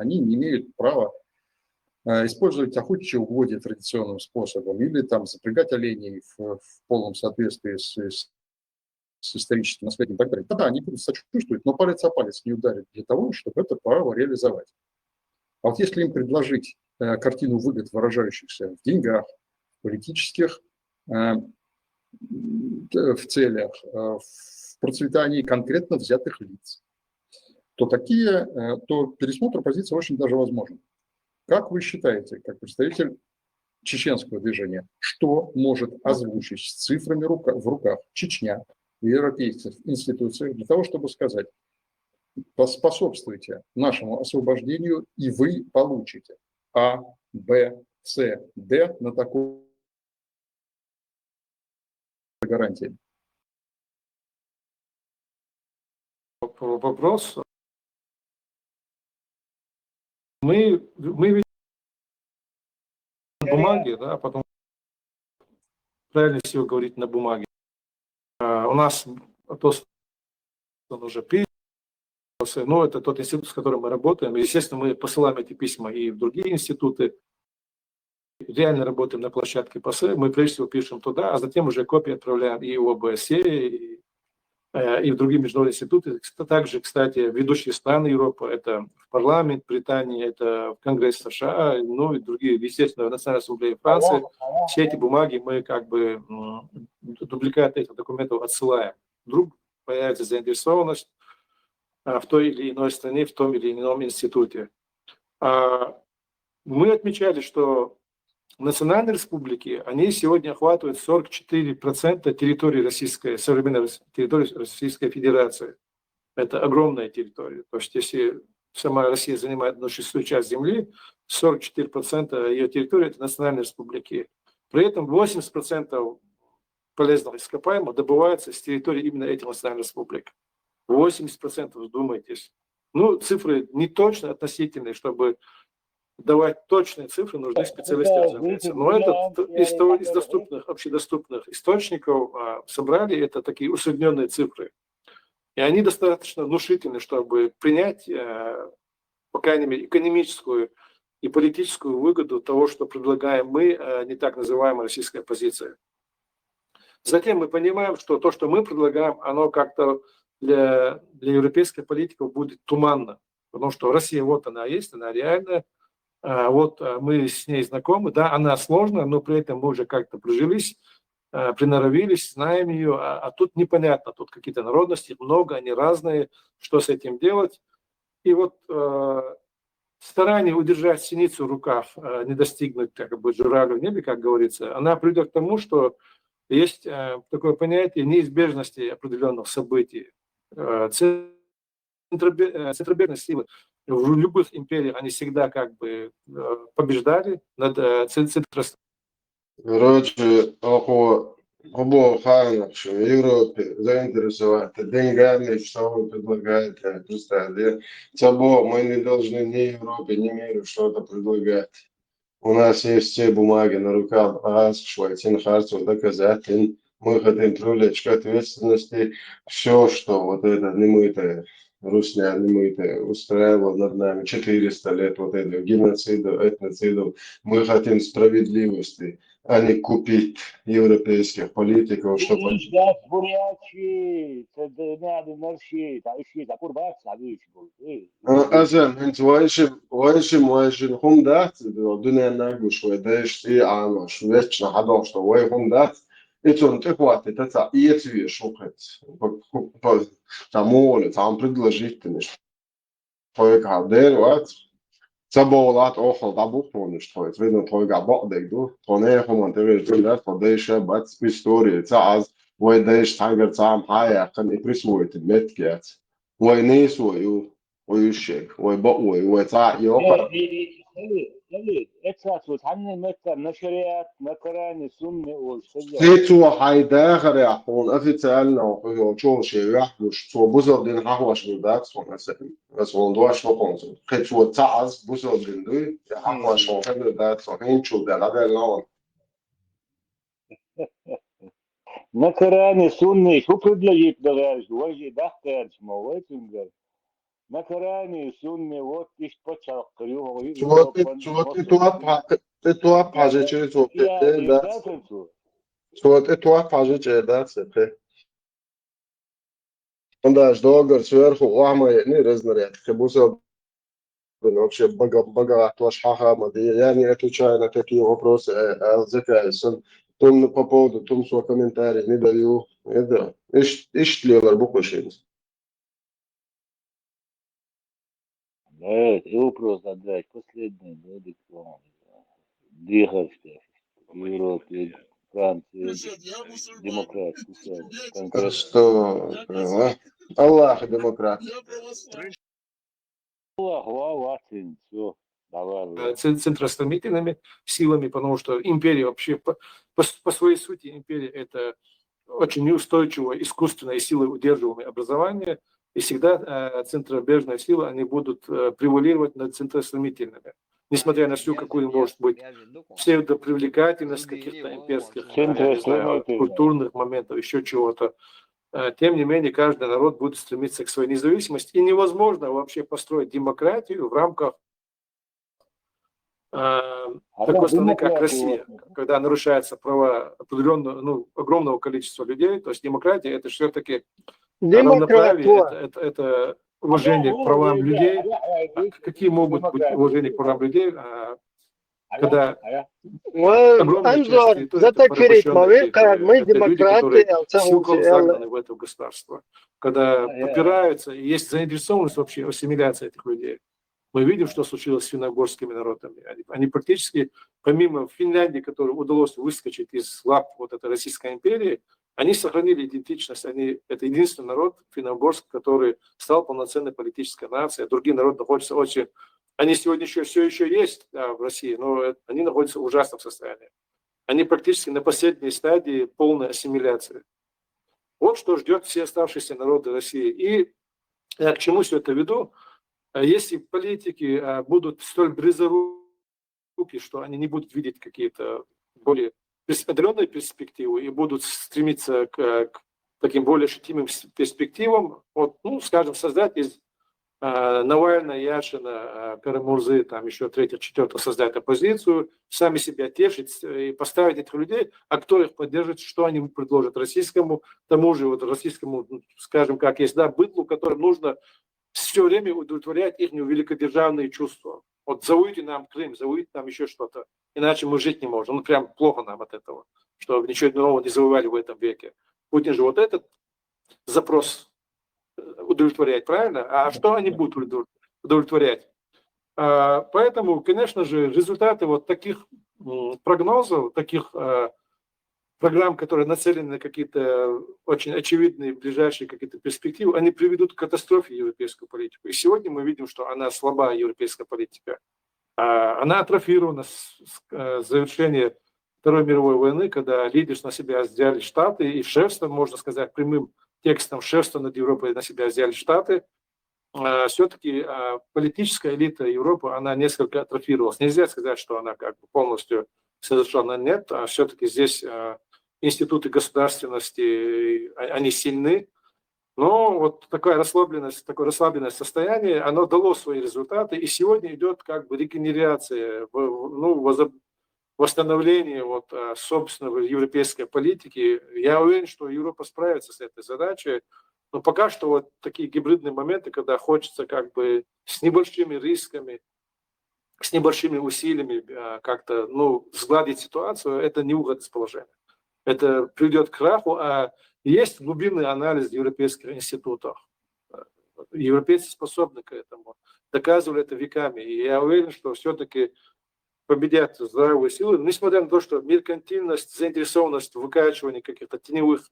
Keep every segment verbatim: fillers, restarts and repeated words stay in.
они не имеют права э, использовать охотничьи угодья традиционным способом или там запрягать оленей в, в полном соответствии с, с, с историческим наследием и так далее, тогда они будут сочувствовать, но палец о палец не ударят для того, чтобы это право реализовать. А вот если им предложить э, картину выгод, выражающихся в деньгах, в политических э, в целях, э, в процветании конкретно взятых лиц, то такие, э, то пересмотр позиции очень даже возможен. Как вы считаете, как представитель чеченского движения, что может озвучить с цифрами в руках Чечня в европейских институциях для того, чтобы сказать: поспособствуйте нашему освобождению, и вы получите А, Б, С, Д на такой гарантии. Вопрос. Мы, мы видим бумаги, да, а потом правильно всего говорить на бумаге. А у нас то, что он уже принял, ну, это тот институт, с которым мы работаем. Естественно, мы посылаем эти письма и в другие институты. Реально работаем на площадке ПАСЭ, мы прежде всего пишем туда, а затем уже копии отправляем и в ОБСЕ, и, э, и в другие международные институты. Также, кстати, ведущие страны Европы, это в парламент Британии, это в Конгресс США, ну и другие, естественно, в Национальной Ассамблее Франции. Все эти бумаги мы как бы дубликаты этих документов отсылаем. Вдруг появится заинтересованность а, в той или иной стране, в том или ином институте. А, мы отмечали, что национальные республики, они сегодня охватывают сорок четыре процента территории российской, современной территории Российской Федерации. Это огромная территория. То есть если сама Россия занимает одну шестую часть земли, сорок четыре процента ее территории — это национальные республики. При этом восемьдесят процентов полезного ископаемого добывается с территории именно этих национальных республик. восемьдесят процентов, вдумайтесь. Ну, цифры не точно относительные, чтобы давать точные цифры, нужны специалисты, разумеется. Но это из того, из доступных, общедоступных источников а, собрали, это такие усредненные цифры. И они достаточно внушительны, чтобы принять, э, по крайней мере, экономическую и политическую выгоду того, что предлагаем мы, а не так называемая российская оппозиция. Затем мы понимаем, что то, что мы предлагаем, оно как-то для, для европейских политиков будет туманно, потому что Россия вот она есть, она реальная, а, вот а, мы с ней знакомы, да, она сложная, но при этом мы уже как-то прижились, а, приноровились, знаем ее, а, а тут непонятно, тут какие-то народности, много, они разные, что с этим делать. И вот э, старание удержать синицу в руках, э, не достигнуть как бы журавля в небе, как говорится, она приведет к тому, что есть э, такое понятие неизбежности определенных событий. Э, центробе- э, центробежные силы в любых империях, они всегда как бы э, побеждали над э, цен- центростатом. Короче, охо обо ханах, что в Европе заинтересовать деньгами, что вы предлагаете, представьте. Цабо, мы не должны ни Европе, ни миру что-то предлагать. У нас есть все бумаги на руках, а с Швейцин Харцу доказать, мы хотим привлечь к ответственности все, что вот это немытое, русня немытая устраивала над нами четыреста лет вот этого геноцида, этноцида. Мы хотим справедливости, а не купить европейских политиков, чтобы они Бурятии, надо нарушить, а еще за курбак, а вы Аза, хӀинца вай шим, вай шим, вай шим хӀума дац, дуьненна гуш вай дайша цӀий Ӏамош, вечно хьадохуш ду вай хӀума дац, и цунна тӀехӀоттийта ца эца веш ву кхетта. Ца мугӀули, цхьа предложить динаш. Тхойга хьал дер вац. Ца бовлат охьал дӀабуххьунаш тхойца. Видно, тхойга бакъдерг ду. Тхо нехан хӀуманна тӀевирзина дац, тхо дайша бац история. Ца Ӏаз, вай дайша цхьаьнгара цхьа хӀума хьаяьккхина и присвоить меттиг яц. Вай нийсо ю, вай уьш шег, вай бакъо ю, вай цхьаъ йоккхар. Эцасу цхьанне меттар на шариат, на Коране, сунне олуш хеза. Цецо хьайн дахарехь хьуна официально хьо хьоьгӀачул шен ваьхьуш, цо бусалба дин хьахош хир дац хьуна аса. Аса хьуна дош ло хьуна цо. Кхин цо ца Ӏаз бусалба дин дуй, я хьахош хьуна хир дац хьо, хӀинчул дела дӀадаьлла хьуна. На Коране, сунне, шу предложить до гӀерташ, вай же даха гӀерташ ма вай цуьнгара. Накарани, сунни, вот ишт пачалкъ ю. Цо тӀе, цо тӀе топ хьа-, тӀе топ хьажачи, цо тӀе, тӀе, да. Цо тӀе топ хьажачи, да, цепи. Он даже договор сверху охьа ма яьни, разнарядка, кхы бусалба вообще бага, бага тош хьаха ма де, я не отвечаю на такие вопросы, э, а, закай, сон, тум по поводу, тум со комментарий не даю. Это, ишт, ишт лелар бу кху шин. Да, и вопрос задать. Последний, да, диктант. Дихарская. Европе, Франция, демократ, А что, а? Аллах демократ. Аллах, ва, ва, цин, всё, давай. Э, цен-, центростремительными силами, потому что империя вообще по, по, по своей сути империя это очень неустойчивое, искусственное силой удерживаемое образование, и всегда э, центробежные силы, они будут э, превалировать над центростремительными. Несмотря на всю, какую может быть псевдопривлекательность каких-то имперских, э, я не знаю, культурных моментов, еще чего-то. Э, тем не менее, каждый народ будет стремиться к своей независимости, и невозможно вообще построить демократию в рамках э, такой страны, как Россия, когда нарушаются права определенного, ну, огромного количества людей. То есть демократия — это все-таки равноправие, это, это, это уважение к правам людей. А какие могут быть уважения к правам людей, а, когда огромная часть территории порабощённая, это люди, которые силком загнаны в это государство, когда попираются, и есть заинтересованность вообще ассимиляции этих людей. Мы видим, что случилось с финно-угорскими народами. Они, они практически, помимо Финляндии, которой удалось выскочить из лап вот этой Российской империи, они сохранили идентичность. Они, это единственный народ, финно-угорский, который стал полноценной политической нацией. Другие народы находятся очень... Они сегодня еще, все еще есть, да, в России, но они находятся в ужасном состоянии. Они практически на последней стадии полной ассимиляции. Вот что ждет все оставшиеся народы России. И я к чему все это веду? А если политики а, будут столь близорукие, что они не будут видеть какие-то более перс-, отдаленные перспективы и будут стремиться к, к таким более ощутимым с-, перспективам, вот, ну, скажем, создать из а, Навального, Яшина, а, Карамурзы, там еще третьих, четвертых создать оппозицию, сами себя тешить с-, и поставить этих людей, а кто их поддержит, что они предложат российскому, тому же вот российскому, ну, скажем, как есть, да, быдлу, которым нужно все время удовлетворять их великодержавные чувства. Вот завоюйте нам Крым, завоюйте нам еще что-то, иначе мы жить не можем. Ну, прям плохо нам от этого, что ничего нового не завоевали в этом веке. Путин же вот этот запрос э, удовлетворять, правильно? А что они будут удов-, удовлетворять? А, Поэтому, конечно же, результаты вот таких м, прогнозов, таких э, программ, которые нацелены на какие-то очень очевидные ближайшие какие-то перспективы, они приведут к катастрофе европейскую политику. И сегодня мы видим, что она слабая, европейская политика. А, Она атрофирована с с, э, завершения Второй мировой войны, когда лидерство на себя взяли Штаты, и шефство, можно сказать, прямым текстом шефство над Европой на себя взяли Штаты, все-таки политическая элита Европы, она несколько атрофировалась. Нельзя сказать, что она как бы полностью совершенно нет, а все-таки здесь э, институты государственности, а- они сильны. Но вот такая расслабленность, такое расслабленное состояние, оно дало свои результаты, и сегодня идет как бы регенерация, в- в- ну, возоб- восстановление вот, а, собственного европейской политики. Я уверен, что Европа справится с этой задачей. Но пока что вот такие гибридные моменты, когда хочется как бы с небольшими рисками, с небольшими усилиями а, как-то ну, сгладить ситуацию, это не выход из положения. Это приведет к краху, а есть глубинный анализ европейских институтов. Европейцы способны к этому. Доказывали это веками. И я уверен, что все-таки победят здравые силы, несмотря на то, что меркантильность, заинтересованность в выкачивании каких-то теневых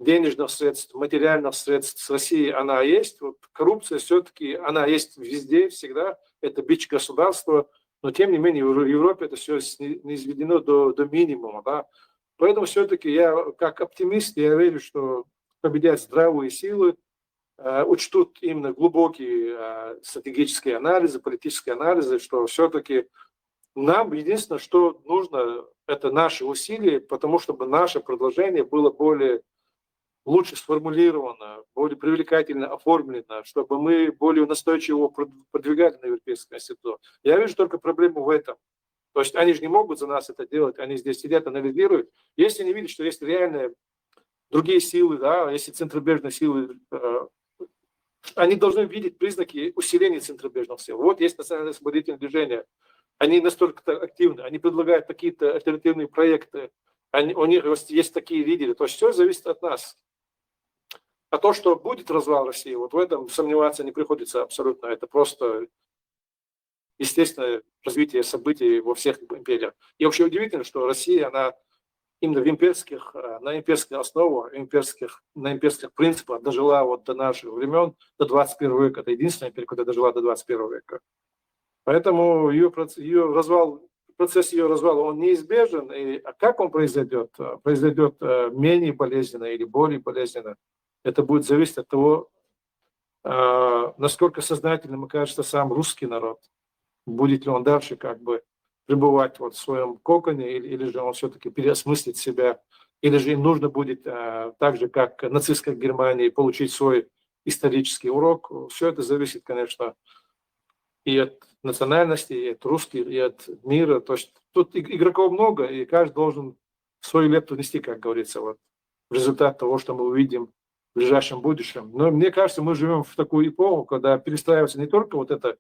денежных средств, материальных средств с России, она есть. Вот коррупция все-таки, она есть везде, всегда. Это бич государства. Но тем не менее, в Европе это все низведено до, до минимума. Да? Поэтому все-таки я, как оптимист, я верю, что победят здравые силы, э, учтут именно глубокие э, стратегические анализы, политические анализы, что все-таки нам единственное, что нужно, это наши усилия, потому чтобы наше предложение было более лучше сформулировано, более привлекательно оформлено, чтобы мы более настойчиво прод- продвигали на европейском институте. Я вижу только проблему в этом. То есть они же не могут за нас это делать, они здесь сидят, анализируют. Если они видят, что есть реальные другие силы, да, если центробежные силы, э, они должны видеть признаки усиления центробежных сил. Вот есть национально-освободительное движение. Они настолько активны, они предлагают какие-то альтернативные проекты, они, у них есть, есть такие лидеры. То есть все зависит от нас. А то, что будет развал России, вот в этом сомневаться не приходится абсолютно. Это просто естественное развитие событий во всех империях. И вообще удивительно, что Россия, она именно в имперских, э, на имперских основах, имперских, на имперских принципах дожила вот до наших времен, до двадцать первого века. Это единственная империя, которая дожила до двадцать первого века. Поэтому ее, проц- ее развал, процесс ее развала, он неизбежен. И, а как он произойдет? Э, Произойдет э, менее болезненно или более болезненно. Это будет зависеть от того, э, насколько сознательным окажется сам русский народ. Будет ли он дальше как бы пребывать вот в своем коконе, или, или же он все-таки переосмыслит себя, или же им нужно будет, э, так же, как нацистской Германии, получить свой исторический урок. Все это зависит, конечно, и от национальности, и от русских, и от мира. То есть тут иг- игроков много, и каждый должен свою лепту внести, как говорится, вот, в результат того, что мы увидим в ближайшем будущем. Но мне кажется, мы живем в такую эпоху, когда перестраивается не только вот этот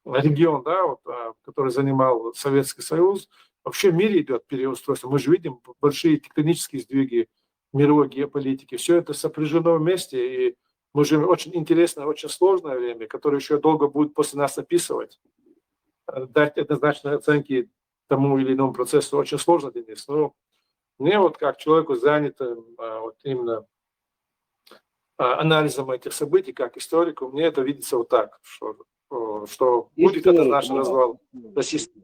регион, да, вот, а, который занимал Советский Союз, вообще в мире идет переустройство. Мы же видим большие тектонические сдвиги мировой геополитики. Все это сопряжено вместе, и мы живем в очень интересное, очень сложное время, которое еще долго будет после нас описывать. Э, Дать однозначной оценки тому или иному процессу очень сложно, Денис. Но мне вот как человеку, занятым а, вот именно а, анализом этих событий, как историку, мне это видится вот так, что, э, что будет однозначно развал российской.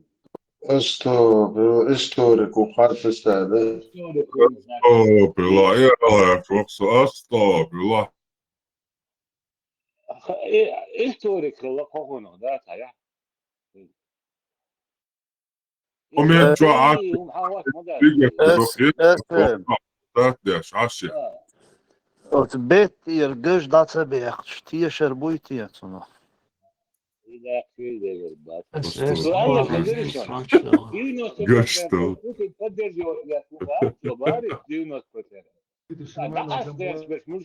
Историк, историк, ухарписада. Astagfirullah, ya Allah, yoksa astagfirullah. Историк ла кохуну, да, тая. Умер чуа. Бигер Эс- эс- Татдеш, аши. Оцу беттера гаж дӀа ца бехаш, тешар буй те цунах? Гаш ту. Сулейман Джамбулат,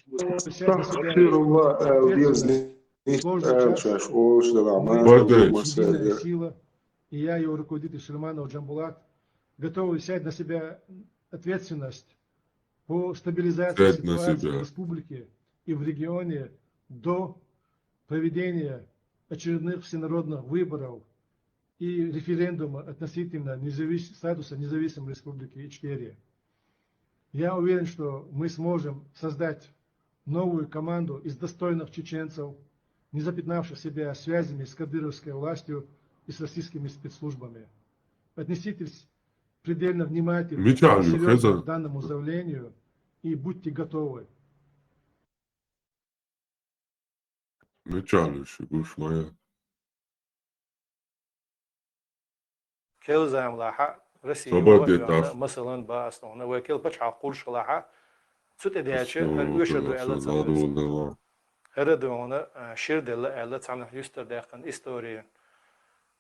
сложный час, Бадей. единая сила, и я, его руководитель Сулейманов Джамбулат, готовы взять на себя ответственность по стабилизации Взять на ситуации себя. в республике и в регионе до проведения очередных всенародных выборов и референдума относительно независ- статуса независимой республики Ичкерия. Я уверен, что мы сможем создать новую команду из достойных чеченцев, не запятнавших себя связями с кадыровской властью и с российскими спецслужбами. Отнеситесь предельно внимательно и серьёзно к данному заявлению и будьте готовы. Мичалуш, гуш моя. Кел займ лаха, Россия, масалан, ба основна, вай кел пачхьалкх кхурш лаха, цу тӀе дяча, хӀара уьша ду аьлла цхьа. ХӀара ду вона, а, шир делла аьлла, цхьаннахь юстар даьккхина история.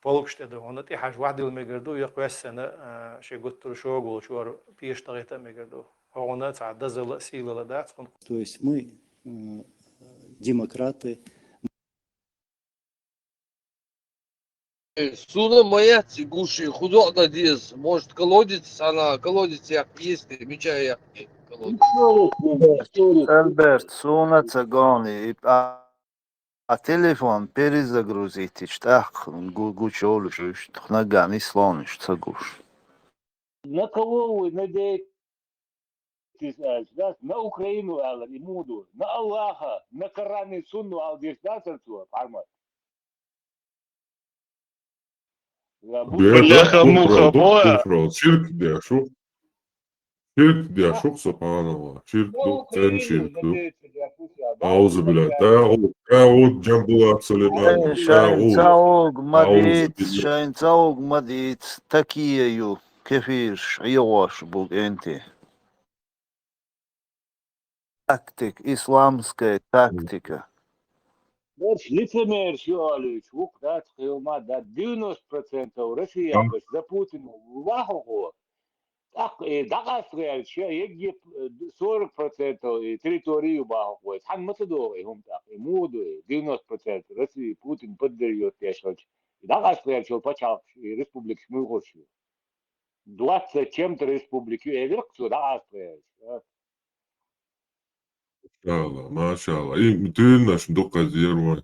Полкаш тӀе ду вона, тӀехьаш вахдила мегар ду, я кхоьссина, а, ши гуттар шогулчу вара пеш тагӀита мегар ду. ХӀуна цхьа дазала, сийлала дац, хӀунда. То есть мы, э, демократы. Суна ма яц гуши, худоъна деза, может, колодец, она, колодец як есть, меча як колодец. Альберт, суна ца гони, и а, а телефон перезагрузить, штах гу- гучолуш, тхнаган ислониш ца гуш. На кого вы надеетесь, аьлча, да? На Украину, аьлла, и муду. На Аллаха, на Коран и Сунну, аьлла, деш, да, царцо, Пхьармат? Бляха, муха, боя. Ширк деш шу. Ширк деш шу, субханаллах. Ширк ду, цен ширк ду. Аузу билля. ТӀагӀут, тӀагӀут, Джамбулат Сулейманов, Шайн тӀагӀут. цауг ма Аузу диц, билля. шайн цауг ма диц, такие ю, кефирш, Ӏегъош бу кӀенти. тактика, исламская тактика. Берш лицемерш ю алуьйтуш вукх дац хилма да девяносто процентов Россия баш за Путина вахо. Так, и дакъаст гъял ча, егги сорок процентов и территорию бахо. Хан мата до и хум так, и муду и девяносто процентов Россия Путин поддерживает я шоч. И дакъаст гъял ча пачал и республик шмугуш. Двадцать чем-то республики эврик су дакъаст гъял. Машалла, машалла. И тюнаш дукъазир вай.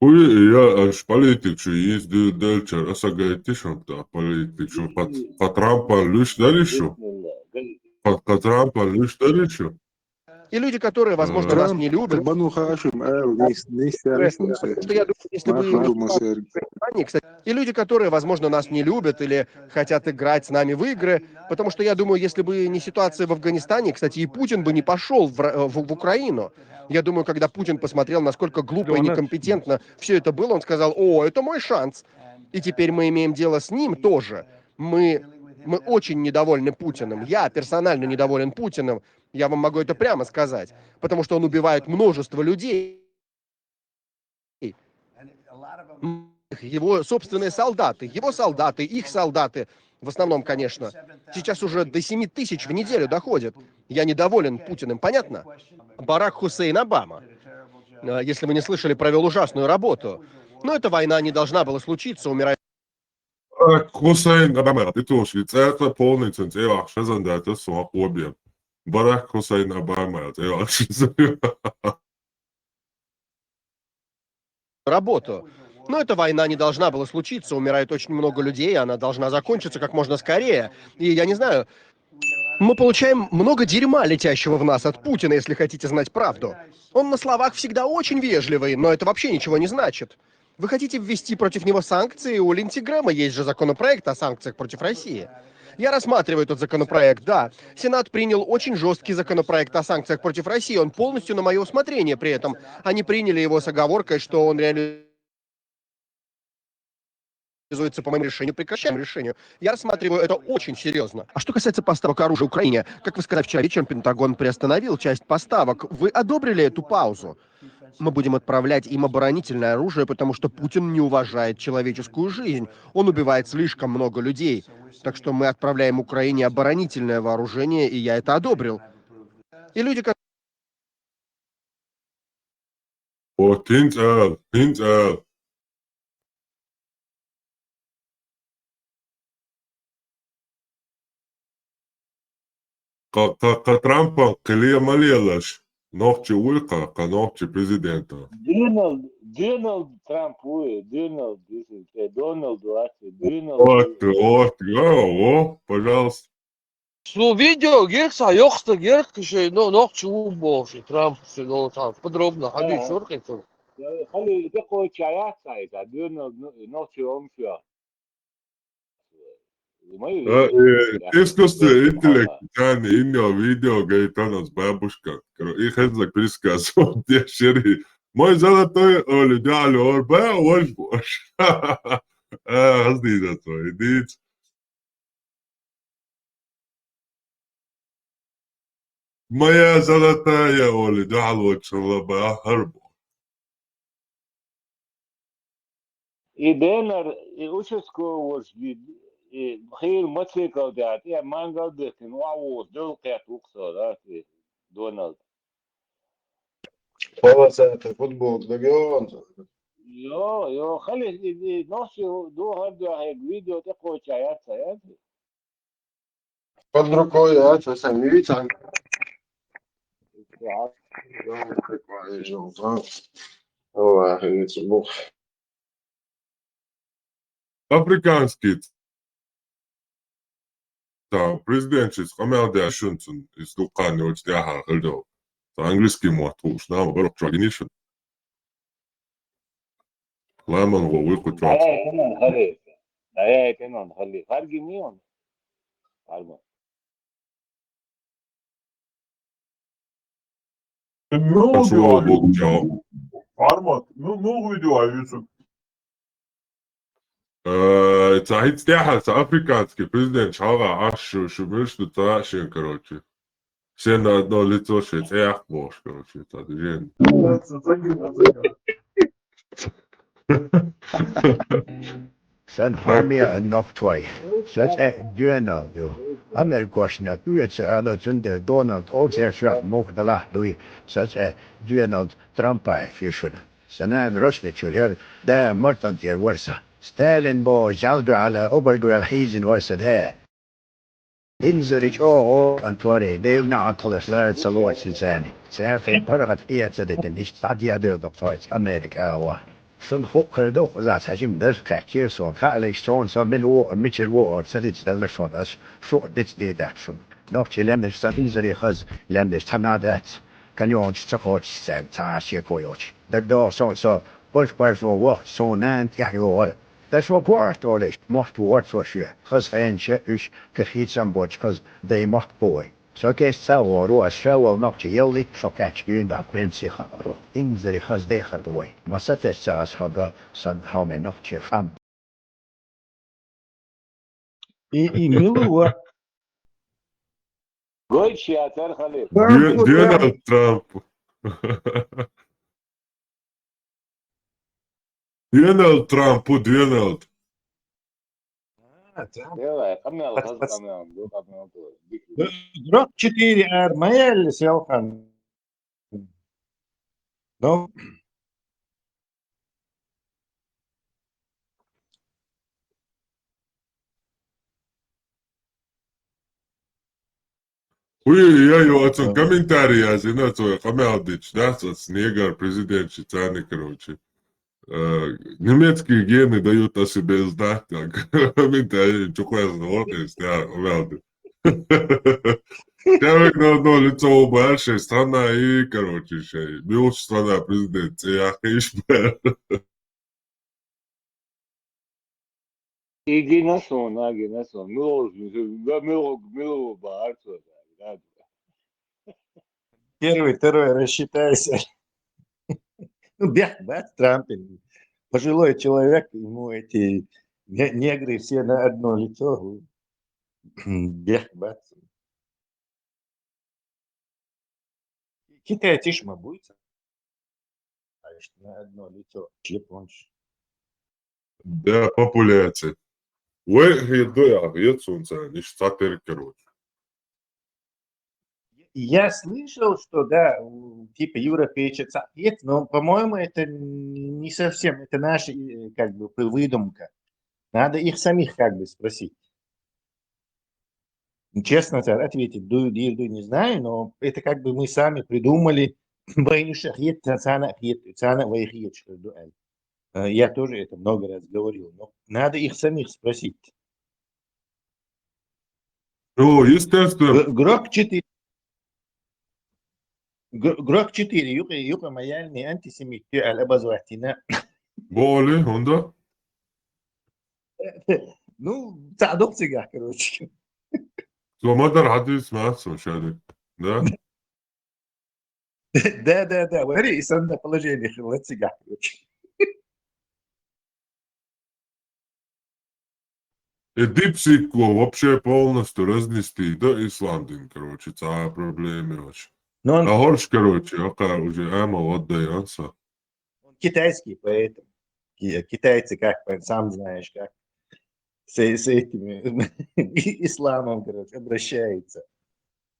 Хуй, я аш политик шу из дю делчар, аса гайтиш хам та политик шу, кат, кат Трампа луш дариш шу. Кат, кат Трампа луш дариш шу. И люди, которые, возможно, нас не любят, Бану Хашим, э, не, не Потому что я думаю, если бы Маха не Думасер. Афганистане, кстати, и люди, которые, возможно, нас не любят или хотят играть с нами в игры, потому что я думаю, если бы не ситуация в Афганистане, кстати, и Путин бы не пошел в, Ра- в, в Украину. Я думаю, когда Путин посмотрел, насколько глупо и некомпетентно все это было, он сказал: «О, это мой шанс». И теперь мы имеем дело с ним тоже. Мы, мы очень недовольны Путиным. Я персонально недоволен Путиным. Я вам могу это прямо сказать. Потому что он убивает множество людей. Его собственные солдаты, его солдаты, их солдаты, в основном, конечно, сейчас уже до семи тысяч в неделю доходит. Я недоволен Путиным, понятно? Барак Хусейн Обама, э, если вы не слышали, провел ужасную работу. Но эта война не должна была случиться, умирает Барак Хусейн Обама, ты тоже, это полный центр, я вообще занят, это сама хобби. Барак Хусейн Обама, это я вообще работу. Но эта война не должна была случиться, умирает очень много людей, и она должна закончиться как можно скорее. И я не знаю, мы получаем много дерьма, летящего в нас от Путина, если хотите знать правду. Он на словах всегда очень вежливый, но это вообще ничего не значит. Вы хотите ввести против него санкции? У Линдси Грэма есть же законопроект о санкциях против России. Я рассматриваю этот законопроект, да. Сенат принял очень жесткий законопроект о санкциях против России. Он полностью на мое усмотрение при этом. Они приняли его с оговоркой, что он реализуется по моему решению, прекращаем решению. Я рассматриваю это очень серьезно. А что касается поставок оружия Украине, как вы сказали, вчера вечером Пентагон приостановил часть поставок. Вы одобрили эту паузу? Мы будем отправлять им оборонительное оружие, потому что Путин не уважает человеческую жизнь. Он убивает слишком много людей. Так что мы отправляем Украине оборонительное вооружение, и я это одобрил. И люди, которые Вот, хинц ал, хинц ал. Ка, ка, ка Трампа кылия малиялаш. Нохчи уйка, ка нохчи президента. Дональд, Дональд Трамп уй, Дональд, this is, э, Дональд, what, Дональд. Вот, вот, о, о, пожалуйста. Су видео геркса, ёхста герк, ши, но, нохчи у боши, Трамп, ши, но, там, подробно, хаби, Ага. шоркай, то. Хали, такой чаяц, а это, Дональд, ну, нохчи он всё. Э, э, искусственный интеллект, тани, иньо видео, гайтанас бабушка. Кро-, и хезлак пересказывал, где шери. Мой золотой, оли, да, лор, ба, вож, вож. Э, хаздида то, идите. Моя золотая Оля, да, лучше лаба, харбо. И Дональд, и участковый, и, и хил мотоцикл дят, и мангал дыхтин, уа, уа, дол кет уксо, да, и Дональд. Полосатый футбол, да он. Йо, йо, хали, и, и, нохчи, ду, хар, ду, хай, видео, такой чаяц, а я. Под рукой, а, что сам видите? Да. Ой, видите, бух. Африканский. Та президент шис, къамел да шунцун, из дукан, очень тяха, хылдо. Та английский мот, уж нам, барок, чуагинишн. Ламан го, уйку, чуаг. Ай, тенон, хали. Ай, тенон, хали. Харги мион. Харма. Ну, Пошёл, говорю, Бог, чё? Формат. Ну, ну, видео, а, Юсуп. Э, цахит стяха, са африканский президент, чалга, аш, шу, шу, миш, ду, та, шин, короче. Сен одно лицо шен цӀе яккха бохуш, короче, цхьа движение. Сан фамилия Нохчой. Сан цӀе Дюэналд ю. Америкошна дуьйцу аьлла, цундела Доналд Олсершвах мух далахь дуй. Сан цӀе Дюэналд Трампаев ю шуна. Сан нана Росличур яра, да Мартан тӀера вара сан. Сталин боху жал дуьхьала обаргвел хьийзина вара сан да. Инзари чӀогӀа антваре, Дела неӀалт хиларх лара ца лоцу царна. Цаьрхин паргӀат эца дитина, иштта дӀадедира доккхойца Америка агӀо. Сан хӀуъ хир ду, за цхьа жима дара, кхаьччира суна, хаалаш цунна со мила ву а, мичара ву а ца дицделла шуна ас, шу а дицдийдахь шуна. Нохчий лемдеш сан инзаре хаза, лемдеш цхьа нах дац, каньонаш ца кхочуш цаьрга, цхьа а шеко йолчу. ДагадогӀу суна со, парш-паржо вахча, суна нана тӀехь йогӀара. Даша ван пуарт олуш, мохк ву варцо шоь, хаза хенча уьш кахийцам боцу хаза дай мохк бу вай. Со кест ца гӀору, ас ша волу нохча елли, со кхаьчча дуьйна бен сиха. Инзаре хаза дехар ду вай. Ма сатесса ас хьо до, сан хьо ме нохча хам. И, и милуа. Гойчи я тархали. Дю- Дюэналд Трамп. Дюэналд Трамп, Дюэналд. Давай, къамел, хаз къамел, ду къамел ду. Грок четыре ар ма яьлла селхан. Ну, Хуй, я йо, оцун комментарий язина, цо къамел дича, да, со снегар президент ши цани, короче. Э, немецкие гены дают о себе знать, так. Комментарий чухуяз вот есть, да, къамел ди. Человек на одно лицо убавший, страна и, короче, шей. Бил страна президент, я хиш. Иди на сон, аги на сон. Милоз, мило, мило, мило, баарцо, да. Первый, второй, рассчитайся. Ну, бех, бац, Трампин. Пожилой человек, ему эти не- негры все на одно лицо. Бех, бац. Китайцы ж ма буйца. Конечно, на одно лицо. Японцы. Да, популяция. Вай, хи, да, я, я цунца, иш цатер, короче. Я слышал, что да, у- типа европейцы цапет, но, по-моему, это не не совсем, это наша э, как бы п- выдумка. Надо их самих как бы спросить. Честно так ответить, дую, дию, дую, не знаю, но это как бы мы сами придумали. Байнуша хет, цана хет, цана вай хет, что дуэль. Э, Я тоже это много раз говорил, но надо их самих спросить. Ну, естественно. Г- Грок четыре. Г- Грок четыре, юка, юка маяльный антисемит, ты аль обозвать, на. Боли, онда? Ну, цадок цигах, короче. Цо ма дар хьадис мац, цо шаьрриг. Да? Да, да, да. Вари, и санда положение хила цигах, короче. И дипсикло вообще полностью разнести, да, Исландин, короче, цхьа а проблема вообще. Но он, А хорш, короче, ака уже амал отдай анса. он китайский, поэтому ки- китайцы, как бы, сам знаешь, как с, с этими исламом, короче, обращаются.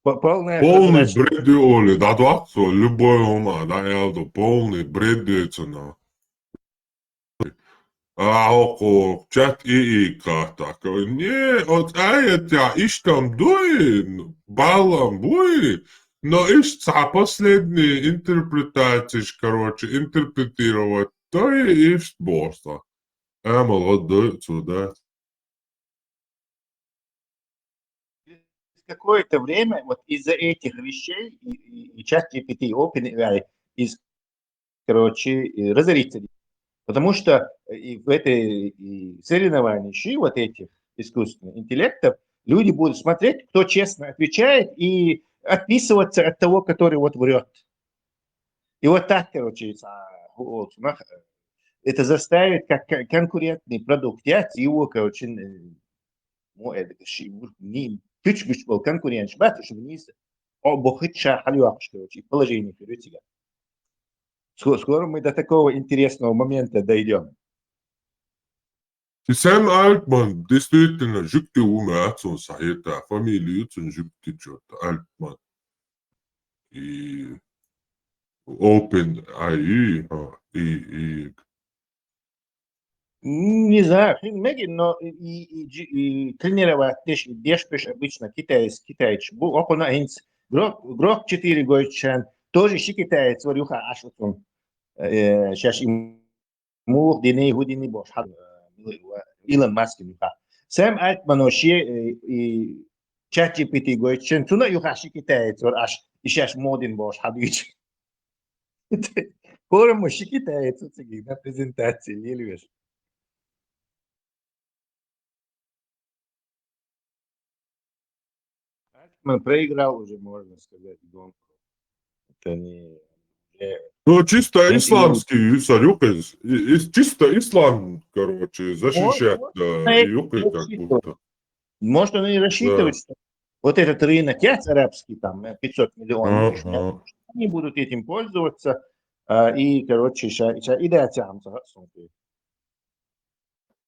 По- Полная Полный поддержка. бред оли, да, да, цо, любой ума, да, я говорю, полный бред цена. А около чат и и так. Не, вот а это я иштам дуй, балам буй, но иш ца последние интерпретации, короче, интерпретировать, то и иш босса. Амал отдай цо, да. Через какое-то время вот из-за этих вещей и, и, и чат G P T, OpenAI, из, короче, и разорится. Потому что и в этой и соревновании ещё вот этих искусственных интеллектов люди будут смотреть, кто честно отвечает, и отписываться от того, который вот врет. И вот так, короче, а, вот, нах- это заставит как кон- конкурентный продукт. Я его, короче, н- ну, это ж- не- пич-пич был конкурент, бачиш вниз. о, бухыт ша хьалъёкхуш, короче, и положение, короче, цигара. Ско-, скоро мы до такого интересного момента дойдём. И Сэм Альтман, действительно, жугти ву ма яц цун схьахетта, фамилия ю цун жугти чё-то, Альтман. И Open ай и, ха, и, и Не знаю, хин мегин, но и, и, и, и тренировать деш, и деш пеш обычно китаец, китаец. Бу, окуна хинц Грок, Грок четыре гойчан, тоже ши китаец, вар юха аш оцун. Э, шаш и мух дини, ху дини бош, хад, э, Илон Маск юха. Сэм Альтман ши, э, и чат G P T гойчан, цуна юха ши китаец, вар аш, и шаш модин бош, хад юч. Корому ши китаец, циги на презентации, лилвеш. Альтман проиграл уже, можно сказать, гонку. Это не... уже Ну, чисто это не исламский, Юсарюк, из, из, чисто ислам, короче, Вот, защищать, вот, да, э, и юкы как рассчитывать. Будто. Может, он и Да. рассчитывает, что вот этот рынок есть арабский, там, э, пятьсот миллионов, Ага. что они будут этим пользоваться, а, и, короче, ща, ща и да, тям, за сумки.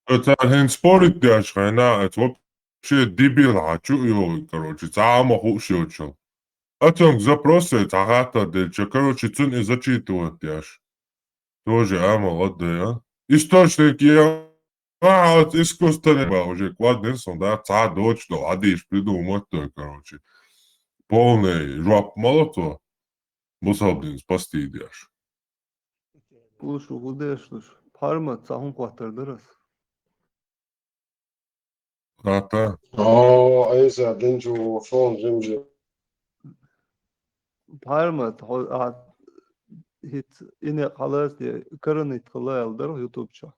Цар хӀинца спорить деш хьайна, это вообще дебил, а чё его, короче, цхьа а ма хууш йоцуш. А цунга запрос е цхьа хаттар делча, короче, цун и зачитывать деш. Тоже а молодец, а? Источник я, а, от искусственного уже кладнен сон, да, цхьа дочь до, а диш придумать той, короче. Полный жоп молодцо. Бусалдин спасти деш. Слушай, гудеш, слушай. Парма, цахун квартир дырас. Ата. О, эса, динчу, фон, жимжи. Парма, хо-, а, хит, ине халас де, кырынит хала алдар, YouTube чо.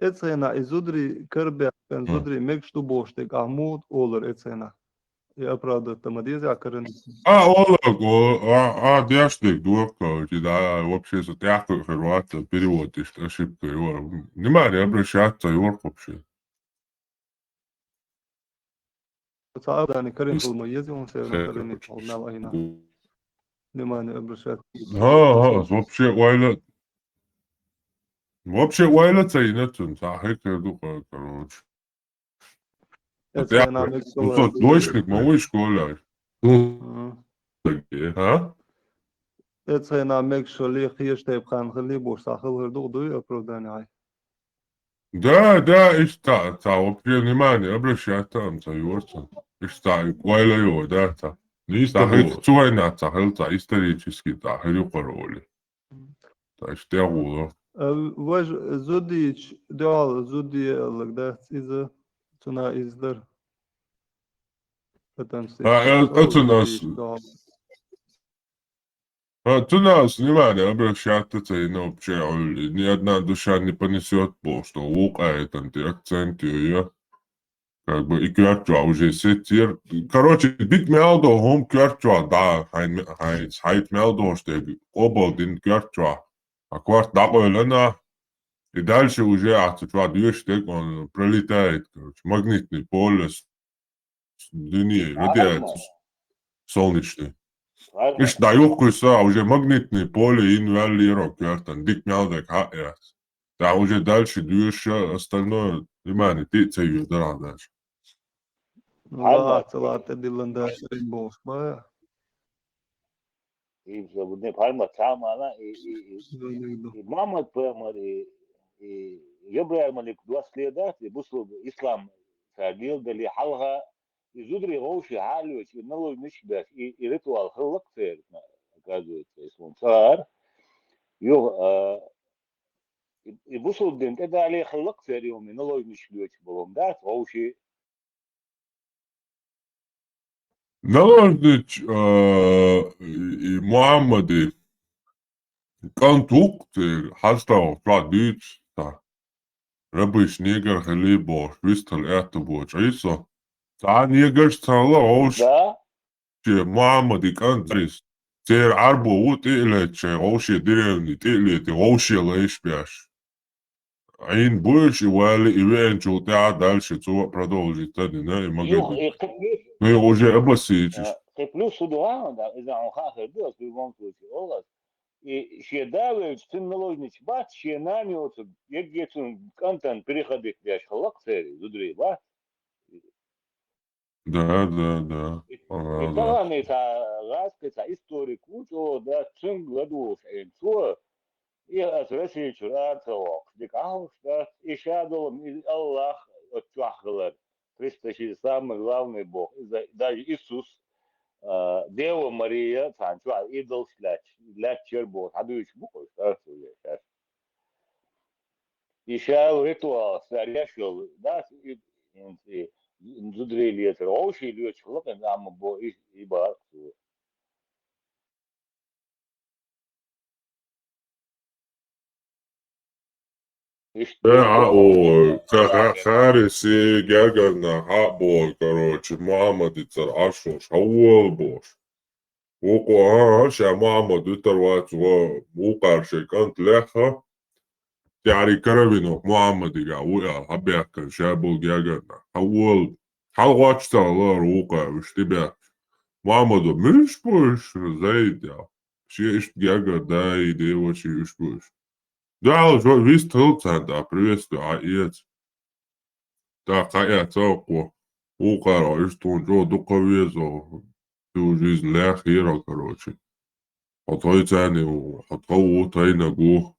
Эцена и зудри кырбе, кен Мгм. зудри мег шту боштек, а мут олар эцена. И оправдать там адез, а кырын. А, олар, о, а, а, дяштек, дур, короче, да, вообще, со тяхкой хервата, перевод, ишт, ошибка, его. Внимание обращаться, Йорк вообще. Цаадани карин Ис- хулма ези, он се Се- карин хулма айна. Внимание обращать. Ха, ха, вообще, ойла. Вообще, ойла цайна цун, са хекер ду, короче. Эцена мексола. Двоечник, малыш, Коля. Мгм. А? Эцена мексоли, хиеш тайп хан хали, бош са хал хар дух дуй, оправдание ай. Да, да, ишта, ца, вообще внимание обращать там, ца, юрца. Ишта, и койла его, да, ца. Ца, хек цуайна, ца, хел, ца, исторический, ца, хел юкароли. Ца, ишта гула. Э, вож зудич, да, зуди, лагдах, из, цуна издар. Потом А, э, это у нас. Да. А, цуна внимание обращать, это и, ну, вообще, он, ни одна душа не понесёт, потому что лук, а это, ты акцент её. Как бы и кёртва уже сетир. Короче, бит мялдо, хом кёртва, да, хайн, хайн, хайт мялдо, что обал дин кёртва. А кварт да, на. И дальше уже, а, цвет, он пролетает, короче, магнитный поле, с-, линии, радиация солнечный. Ишта юхкуса, уже магнитный поле, ин валли рок, кёртан, дик мялдак, ха, яц. Да, уже дальше дальше остальное, внимание, ты цею дальше. Ну, ладно, ладно, дилан дальше, болш, ба. И всё, не пойма, там она, и, и, и, и Мамад Пемар, и, и Ябраяр Малик, два следа, и Бусул Ислам, садил, дали халга, и зудри гоши халюч, и налой нишбеш, и, и ритуал халлак цер, оказывается, если он цар. Ё, а, и, и Бусул дин, это дали халлак цер, и он налой нишбеш, балом, да, гоши. Наложнич, э, и Мухаммади кӀант вукх церан хьаштагӀа чохь дуьйцуш цхьа. Рабыш негар хили бохуш, вистхила аьтта боху Ӏийса. Цхьа а негаш ца хилла вовшашке Мухаммади кӀант Зарис. Церан Ӏарбо ву тӀе а лаьцна шайн вовшийн деревни тӀе а летий, вовшийн лайш беш. Ӏийна буьйш и вали, и веанчул тӀаьхьа дальше цо продолжить ца дина, и магазин. Ну, и уже абасийчиш. И плюс хӀу ду хьа, да, иза хьуна хаа хир ду, ас в любом случае олу ас. И шен да велча, цуьнан наложница бац, шен нана йоцург, егге цуьнан кӀантана переходить деш хилла-кх церан зударий, бац? Да, да, да. И, и Ага, да. Тахана и цхьа гӀазкхи цхьа историк ву чӀогӀа, да, цуьнга ладугӀуш Ӏийна цо, и ас Россия чуьра ара ца воккхуш, дика Ӏахьуш дац, и ша долу, и Аллах оцу чохь хилар. Христа шен самый главный боху. Иза даже Иисус, а, Дева Мария, цхьана чохь идолаш лаьтташ, лаьтташ яра боху, схьадуьйцуш бу-кх уьш, да, цо шаьш. И ша ритуал, ша еш йолу, да, и, и, и зударий лецар, вовший лоьцуш хилла-кх, амма бо и, и бахара цо. Иштта Э, а, о, ка-, ха-, Хариси гергарна хьа а боху, короче, Мухьаммадицара Ӏаш волуш, хьавола бохуш. Вукхо, а, а, ша Мухьаммад вуьтур вац, ва вукхара шайн кӀант лехха, тӀаьхьарий каравинарг Мухьаммадигахь ву аьлла, хьабаьхкина ша болу гергарна. Хьавола, хьалагӀотташ ца хилла хӀара вукхо уьш тӀебаьхкича. Мухьаммадо, муьлш бу уьш, Зайд, аьлла. Шен иштта гергара да а, деваша уьш бу уьш. Дуьхьал вист хила царна тӀаккха, приветствие хьаэца. ТӀаккха хьаэцна вукхо, вукхара, иштта тхуна чӀогӀа дукха веза, всю жизнь леххера, короче. Хьо тхоьцарний ву, хьо тхо ву, тхайниг ву.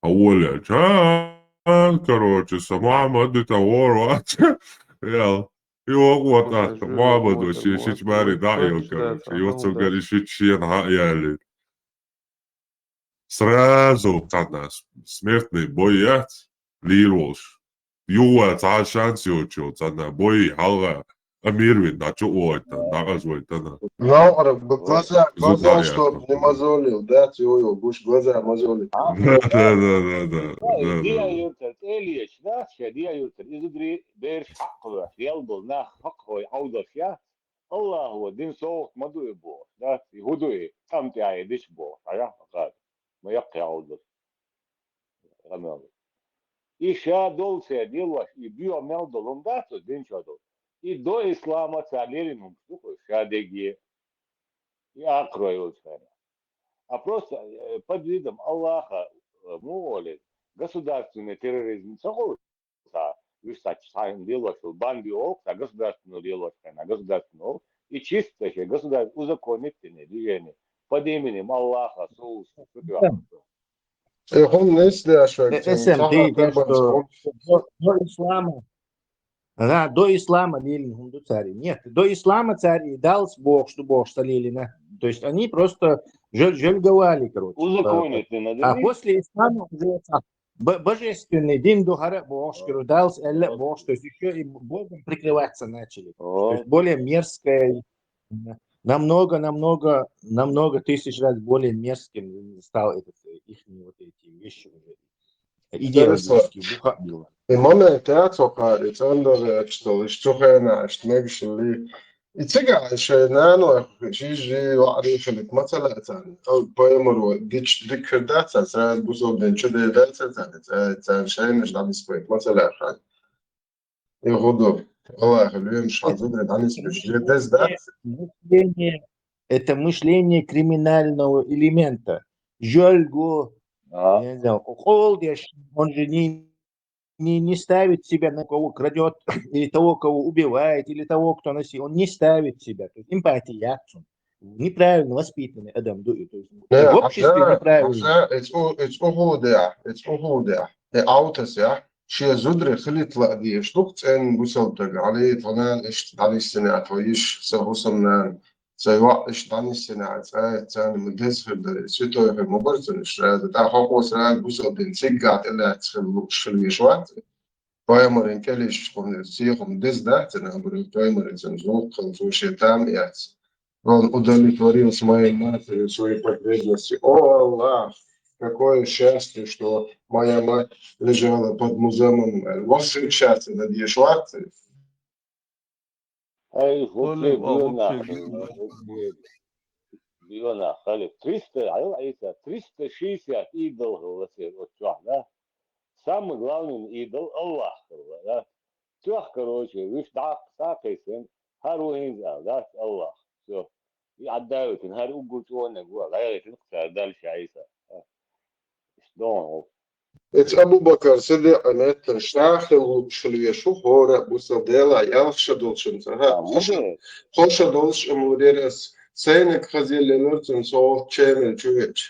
Хьавола аьлча, а, короче, сан Мухьаммад витар вара вац, аьлла. И вокхо тӀаккха Мухьаммадо шен шича маре дӀа а йилла, короче. И оцуьнгара и шича шена хьа а ялийна. Сразу цхьанна смертный бой яц, лийр волуш. Юха цхьа шанс йоцуш йолу цхьанна бой хьалха Амир вина дӀа чу а вахийтина, дӀакъажа вахийтина. Новкъара, б-, глаза, глаза, чтоб не мозолил, да, йо-йо, гуш глаза мозолит. Да, да, да, да, да, да, да. Диа юртара тӀе а леча, да, ша Диа юртара, иза дри бераш хьакхавеш, ял болу нах хьакхавой Ӏовдалш яц. Аллахо дина совгӀат ма ду и бохуш, да? И хӀун ду и? ТӀам тӀехь и дича бохуш, хьан яхьа хаза? Ма яккхий хьал ду. Къамел. И ша долу церан лелош, и боьха мел долу хӀума дац оцу дин чохь долу. И до ислама цара лелийна хӀумаш ду-кх уьш, ша дегге. И акхарой йолчу хенахь. А просто, э, под видом Аллаха, э, муха олий, государственный терроризм ца хуьлу? Ца, уьш цхьа, цхьа лелош йолу банди олу, цхьа государственную лелош хенахь, государственную олу. И чисто шайн государство узаконить дина движение. Под именем Аллаха, Соус, шу тӀехь. Э, хӀума нисдеш вай, Э, эсэм цхьа дийдеш, хаттар бан, что до, до ислама. Ага, до ислама лелийна хӀума ду цаьрий. Нет, до ислама цаьрий Даллас бохуш ду бохуш ца лелийна. То есть они просто жёл-, жёльговали, короче. Узаконить дина, А да? после ислама уже ца-, Б-, божественный дин ду хӀара а бохуш, кху Даллас аьлла а бохуш, то есть ещё и Богом прикрываться начали. То есть более мерзкое, намного, намного, намного тысяч раз более мерзким стал этот, э, ихние вот эти вещи уже. Идеологические, буха билла. И момент, я, цо кхари, цӀандагӀа, что ли, что хена, что мегашли. И цигахь шайн нанойх, жижи, ваӀри хилийта ма ца лаьа царна. Ал пайхамаро дич-, дика хир дац царна, цара бусалба дин чу дер дац царна, цара, цара шайнаш дӀанисбайта ма ца лаьа хьайн. И хӀун ду, Аллахьа лоьмаш хьан зударий дӀанисбеш, я деза дац? Мышление, это мышление криминального элемента. Жёльго, я не знаю, къолдеш, он же не не, не ставит себя на кого крадёт, или того, кого убивает, или того, кто насилует. Он не ставит себя. То есть эмпатия яц цуьнан. Неправильно воспитанный адам ду и. То есть Не, в обществе хьажа, неправильно. Хьажа, эцу, эцу хӀу де, эцу хӀу де. Э, Ӏовтасехь, шен зударий хилийта лаа дезаш ду-кх цӀена бусалба стаг, Ӏали, тхо нана иштта дӀанисдина, тхо йиш, сан хӀусамнана. Цай ваӀ иштта дӀанисдина, цӀа, царна ма деза хир дара, святой хир ма бара цунна иштта раза. ТӀаккха хӀокхо сразу бусалба дин циггахь тӀелаьцна хила лууш хила веш вац. Пайхамаран кӀел йиш хӀума, сихо ма деза дац, набарот, пайхамаран цунна зулкх хила, цо шен там а эцна. Он удовлетворил с моей матерью свои потребности. О, Аллах, какое счастье, что моя мать лежала под музаммалом. Вовсе счастье да деш вац. Ай, хӀокхе Олег, а, вообще биёнах, жив. хӀокхе биёнах, халиф. Триста, ай, ай, триста шестьдесят идол хилла церан оцу чохь, да? Самый главный идол Аллах хилла, да? Чохь, короче, вуьш дӀа-, дӀакхайсина, хӀара ву хӀинца аьлла, да, Аллах. Всё. И Ӏадда а витина, хӀара уггар чӀогӀа наг ву, дӀаяхийтина-кх цара Далла ший Ӏийса. Иштта догӀун гӀо. Эца Абу-Бакар Сиддикъа меттана шнахал луш хила веш ву, хӀора а бусалба Дела, ялх ша долчун ца. ХӀа, хӀо ша, хӀо ша долуш а мур яра ас. Сайнаг хазеллелар цун со чемел чу веча.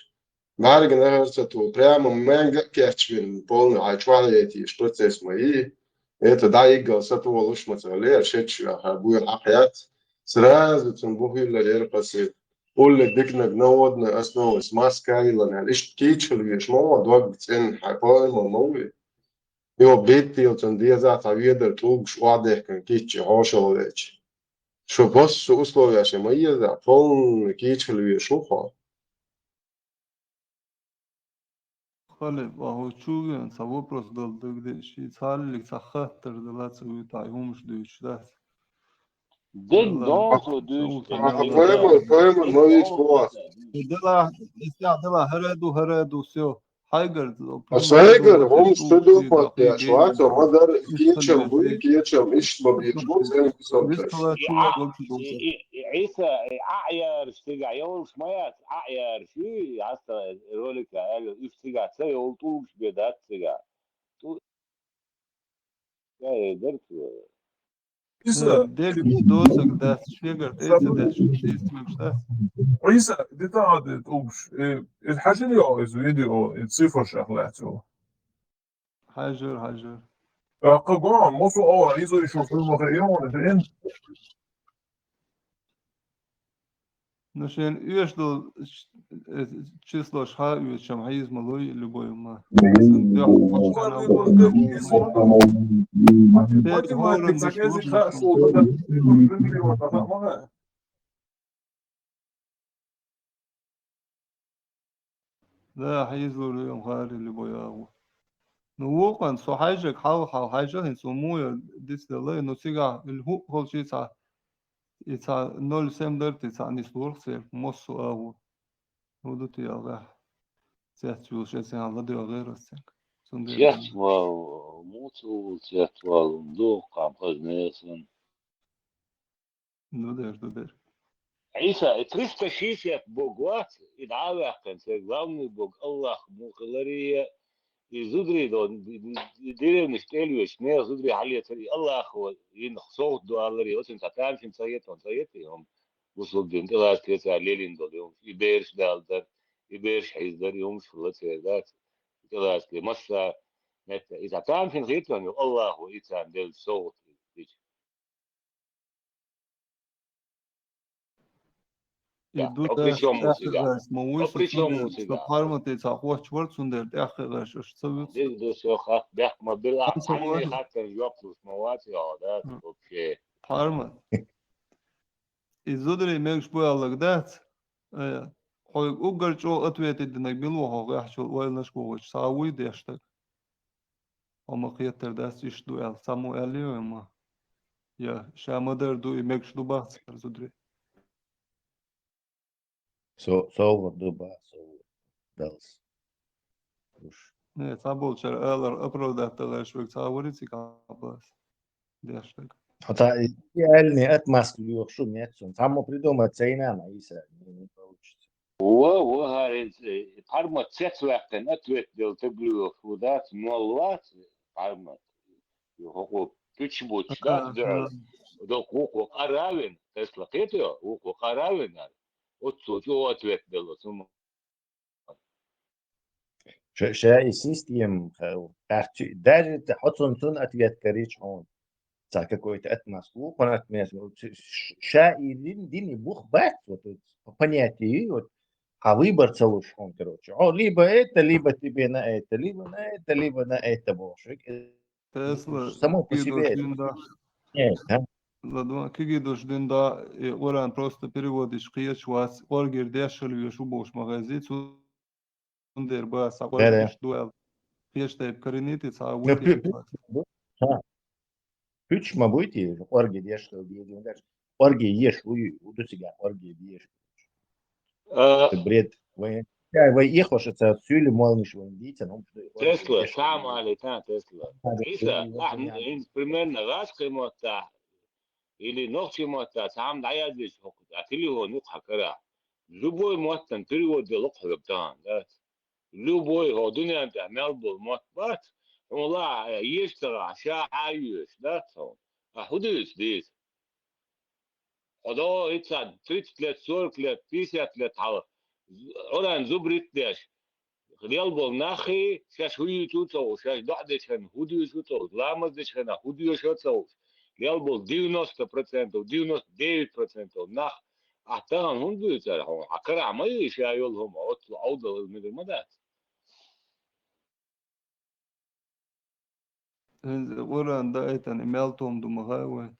БӀаьрга нахар ца ту, прямо маьнга а кечвина, полный хьай чохь летийша процесс ма йий. Это дӀайиггал сатувалуш ма ца ле, шечча хьа буй хьакхаьц. Сразу цун бухуьйлар яра кхаси. Улле дикнаг наводная основа, с маска йилан аьлла, иштта кийча хила веш ма ву, дог цӀена хьайн поэма ма ву. Йо, биттийла цунна деза цхьа ведар тӀулгаш охьадехкина кийча хьошалгӀа веча. Шу массо условияш ма еза, полный кийча хила веш ву хьо. Хали, ваху чуган, ца вопрос дал дагде, ши цаллик ца хаттар дала ца вуьта хӀумаш дуьйцуш дац. Дин дон цо дуьйцуш. Поэма, поэма, но ведь вот. Дела, истя дела, хара ду, хара ду, всё. Хьайгар, А сайгар, хӀумаш ца ду пат деш вац, а ма дар кийчам буй, кийчам иштта ма бийча, ма цӀен кусам таш. Ӏийса, Ӏа яраш цигахь, йолуш ма яц, Ӏа яраш, ю, хьаста ролика аьлла, уьш цигахь ца йолу тӀулгаш бен дац цигахь. ТӀу-, я, я, дерг, Иза, Дерг досаг дац, шегар тӀе ца деш, шийс мегаш дац. Иза, дита хьа де тӀулгаш, э, иза хьажин йо, иза видео, иза цифраш ахлаьцо. Хьажар, хьажар. Акха гон, мосу ова, иза ишо хӀума хе, йо, ин. Ну, шен уьш долу числош хьа уьш, чам хьийза ма луй, любой ма. Да, хьийзлур ю ам хари любой агӀо. Ну, вукъан, со хьайжаг хьал, хьал хьайжа, хӀинца уму я дицделла, ну, цигахь, ил хӀу холчи ца, и ца ноль семь дарти ца нислурх церк, моссу агӀо. Ну, ду ти алгахь. Цец чул шеце хьан ладуй гӀерас церк. Цундела. Цец вал, муцу цец вал, ду, къам хазнесан. Ну, дер, ду, дер. Ӏийса, и триста шестьдесят бог вац, и дӀа а ваьккхина, церан главный бог Аллах мукъаларий, и зударий дон, и, и, и деревнаш тӀелвеш, нехан зударий хьалъецар, и Аллах ва, и нах согӀут ду аларий, оцин цхьа тамашийна ца хетон, ца хетий, хӀума, бусулба дин тӀелаца кецар лелийна долу, и бераш далдар, и бераш хьийздар, и хӀумаш хилла церан дац, тӀелаца ке, масса, метта, и цхьа тамашийна хетон, ю, Аллах ва, и царна делла согӀут, и, и. И ду При чём у тебя? ма вуй, При чём у тебя? Пармати ца хоч вар, цундер тӀехкхегаш аш ца вуьц. Дил ду со хат бехк ма била, хатта жоп луш ма вац, я, да, вообще. Парма. И зударий мегаш буяллаг дац. Э, хьой уггар чӀо ответить динаг билва хьо гӀехчул ойланаш гугӀуч, ца вуй дештаг. Хьо ма кхетар дац, иштта ду аьлла, ца мо аьлли вай ма. Я, ша ма-дарра ду, и мегаш ду бац цара зударий. Со-, совгӀат ду ба, совгӀат далс. Уж. Не, ца болчара алар оправдать далаш век ца вари цигахь бас. Дештаг. Хьо ца и реальный отмазка лоьхуш шу мет сон. Ца мо придумать ца йина ма, Иса, не, не получится. Во, во, хӀара, э, парма цец ваьккхина ответ дел таг лоьхуш ву дац, мол вац, парма. Ю хӀокху пуч буч дац дуьхьал. Доккха вукхо къаравин, тесла кхетайо, вукхо къаравин ара. Оццо чӀо ответ делла, цума. Ша, ша и система, ха, къарчи, даже хьо цун, цун ответ карийча хьуна. Ца какой-то отмазка, вукхун отмазка, ш-, ш-, ша и дин, дин и бух бац, вот, вот, по понятию, вот, а выбор ца луш хьуна, короче. О, либо это, либо тебе на это, либо на это, либо на это, бошек. Тесла, Само по себе. Дин да. Нет, да? Ладно, киги душ дин да, и Коран просто переводиш кхечу вац, оргир дешал веш убош магазин, цундер ба, са Да, да. Коран дуэл. Кхечу тайп коренитый, ца Ну, вот пи-, пи-, да. Пуч ма буйти, орги дешал, орги еш, уй, уду цига, орги еш. Э, Это бред. Вай, я, вай их ваша ца сюли молниш вай дитя, ну, что Тесла, дешал. сам али, та, Тесла. Да, да, Иса, да, а, да. ин, примерно, гаш кымота. или нохчийн маттаца хӀама дӀаяздича хӀокху, а телефон ю хьан карахь. Любой маттана перевод делла хьо веб тахана, да? Любой хӀо дуьнен тӀехь мел болу мотт бац, хьуна лаахь, еш ца гӀахь, ша хьан а йоьшу, дац хьуна? А хӀун дуьйцу деза? Хьо догӀу иццахь тридцать лет, сорок лет, пятьдесят лет хьалха Къуръан зубрит деш, лел болу наххий, шаьш хӀун юьйцу ца хууш, шаьш доӀа дечхьана хӀун дуьйцу ца хууш, ламаз дечхьана хӀун доьшу ца хууш, лел болу девяносто процентов, девяносто девять процентов нах, ахь тахана хӀунда дуьйцу ара хьуна? Хьан карахь ма ю и ша йолу хӀума, оццул Ӏовдал хила мегар ма дац. ХӀинца Къуръан даийтина и мел том ду ма хаьа вайн.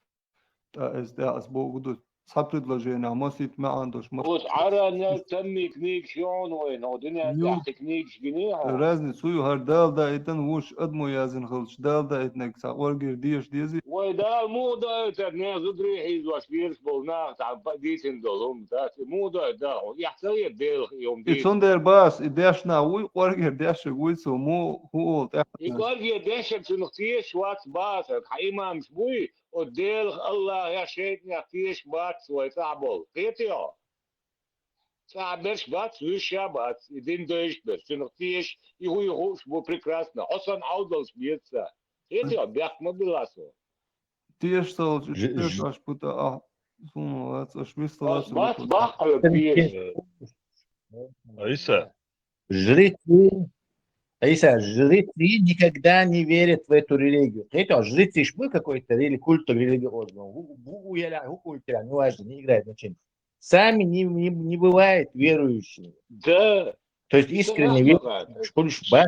ТӀаккха иза тӀехь аса бохург ду. Цхьа предложение, масийтта маьӀна долуш, ма Оцу Ӏаранна таммий книгаш ю хьуна вайна, хьо дуьнен Ю. тӀехь кхин книгаш гиний хьо? Разница ю, хӀара Дала даийтина, вуьш адамо яздина хилча, Дала даийтинарг цхьа кӀоргера деша дезий? Вай Дала муха даийтар, нехан зударий хьийзош лелаш болу нах цхьа па-, дийцина долу хӀума дац? И муха даийтар Дала хьуна? Эхь ца хета Делах и хӀума И дийцина? Цундела бац, и дешна вуй, кӀоргера дешнарг вуй цо, муха хӀун олу тӀаьхьа И ца кӀоргера дешнарг цунах тешаш вац бац, хьан имамаш буй, оцу Делах, АллахӀах, шайтӀанех тешаш бац вай цӀахь болу. Кхетий хьо? ЦӀахь берш бац, вуьш а бац, и дин девзаш берш. Цунах тешаш, и хӀун ю хууш бу прекрасно. Хьо санна Ӏовдалш беза ца. Кхетий хьо, бехк ма билла со. Тешаш ца волчу, Ж-, ж- тешаш аш пу тӀа, а, суна вац, аш виста Ас вац, бац, виста. баккхалла тешаш. Айса. Жрецы, Айса, жрецы никогда не верят в эту религию. Кхетий хьо, жрецы ж был какой-то или культ религиозного. Ву-, ву-, ву-, я ля-, ву-, ву-, я ля-, неважно, не играет значения. Сами не, не, не бывают верующими. Да. То есть И искренне согласна, верят, да. что лишь ба-,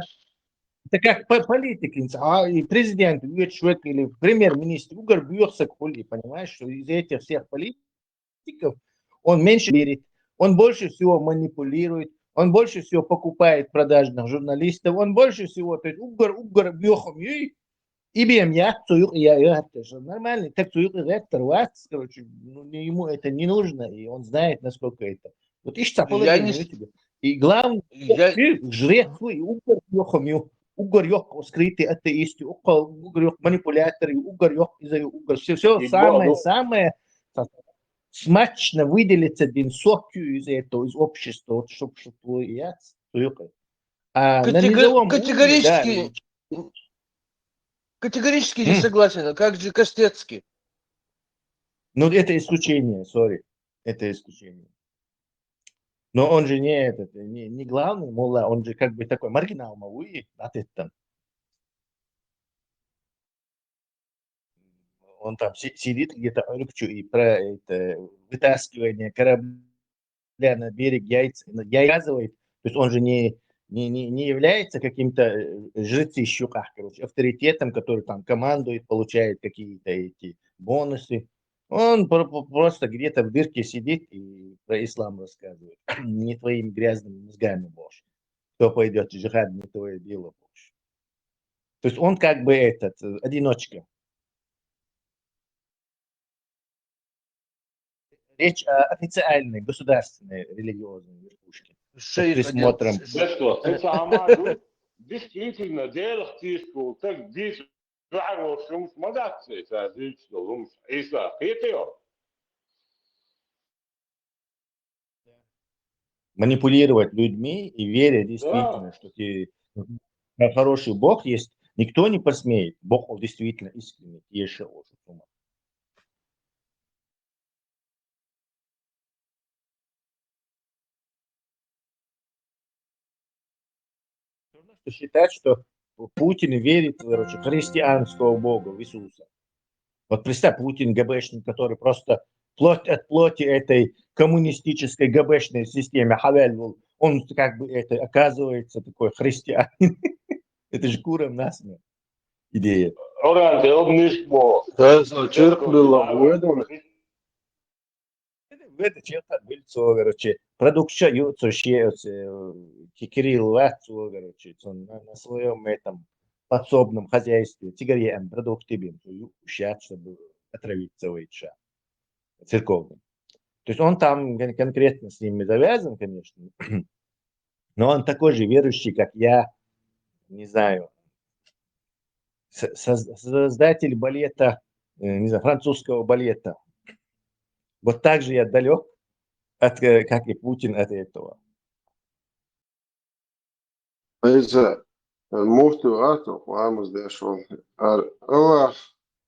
это как по-, политик, а, и президент, и человек, или премьер-министр, угар бьёхса хули, понимаешь, что из этих всех политиков он меньше верит, он больше всего манипулирует, он больше всего покупает продажных журналистов, он больше всего, то есть угар, угар бьёхам юй, и бьем я, цу юк-, я, я, это же нормально, так цу юк-, это вас, короче, ну, не, ему это не нужно, и он знает, насколько это. Вот ишта Я положение не с-, у тебя. И главное, я ты жрец, и угар бьёхам ю, угар ёх скрытый атеист, ю, угар, угар ёх манипулятор, ю, угар ёх из-, ю, угар всё, всё И самое, главное, самое смачно выделиться дин сокью из этого, из общества, вот, чтоб, чтоб твой я, цу юк-, А на Катего-, низовом уровне, да, категорически, и категорически не М. согласен. А как же Костецкий? Ну, это исключение, сори. Это исключение. Но он же не этот, не, не главный мулла, он же как бы такой маргинал, ма вуй, атеттан. Он там си-, сидит где-то, а, рыбчу и про это вытаскивание корабля на берег яйца, яйцевывает. То есть он же не, не, не, не является каким-то, э, жрецы щуках, короче, авторитетом, который там командует, получает какие-то эти бонусы. Он про-, про-, просто где-то в дырке сидит и про ислам рассказывает. Не твоими грязными мозгами больше. Кто пойдет в джихад, не твое дело больше. То есть он как бы этот, э, одиночка. Речь о официальной государственной религиозной верхушке. Под Шейх, присмотром. Шейх. Действительно, Делах тешаш волу стаг дийца ваьхьар волуш хӀумаш ма дац, цара дийцаш долу хӀумаш. Ӏийса, кхетий хьо? Манипулировать людьми и веря действительно, Да. что ты, э, хороший Бог есть, никто не посмеет. Бог, он действительно искренний, тешаш волуш хӀума. Всё равно, что считать, что Путин верит, короче, в христианского Бога, в Иисуса. Вот представь, Путин ГБшник, который просто плоть от плоти этой коммунистической ГБшной системе хьаваьллал, он как бы это, оказывается, такой христианин. Это же курам насмех идея. Оран, ты обнишь бо. Да, за черк было, в этом. Веда чехат бил цо, короче, продукция ю цо ше, э, ки-, Кирилл вац цо, короче, цо на, на своём этом подсобном хозяйстве, цигаре ам продукты бин, цо ю щас, чтобы отравиться вайча церковным. То есть он там кон-, конкретно с ними завязан, конечно, но он такой же верующий, как я, не знаю, с-, соз-, создатель балета э, не знаю, французского балета. Вот так же я далек от, э, как и Путин от этого. Ӏийса, муфти вац, ламаз деш вол. Ар Аллах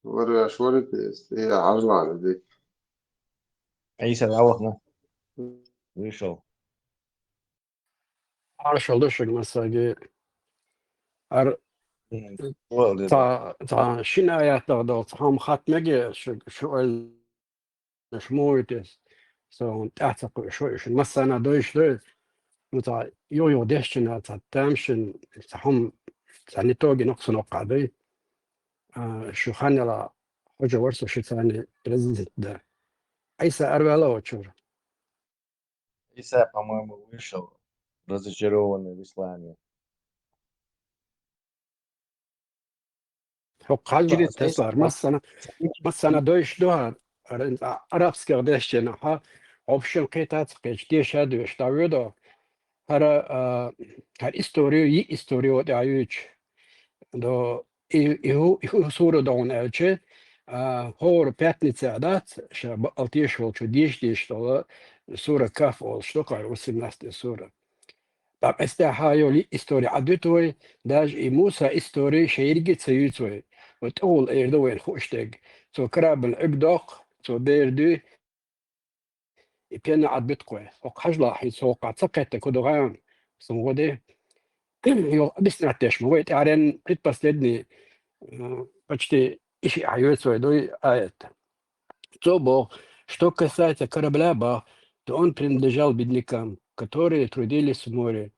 варвеш варитес, и хьажлана дик. Ӏийса, Аллахна. Вышел. Маршал ду шуга массаге. Ар М, вол, да. цхьа, цхьа шина аятах долу цхьа хьама хатта меге, шу, шу ойла, шу муха вуьйту иза. Со тӀаьхьа ца кхуьу, шу, шу массана дойуш ду иза. Ну, цхьа юха-юха дешчина, цхьа тамашийна, цхьа хьама, цхьа не тоге ноксаноккха дуй. А, шу хан яла хьожа вара со шуьца цхьаьна резидент да. Ӏийса, ара ваьлла оцу чуьра. Ӏийса, по-моему, вышел, разочарованный в исламе. ХӀокху хьажа Через Теслар Ӏийса. Массана, массана дойуш ду хӀара, хӀара а-, арабских дешчина, хьа, общем, кхетаца кхечу, деша а доьшу, дӀавоьду. ХӀара, а, хӀара историю, йиъ историю тӀехь юьйцу. До, и, и хӀу-, и хӀу сура догӀун аьлча, а, хӀора пятница дац, ша бакъал теша волчу деша деш долу сура Каф олуш ду, кхара восемнадцатая сура. ТӀаккха эцтехьа йолу истори Ӏадуьту вай, даже и Муса истори шайриге ца юьйцу вай. Вай тӀехула эр ду вайна хууш дерг. Цо корабль Ӏуьгу доккху, цо бер дуьй, и пена Ӏадбуьту вай. ХӀокху хьажлахь, хӀинца хӀокхахь ца кхетта ку ду гӀан, сан гӀо де. Йо, объяснять деш ма вай, тӀаьхьаренна предпоследний, э, почти и шиъ хьан йоьцу вай дуй аят. Цо боху, что касается корабля, бах, то он принадлежал беднякам, которые трудились в море.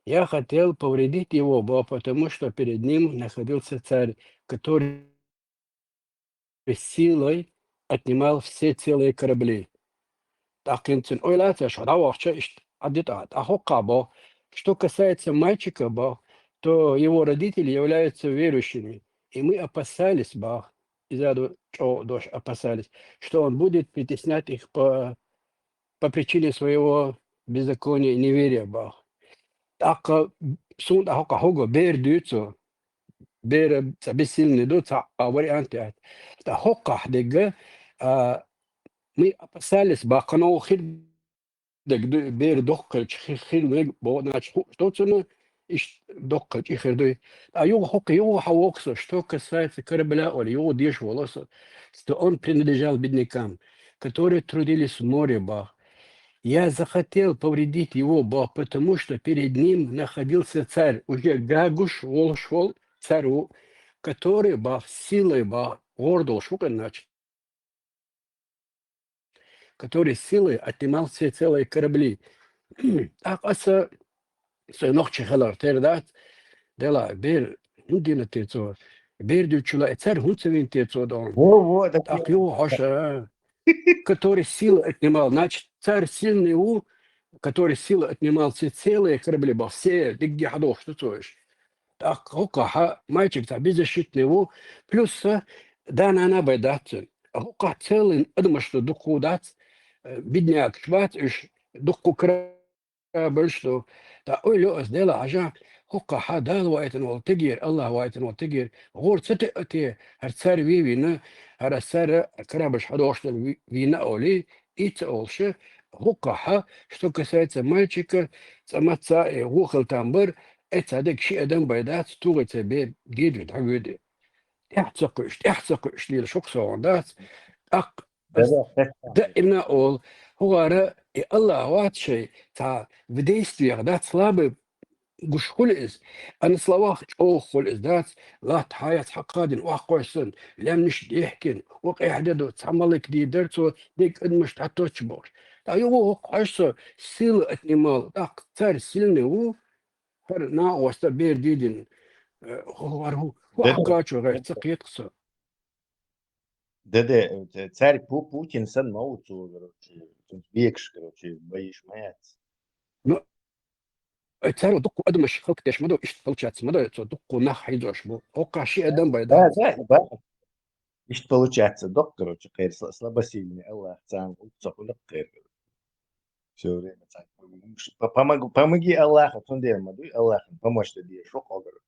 Я хотел повредить его, бах, потому что перед ним находился царь, который силой отнимал все целые корабли. ТӀаккха хӀинца ойла а ца еш, дӀавахча иштта Ӏадда тӀаккха. ТӀаккха хӀокхахь боху, что касается мальчика, бах, то его родители являются верующими, и мы опасались, бах, иза ду чӀогӀа дош, опасались, что он будет притеснять их по, по причине своего беззакония и неверия, бах. ТӀаккха суна тӀе хӀокхахь хӀума бер дуьйцу, бер цхьа бессильный ду, цхьа а вариант яц. ТӀаккха хӀокхахь дерг, а, мы опасались, бах, кхано хир дерг ду, бер доккхалча хи-, хир дерг боху, нача хууш ду цунна, иштта доккхалча и хир дуй. А юха хӀокху, юха хьан воксо, что касается корабля, ола, юха деша волу со, что он принадлежал беднякам, которые трудились в море, бах. Я захотел повредить его, бах, потому что перед ним находился царь, уже гагуш волуш волу царь ву, который, бах, силой, бах, гӀора долуш ву кхин, нача, который силой отнимал все целые корабли. ТӀаккха аса сайн нохчи хилар тера дац, дела, бер хӀунда дина те цо? Бер дуьйцуш ла, и царь хӀунда ца вина те цо догӀу? Во, во, да. ТӀаккха юха хьоша, который силой отнимал, значит, царь сильный ву, который силой отнимал все целые корабли, бах, все, дигги хьадохуш ду цо уьш. ТӀаккха хӀокхахь мальчик цхьа беззащитный ву, плюс а да-нана бен дац цуьнан. ХӀокхахь целый адамаш ду, дуккха дац, э, беднякаш бац уьш, дуккха корабльш ду. ТӀаккха ойла йо аса, дела, хьажа, хӀокхахь Дала ваийтина волу тегера, Аллах ваийтина волу тегера, гӀора ца теа те, хӀара царь вий вина, хӀара царь корабльш хьадохуш дерг ви-, вийна а олий, и ца олуш, хӀокхахь, что касается мальчика, цкъа маца а, э, вон хила там бара, э, цхьа дерг ши адам бен дац, тухий ца бе, дедуьйту дӀавоьду. ТӀаьхьа ца кхуьуш, тӀаьхьа ца кхуьуш лелаш хӀокху согӀун дац. ТӀаккха ас даимна а олу, хӀугара и Аллах вац шайн, цхьа в действиях дац, слабый гуш хуьлу иза, а на словах чӀогӀа хуьлу иза дац, латта хьаяц хьакхадина, охьакхойсу санна, лаьмнаш дехкина, вукъехь де ду, цхьа малик дийр дара цо, дерг адамаш дӀатоттуш бохуш. ТӀаккха юха хӀокху хьажа со, сила отнимал, тӀаккха царь сильный ву, хӀара накъост бер дийдина, э, хӀу-, хӀара хӀу-, хӀу Ахкачо гӀерта ца кхетахь со. Деде, э, царь Пу-, Путин санна ма ву цо, короче, цунца бекаш, короче, боиш ма яц. Ну, э, царо дуккха адамаш хӀаллакдеш ма ду, иштта получается ма ду, цо дуккха нах хьийзош бу. ХӀокхахь ши адам бен дац. Да, да. Иштта получается, доккха, короче, кхеран сла-, слабосильный Аллах, царна уццах уьлакха кхеран. Всё время царна помог-, по-, помог-, помоги Аллаха, цундела ма дуй, Аллахна помочь дан дезаш ву хьо, короче.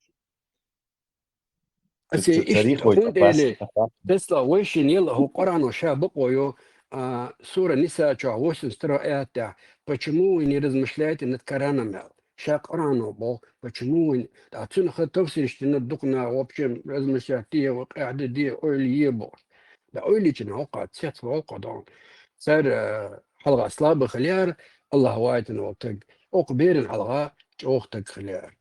Аса иштта, хӀунда аьлча, Тесла, вайшинна ела хӀу Къуръано ша бакъо йо, а, сура Ниса чохь восемьдесят второй аят тӀехь: «Почему вы не размышляете над Кораном?» аьлла. Ша Къуръано боху, почему вы не, ткъа цунах тафсираш дина дукха наха, вообще размышлять де, къаьхьа де, ойла е бохуш. Да ойла йича хӀокху цец волу дон. Цара, а, хьалха слабый хилла яра, Аллах вайтина волу таг. Оцу беран хьалха чӀогӀа таг хилла яра.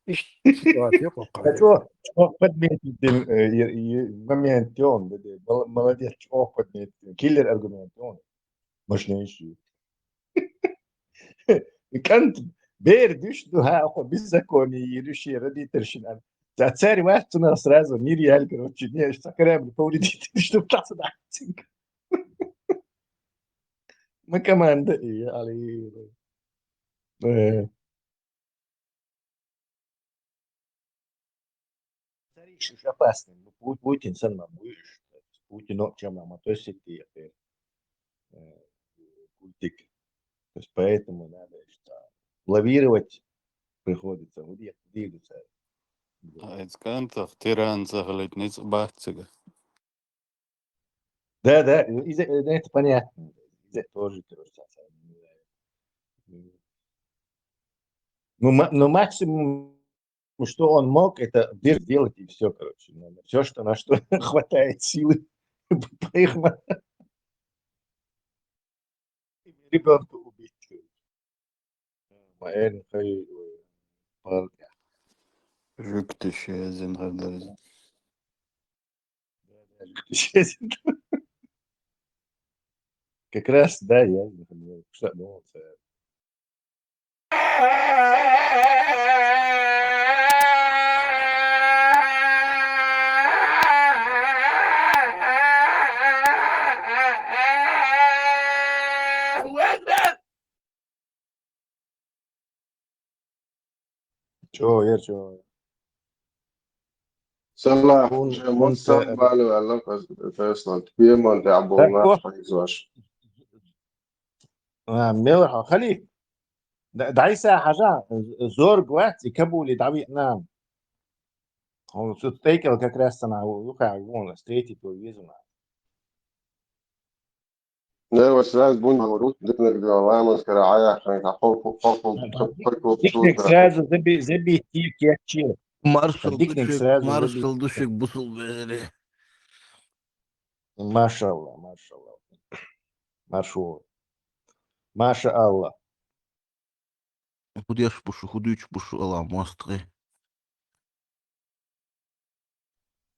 Иштта ситуация кхоккхур. Ткъа чӀогӀа, чӀогӀа подметить дина, э, и, и момент йогӀу, да, да, мол-, молодец, чӀогӀа подметить дина. Киллер аргумент йогӀу. Мощнейший. КӀант бер дуьш ду, хьан, хьо беззаконие йийр ю шен родительшна. Ца-, цаьрга вац цунах сразу мир яьлла, короче, не, ца корабль повредить, чтобы тӀаса дӀа. Ма команда и, али. Э. Цаьрга уьш опасный. Ну, Пу-, Путин санна ма бу уьш. Путин нокча ма, ма то есть это, э, политика. То есть поэтому надо, что лавировать приходится. Вот я двигаться. А из концов тиран захалить ниц бахцига. Да, да, из-, э, это понятно. Из-, тоже, короче, там, э, ну, ма-, ну, максимум, что он мог, это дыр сделать и всё, короче. Ну, всё, что, на что хватает силы, по их ма-, ребёнка убить. Ма эн хай, ой, палка. Жуктиш езин хадерзин. Да, да, жуктиш езин. Как раз, да, я, например, что думал, э, Чо, я чо. Салам, хӀун, же хӀун муссам ца-, балу Аллах, Файсал, пьемонте абула, хьо. Хьайзош. А, мел хьо, халиф. Д-, дӀайса хьажа, зорг вац, и Кабуле дӀавиъна. Хьо цу тӀекӀел как раз цхьана юха вон, встретить ву везуна. Не, вот сразу бун рут, дыкнарг ламаз кара Ӏаяхханга, хьо, хьо, хьо, хьо, хьо, хьо, хьо, дикнарг сразу заби-, забить кеччи. Маршал дикнарг душик, сразу маршал забить. Душик бусулбери. Машалла, машалла. Маршо. Маша Алла. ХӀу деш бу шу, хӀу дуьйцуш бу шу, ала мостагӀий.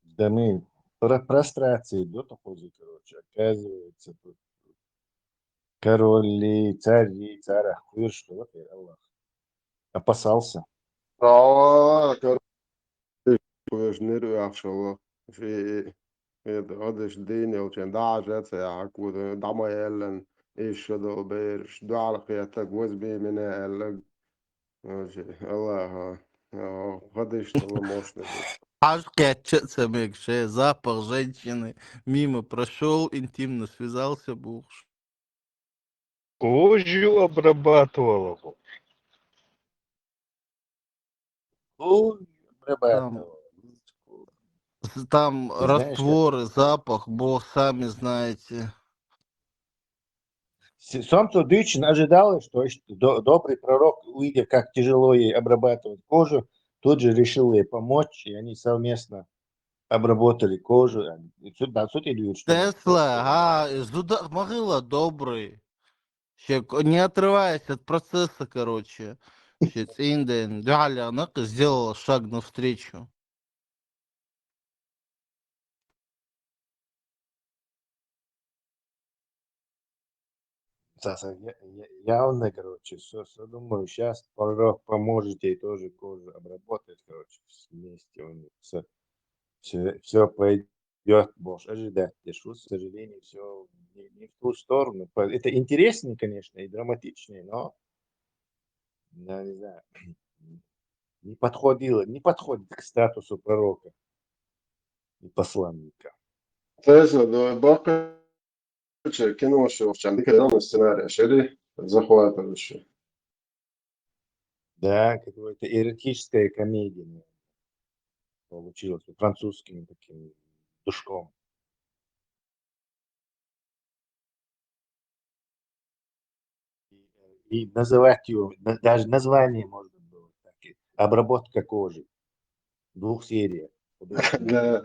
Да мы про-, прострации до такой, короче, оказывается, тут король ли, царь ли, царах кхоьруш хилла, хӀей Аллах. Опасался. А, кор-, кхоьруш нир оьхуш хилла. Ши-, и, и, гӀадаш дийна йолчун дӀа а жа ца яхьа, кхо дӀа ма аьллан, иштта долу бераш, дуьхьал кхетаг, возьмемина аьлла. Вообще, Аллаха, а, хадиш тала мощный. Хьаж кхетча а ца мега шайн, запах женщины мимо прошёл, интимно связался бохуш. Кожу обрабатывала бу. Кожу обрабатывала. Там, там растворы, запах, бог, сами знаете. С-, Сомсу Дычин ожидал, что ещё до-, добрый пророк, увидев, как тяжело ей обрабатывать кожу, тут же решил ей помочь, и они совместно обработали кожу. И су-, да, су тӀе дуьйцуш. Тесла, а, зуда ма хилла добрый. Ше ко-, не отрываясь от процесса, короче. Ше цӀийнден дуьхьал яхна, сделала шаг навстречу. Саса, я, я, явно, короче, всё, всё думаю, щас пророк поможет ей тоже кожу обработать, короче, вместе у них всё, всё, всё пойдёт, будешь ожидать, дешус, к сожалению, всё не, не в ту сторону. По-, это интереснее, конечно, и драматичнее, но, я не знаю, не подходило, не подходит к статусу пророка и посланника. Тесла, давай баккхи. Короче, кино шо, в чём дика, сценарий, шери, захватывающий. Да, какая-то эротическая комедия, наверное. получилось, французским таким душком. И, и называть его, на- даже название можно было так, и обработка кожи. Двух серий. Да.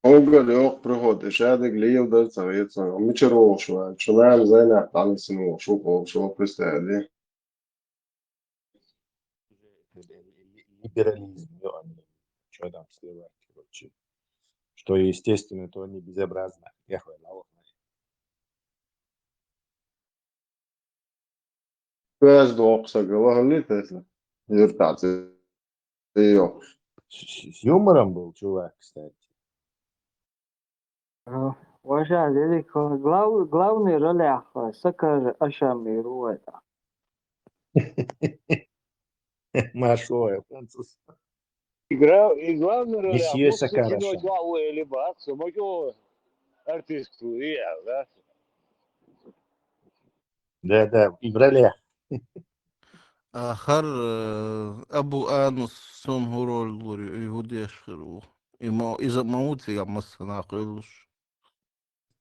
Уголь ох приходит, шадик лил дар цавец, мы чего шла, чулам зайна, там сину шуко, шуко представили. Либерализм, ё, они, что там скрывать, короче. Что естественно, то они безобразно. Я хуй, лавок, Пес док сагала, хали тесла. Юртац. Йо. С, с- с юмором был чувак, кстати. А, Ваша великого глав, главный ролях Сакар Ашами Руэта. Машо, француз. Игра, и главный роль. Месье Сакараша. Артист, да? Да, да, и в ролях. Ахар, э, Абу Анус сун хурол лури, и худеш хиру. И мо, и за маут фига массана кылуш.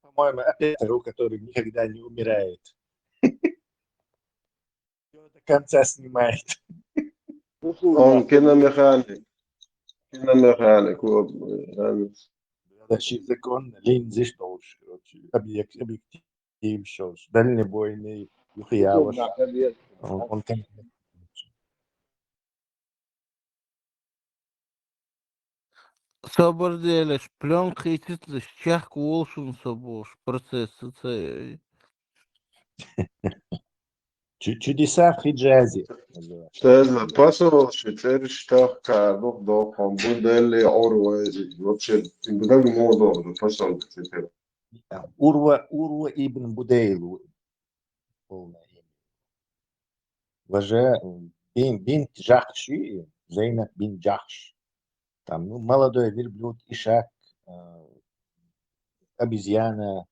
По-моему, опять ру, который никогда не умирает. Всё до конца снимает. Он киномеханик. Киномеханик, вот, э, Следующий закон, линзы, что уж, короче, объект, объектив, что уж, дальнобойный, юхияваш. Он, он там Собар делеш, плёнка хититлеш, чахк волшун собош, процесс цей. Чу- Чудеса в Хиджазе называется. Что это? Посол, шицер, что, кадук, док, он, будели, орвай, вообще, как моду, посол, цитер. Урва, Урва ибн Будейл, полное имя. Важе бин, бин Джахши, Зейнаб бин Джахш. Там, ну, молодой верблюд, ишак, э, обезьяна,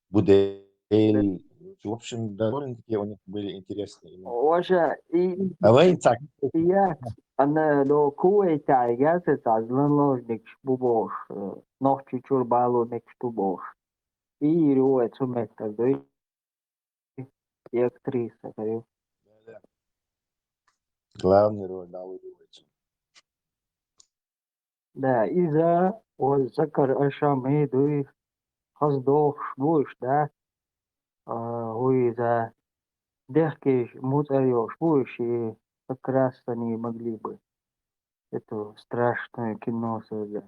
Будейл. В общем, довольно-таки у них были интересные имена. Ваша и А вы так, и я, она до Кувейта, я се цаз ланложник бубош, нохчи чур балу ник бубош. И Руэт сумет, так да и актриса, говорю. главный роль наложивается. Да, и за, о, Сакар Ашами дуй, хаздох, буш, да? А, уй, за, дехкиш, муцарёш, буш, и как раз они могли бы это страшное кино создать.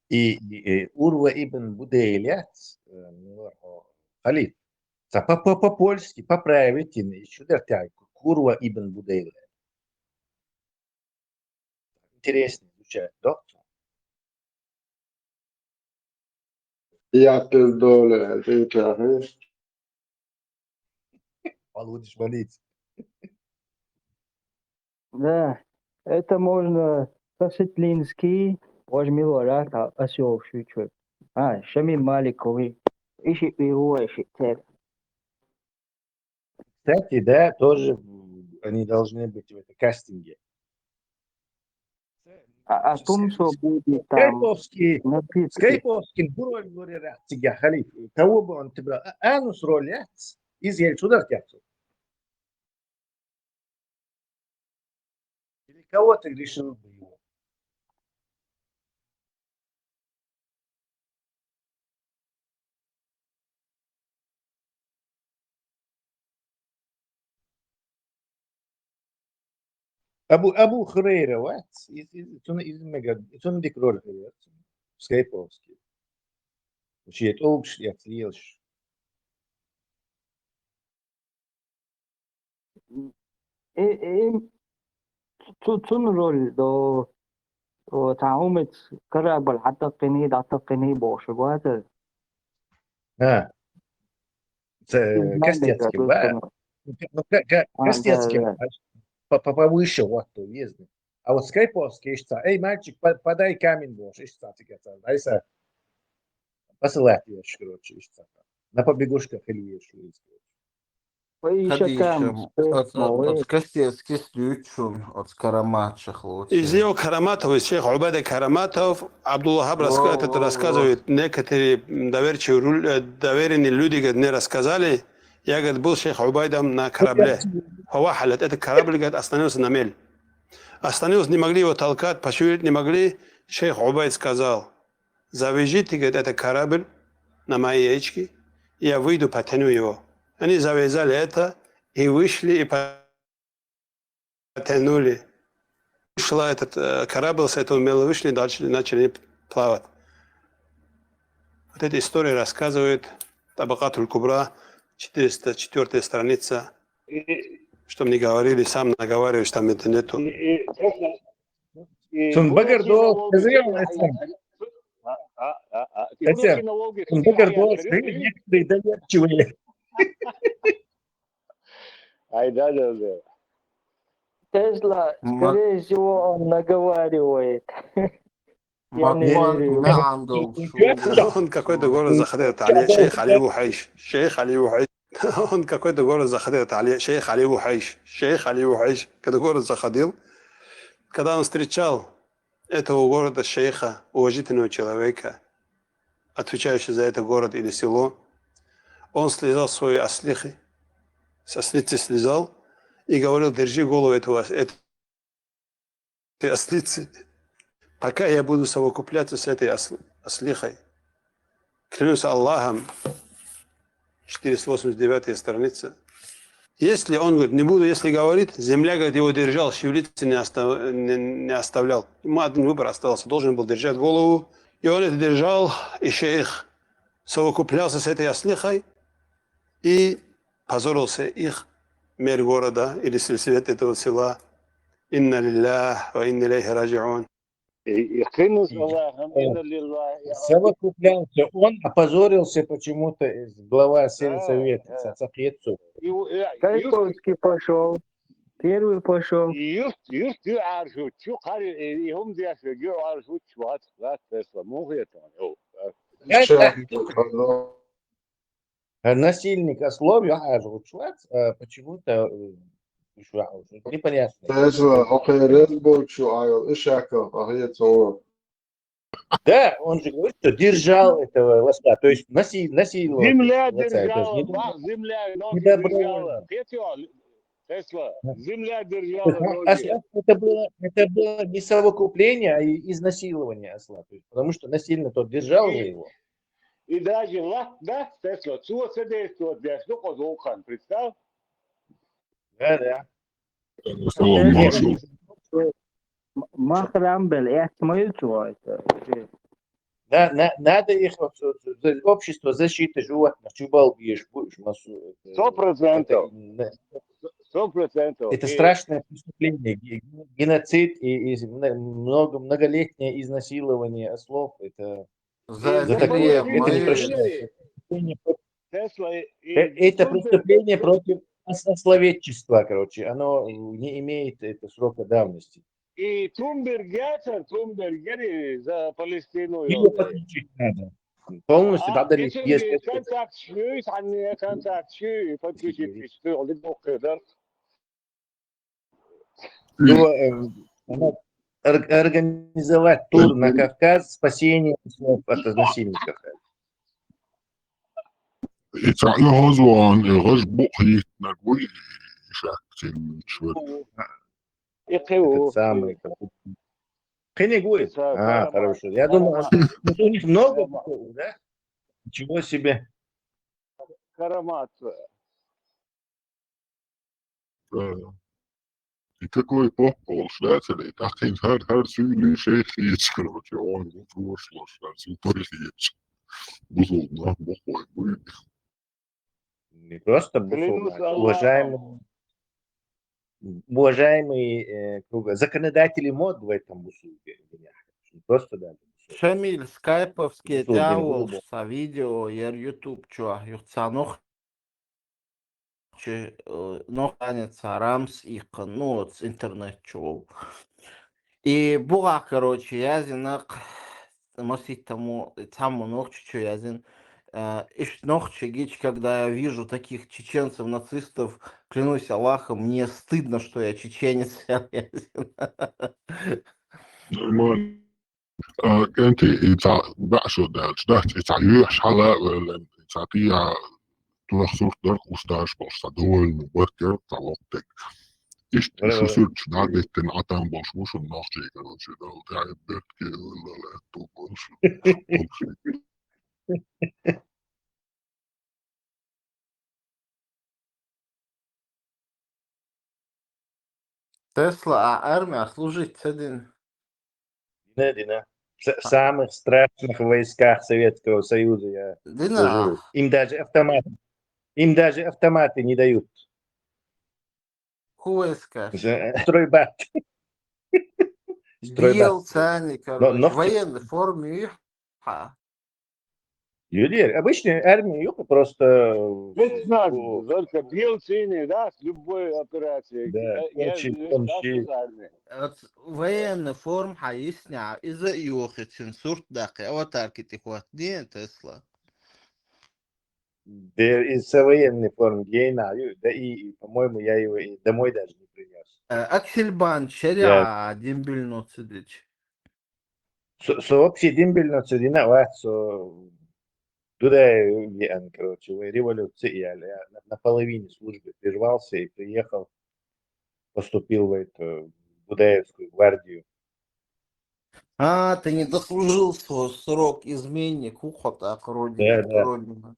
И, и, и Урва ибн Будейлят, э, ну, о, халиф, ца по, по, по-польски, поправить, и ещё дать так, Урва ибн Будейлят. Интересно звучит, доктор. Я пил доле, ты чахи. Получишь болеть. Да, это можно по-сетлински, возьми лората, осёл шучу. А, Шамиль Маликови. Ищи и Руэши, цер. Кстати, да, тоже м, они должны быть в этом кастинге. А, а тум, что будет там Скайповский, напитки. Скайповский, роль говорят, тебя халиф. Кого бы он ты брал? А, Анус роль, я? Из Ельцуда, я? Или кого ты решил бы его? Абу, Абу Хурейра, вот, из, из, из, из, мега, из, он дик роль играет. Скайповский. Вообще, это общий, я съел. Э, э, цу-, цун роль до, о, таумец корабль хатаккини, датаккини бош, гуатер. А. Це Знамя Костецький, какой-то, да? ну, Ну, ка-, ка-, А, Костецький, да, да. По-, по-, повыше, вот, то есть. А вот Скайповский, ишь, ца, эй, мальчик, по-, подай камень, бош, ишь, ца, цикаца, дай са. Посылать её, короче, ишь, ца. На побегушках или ещё есть, короче. Кадишам, оц, оц кастес кис дючун, оц караматших лучше. Из его караматов, из шейх Убайда караматов, Абдул-Ваххаб раска-, этот рассказывает, некоторые доверчивые ру-, э, доверенные люди, говорит, мне рассказали, я, говорит, был шейх Убайдом на корабле. Фавахалят, этот корабль, говорит, остановился на мель. Остановился, не могли его толкать, пошевелить не могли. Шейх Убайд сказал: «Завяжите, говорит, этот корабль на мои яички, я выйду, потяну его». Они завязали это и вышли, и потянули. Ушла этот, э, корабль, с этого мела вышли, дальше начали плавать. Вот эта история рассказывает Табакатуль Кубра, четыреста четвёртая страница. Чтобы не говорили, сам наговариваешь, там это нету. Цун багардо, скажи, Эсен. Эсен, цун багардо, скажи, некоторые доверчивые. Ай, да, да, да. Тесла, скорее всего, он наговаривает. Я не верю. Он какой-то город заходил, это Али, шейх Али Вухайш, шейх Али Вухайш. Он какой-то город заходил, это Али, шейх Али Вухайш, шейх Али Вухайш. Когда город заходил, когда он встречал этого города шейха, уважительного человека, отвечающего за этот город или село, он слезал свои аслихи, с ослицы слезал и говорил: «Держи голову этого, этой ослицы, пока я буду совокупляться с этой осл-, ослихой. Клянусь Аллахом», четыреста восемьдесят девятая страница. Если он, говорит, не буду, если говорит, земля, говорит, его держал, шевелиться не, остав-, не, не оставлял. Ему один выбор оставался, должен был держать голову. И он это держал, и шейх совокуплялся с этой ослихой, и позорился их мэр города или сельсовет этого села. Инна лиллах ва инна илейхи раджиун. И, и клянусь Аллахом, инна лиллах. Совокуплялся он, опозорился почему-то, э, глава сельсовета, да, да. Сацакьецу. И у-, э, Кайковский пошёл, первый пошёл. Юрт, юрт, юрт аржу, чу хари, э, и хум диас, э, гю аржу, чу ват, ват, Тесла, мухи это, о, да. Это, а, насильник ослов, я аржу, чу ват, а почему-то, э, Непонятно. Тесла, окей, Ренбо, чу айол, Ишаков, а где Цолов? Да, он же говорит, что держал этого лося, то есть наси-, насиловал. Земля держала, земля, ноги держала. Тесла, земля держала ноги. Это было, это было не совокупление, а и-, изнасилование осла, то есть, потому что насильно тот держал же его. И даже лат, да, Тесла, цо седействовать, да, что козолхан, представь? Да, да. Салам, Маршал. М-, махрам бел, эхт мойчу это. Да, на-, надо их, вот, вот, за-, общество защиты животных, чубал бьешь, будешь массу, это, сто процентов. Это, да. Сто процентов. Это страшное преступление, ге-, геноцид и, и мно-, много, многолетнее изнасилование ослов, это за-, за такое, это не прощается. Тесла, и, э, и это преступление против ос-, ословедчества, короче. Оно не имеет, это, срока давности. И Тунберг Яцер, Тунберг Гери за Палестину. Его подключить надо. Полностью, а, надо ли, если контакт, подключить, подключить, подключить, подключить. Его, э, ор-, организовать тур на Кавказ, спасение от насильников. Ицаъна хозуан, э, гъаж бухит нагуй, шак, чим, чват. Этот самый, как, Кенегуй. А, хорошо. Я думал, у них много бухов, да? Ничего себе. Карамат. Э, и какой поп-, полшляцелей, так и хар, хар сюли шейх ич, короче, он вопрос лош, хар сюли шейх ич. Бузул, на, бухой, бу-. Не просто бузул, а уважаемый, уважаемый, э, круга-, законодатели мод в этом бусулге. Не просто даже бусулге. Шамиль, скайповский дявол, са видео, ер YouTube чуа, юхцанух. Чи, э, ноханец арамс ихъ, ну, вот, интернет чугъул. И бугъа, короче, язинакъ, маситаму, цаму нохчу чу язин, А, ишт нохчий гич, когда я вижу таких чеченцев, нацистов, клянусь Аллахом, мне стыдно, что я чеченец. Нормально. А, кӀентий, и цхьа баьӀ шо даьлча дац, и цхьа юьхьаш хьала а ваьлла, и цхьа тӀехьа тоьхна сурт дар, уставаш болуш цхьа довольный баргара цхьа воккха дерг. Иштта и шу суьрташ дӀадеттина Ӏа там болуш ву шуна нохчий, короче, дала тӀаьхьа беркате валла лаьтту болуш. Тесла, а армия служить ца дина? Дина, дина. В с- самых страшных войсках Советского Союза я Дина. служил. Им даже автомат, им даже автоматы не дают. Ху войска? З- Стройбат. Стройбат. Бел цани, короче, Но- но- военной форме юьхьа. Юлир, обычная армия юха просто Спецназ, у- только бел цани, да, с любой операцией. Да, Э, я очень не тонкий. Спецназ армия. Вот военная форма хьа йисна, иза а йохицина сурт даккхи, аватарки тӀехӀоттане Тесла. Да, из со военной формы гейна, ю- да и, и, по-моему, я его и домой даже не принес. Э, Аксельбан, шариа димбилно цудич. Со, со вообще димбилно цудина, вац, со Дудаев, короче, вай революция, я, я на, на половине службы прервался и приехал, поступил в эту Дудаевскую гвардию. А, ты не дослужил свой срок, изменник, ухо так, родина, Да, да. Родина.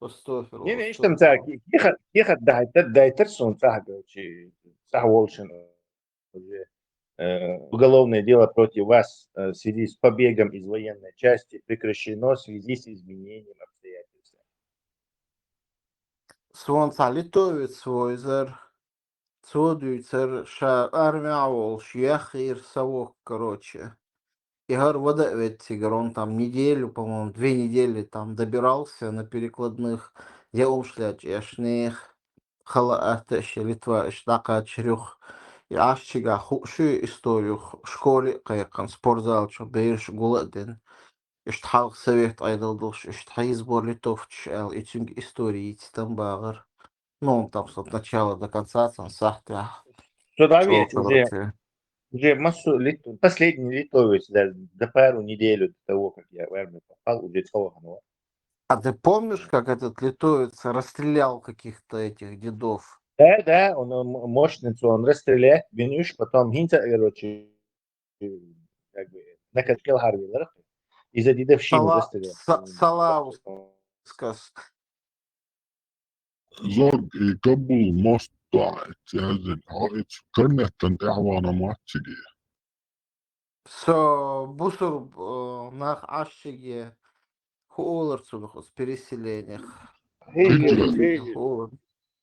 Астафирулла, Не, не, астафирулла. Там так, кихат, кихат дайтар, дайтар сон цахга, чи, цах волшин, уже, э, уголовное дело против вас, э, в связи с побегом из военной части прекращено в связи с изменением обстоятельств. Сон цхьа литовец вайзар, цо дуьйцар, ша армия волуш яххийра са воккха, короче. И хӀара вада а ведда цигара, он там неделю, по-моему, две недели там добирался на перекладных, я умшлячӀеш нех, хала атта ше Литва иш дӀакхачарюх. И Ӏаш чигахь хууш ю историю, школе а кхайкхина, спортзал чу бераш гула а дина. Иштта хьалха совет Ӏедал долуш, иштта хьийзабора литовцаш аьлла, и цуьнга истори йийца там багӀар. Ну, он там с начала до конца, там, сахьтехь. Что, да, чё, ведь уже, короче. Уже массу лит-, последний литовец, да, за пару недель до того, как я в армию попал, уже цхьа вахана вара. А ты помнишь, как этот литовец расстрелял каких-то этих дедов? Да, да, он, он мощный, он расстреляет, бинуш, потом хӀинца, короче, как бы, наконец, кӀелхьарвелларх. Из-за дедовщины Сала-, расстрелял. Са-, Салаускас. Зог и Кабул мост доӀа, цӀерзина хьо, и корнеттан тӀаьхьа вахана моттиге. Со бусурба, э, нах Ӏаш чиге, хӀу олар цунах оцу переселениях? Хиджра. Хиджра. Хиджра.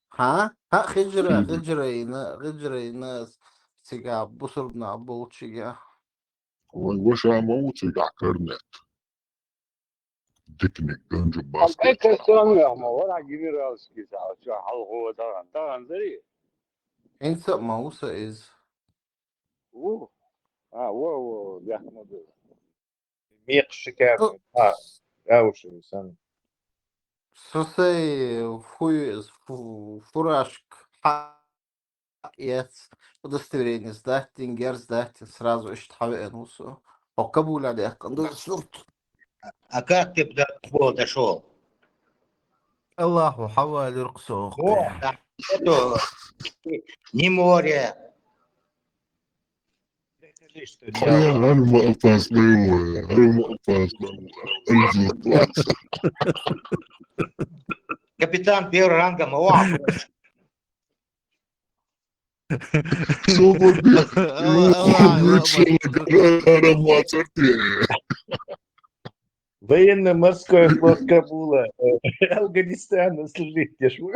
Хьа? Хьа, хиджра, хиджра йина, хиджра йина цигахь бусурба нах болчиге. Вай ваша ма ву цигахь корнет. Диканиг ганжу А баскет. Костромах ма вара генеральский, цхьа хьалхо тахана, тахана дарий? ХӀинца а ма ву сан иза. Ву? А, во, во, яхна ду. Мекх шикарный. А, аушев сан. Со сай фу-, фу-, фуражка хьа-, эц, удостоверение сдать дин, герз сдать дин, сразу иштта хьавеана ву со. Хьо Кабула даьккхина ду сурт. А как ты до Кабула дошёл? Аллаху хьавалира со. О, да. Это не море. Хьан ма опасно, хьан ма опасно. Капитан первого ранга ма ву. Собака, Алла, Алла, Алла, Алла. Военно-морской флот Кабула, э, Афганистана служить деш ву.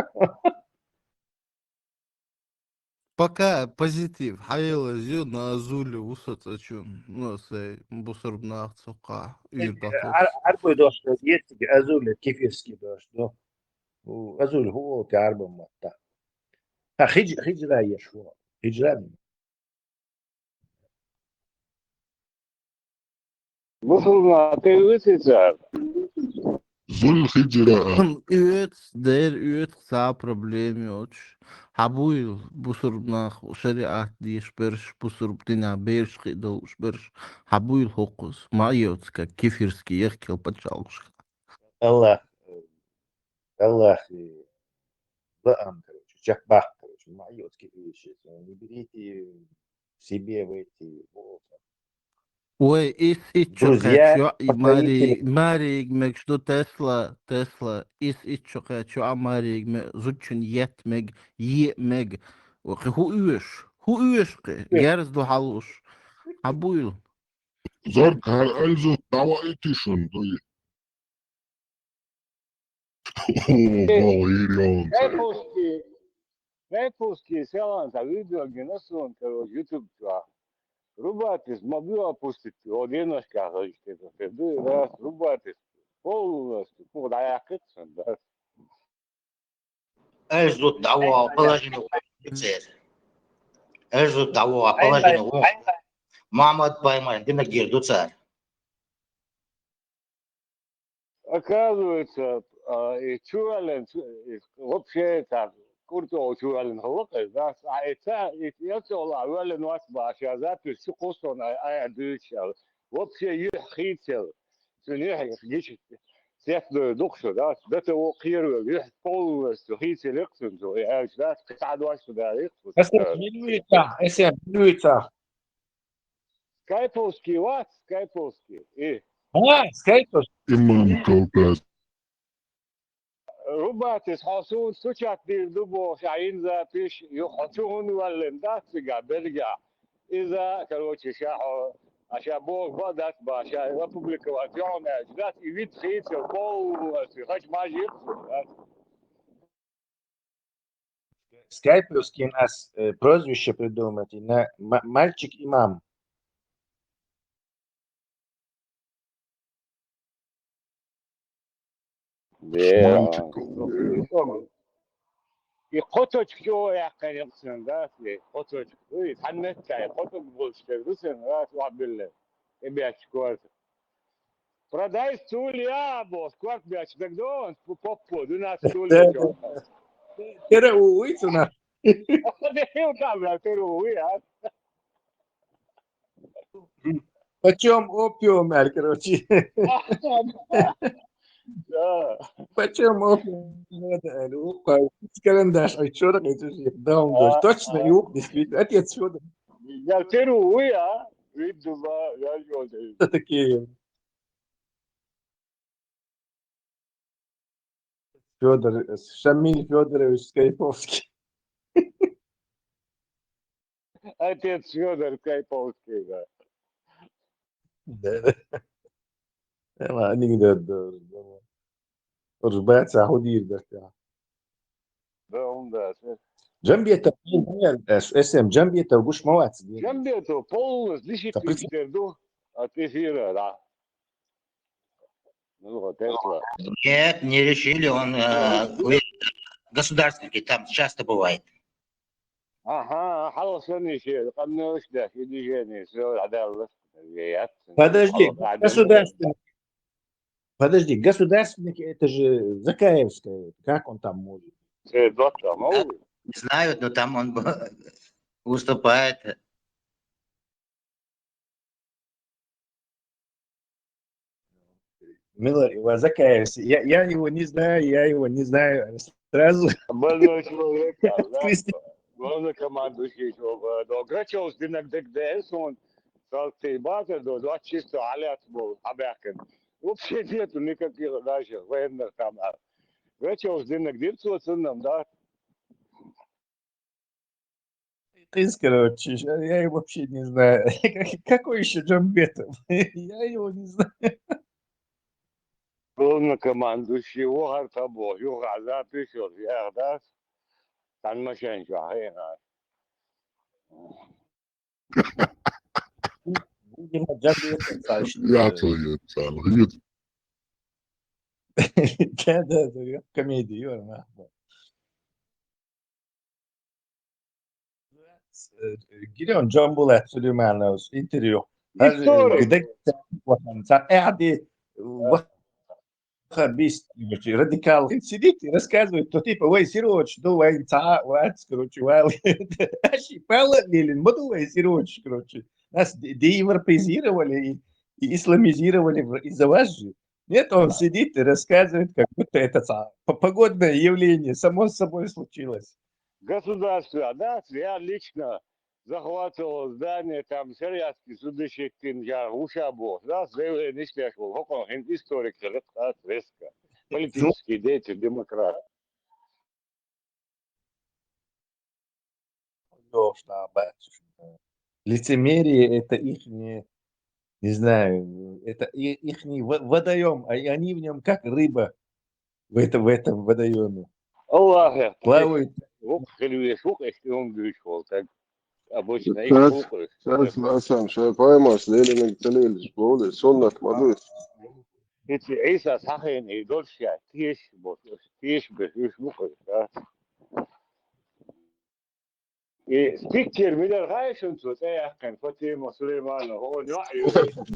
Пока позитив. Хьавелаза ю на Азуле ву со цӀа чу. Ну, сай бусурба нах цу кхахь. Уьйр дӀатосу. Ар-, арбой дош ду, ециг Азуле кифирский дош ду. У, Азуле хӀу олу те арбан матта? Ха, хидж-, хиджра еш ву. Хиджра. Бусурба нах тӀе вуьйцу цара? Зулхиджира. Оьцу, дера оьцу, цхьа проблема йоцуш. Хьан буйла бусурба нах, шариат деш берш, бусурба динан бераш кхиъ долуш берш? Хьан буйла хӀокхуза? Ма йоцу, как кефирский яхкел пачхьалкхашка. Аллах, Аллах, лаам, короче, чекхбаккха, короче, ма йоцу кефирский, не берите себе в эти волосы. Вай, ис иччо кхаьчча, йоӀ, и маре-, маре йига мегаш ду Тесла, Тесла, ис иччо кхаьчча, йоӀ, маре йига ме-, зудчун етта мега, еа мега. Ва кхин хӀун оьшу? ХӀун оьшу кхин? Герз ду хьалуш. Хьан буйла? Зорб, хӀара альзу дӀаваийти шуна, дуй? О, Валерий, он Кайповский, Кайповский, селан, цхьа видео гина суна, короче, YouTube чохь. Рубатис ма буьа пустить, о, деношка хазчтета, хир ду, раз, Рубатис, полностью, ку дӀаяьккхира сан, да. Альзу дӀаваха положение ву церан. Альзу дӀаваха положение ву. Мухьаммад-пайхамаран динах гир ду цара. Оказывается, а, и чувален, и вообще так, куртал чувален халакъ, да, а это, и это ла вален вас баша, запись чу кхуссун, а, а, дуьйцу аьлла. Вообще юьхь хийцел. Цуьнан юьхь гича сетдойр ду-кх шу, да, дата во кхеравелла, юьхь полностью хийцел лекха цуьнан цо, и аьлча, да, кхин цхьа дош шу да лекха цо. Эсер мила вуьйцахь, эсер мила вуьйцахь? Скайповский вац, Скайповский. И. А, Скайповский. Имам Кавказ. Рубатис, хьо суна стучат дийр ду бохуш, а йина запись, ю хьо чу хӀунда валлина дац цигахь, бергахь. Иза, короче, ша хьо, а ша боху бан дац бан, ша опубликовать йохьун аьлча дац, и вид хийцал полностью, хача мажа йира цо, дац. Скайповский нас, э, прозвище придумать, и на ма-, мальчик имам. Де, мальчик. И кхочучу чу яьккхина сан, да, и кхочучу. Уй, цхьана метта, и кхочуг болуш дерг ду сан, да, вахбилла. И бечу корта. Продай стулья, бо, скорт бечу, так дон, поппо, ду нас стулья. Тера у, уй, цуна. Де, у там, да, тера у, уй, а. Почем опиум, аьлла, короче. Да. Почем опиум? Надо, аьлла, укхаза карандаш, ай, чё такое, чё ж, да, он говорит, точно, и ух, действительно, отец Фёдор. Я теру, я, виду, я, я, я. Что такие? Фёдор, Шамиль Фёдорович Скайповский. Отец Фёдор Скайповский, да. Да, да. Ма, анекдот, да, да. Уж баьца хьо дийр дара тӀехь. Да, он да, се. Джамбетов, эс-, эс эм Джамбетов гуш ма вац. Джамбетов полностью лишить Каприз. Теперь ду от эфира, да. Ну, вот это. Нет, не решили, он, э, вы-, государственники, там часто бывает. Ага, хьалха санна шен къамелаш деш, и движение, всё, Ӏадаллалц, яц. Подожди, хьалха государственник. Подожди, государственники, это же Закаевская, как он там может? Э, доктор, ну. Да, не знаю, но там он б-, выступает. Мила, и вот Закаевский, я, я его не знаю, я его не знаю. Сразу. Больной человек, да, да. Главный командующий, э, да, Грачёвс динарг дерг деш, он стал ты база, да, двадцать часов, а лет был, а бякин. Вообще нету никаких даже военных там, а. Грачёвс динарг дирцо цуннам, да. Ты, короче, я его вообще не знаю. Какой ещё Джамбетов? Я его не знаю. Главнокомандующий вахар табо, юха запишил, я, да? Тан машин чу, хай, хай. Видимо, Джамбетов, значит. Я твою, цалый. Да, да, да, комедия, ё, нахуй. Э, Гидеон Джамбулат Сулейманович интервью. Историк. Гидек-, сан эхьди, ва-, Хабист, короче, радикал. Сидит и рассказывает, то типа, вай, Серёч, ну, вай, ца, вац, короче, вал. Аши пала лилин, ма ду вай, Серёч, короче. Нас де-, деевропеизировали и, и исламизировали в-, из-за вас же. Нет, он сидит и рассказывает, как будто это ца-, по-, погодное явление само собой случилось. Государство, да, я лично захватывал здание, там, Сарьятский суды шеттин, я уша бо, да, заявление ништяк был, хокон хин историк, да, резко. Политический деятель, демократ. Ёшта, батюшка. Лицемерие — это ихнее, не знаю, это и-, ихний во-, водоём, а и они в нём как рыба в этом, в этом водоёме. Аллах, я Плавают. Ух, хилвеш, ух, если он говорит, вот так. Обычно их Сейчас, слухаешь. Сейчас, Ласан, шай поймас, лели на целили, школе, соннат мадуй. Эти Иса сахин и дольше, тиеш, вот, тиеш бы, уж мухаешь, да. И спикер миллер гайшун тут, э, ахкан, Фатима Сулейманова, он, я, Дедиев,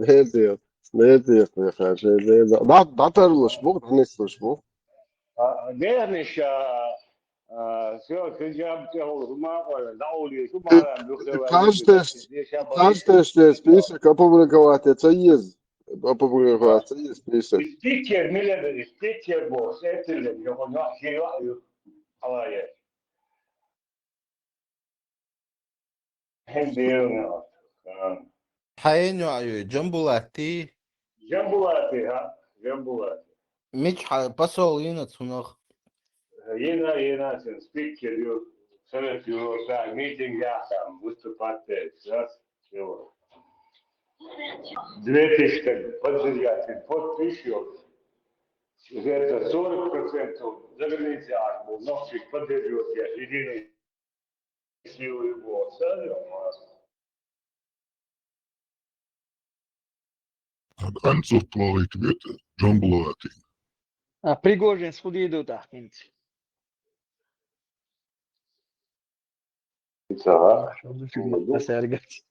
дедиев, дедиев, дедиев. Да, да, тарлыш бу, да, не слыш бу. А, не, не, ща, а, всё, ты я бы тебя, ума, да, ули, ума, Каждый, каждый, что список опубликовать, это есть. Опубликовать, это есть список. Спикер миллер, спикер бу, это ли, я понял, я, я, я. Хьаен йоӀ ю, Джамбулати? Джамбулати, а? Джамбулати. Мич хьа-, посол йина цунах? Йина, йина, цун спикер ю, Совет Европы, митинг яхам, выступать, да, всего. Две тысячи поддержателей, подписчиков. Где-то сорок процентов за границей аж был, но поддерживать я единый Ад анцӀуртвал икӀ бетӀа, Джамбулати. А Пригожин судийду тахкинц. Ага. Тасаргач.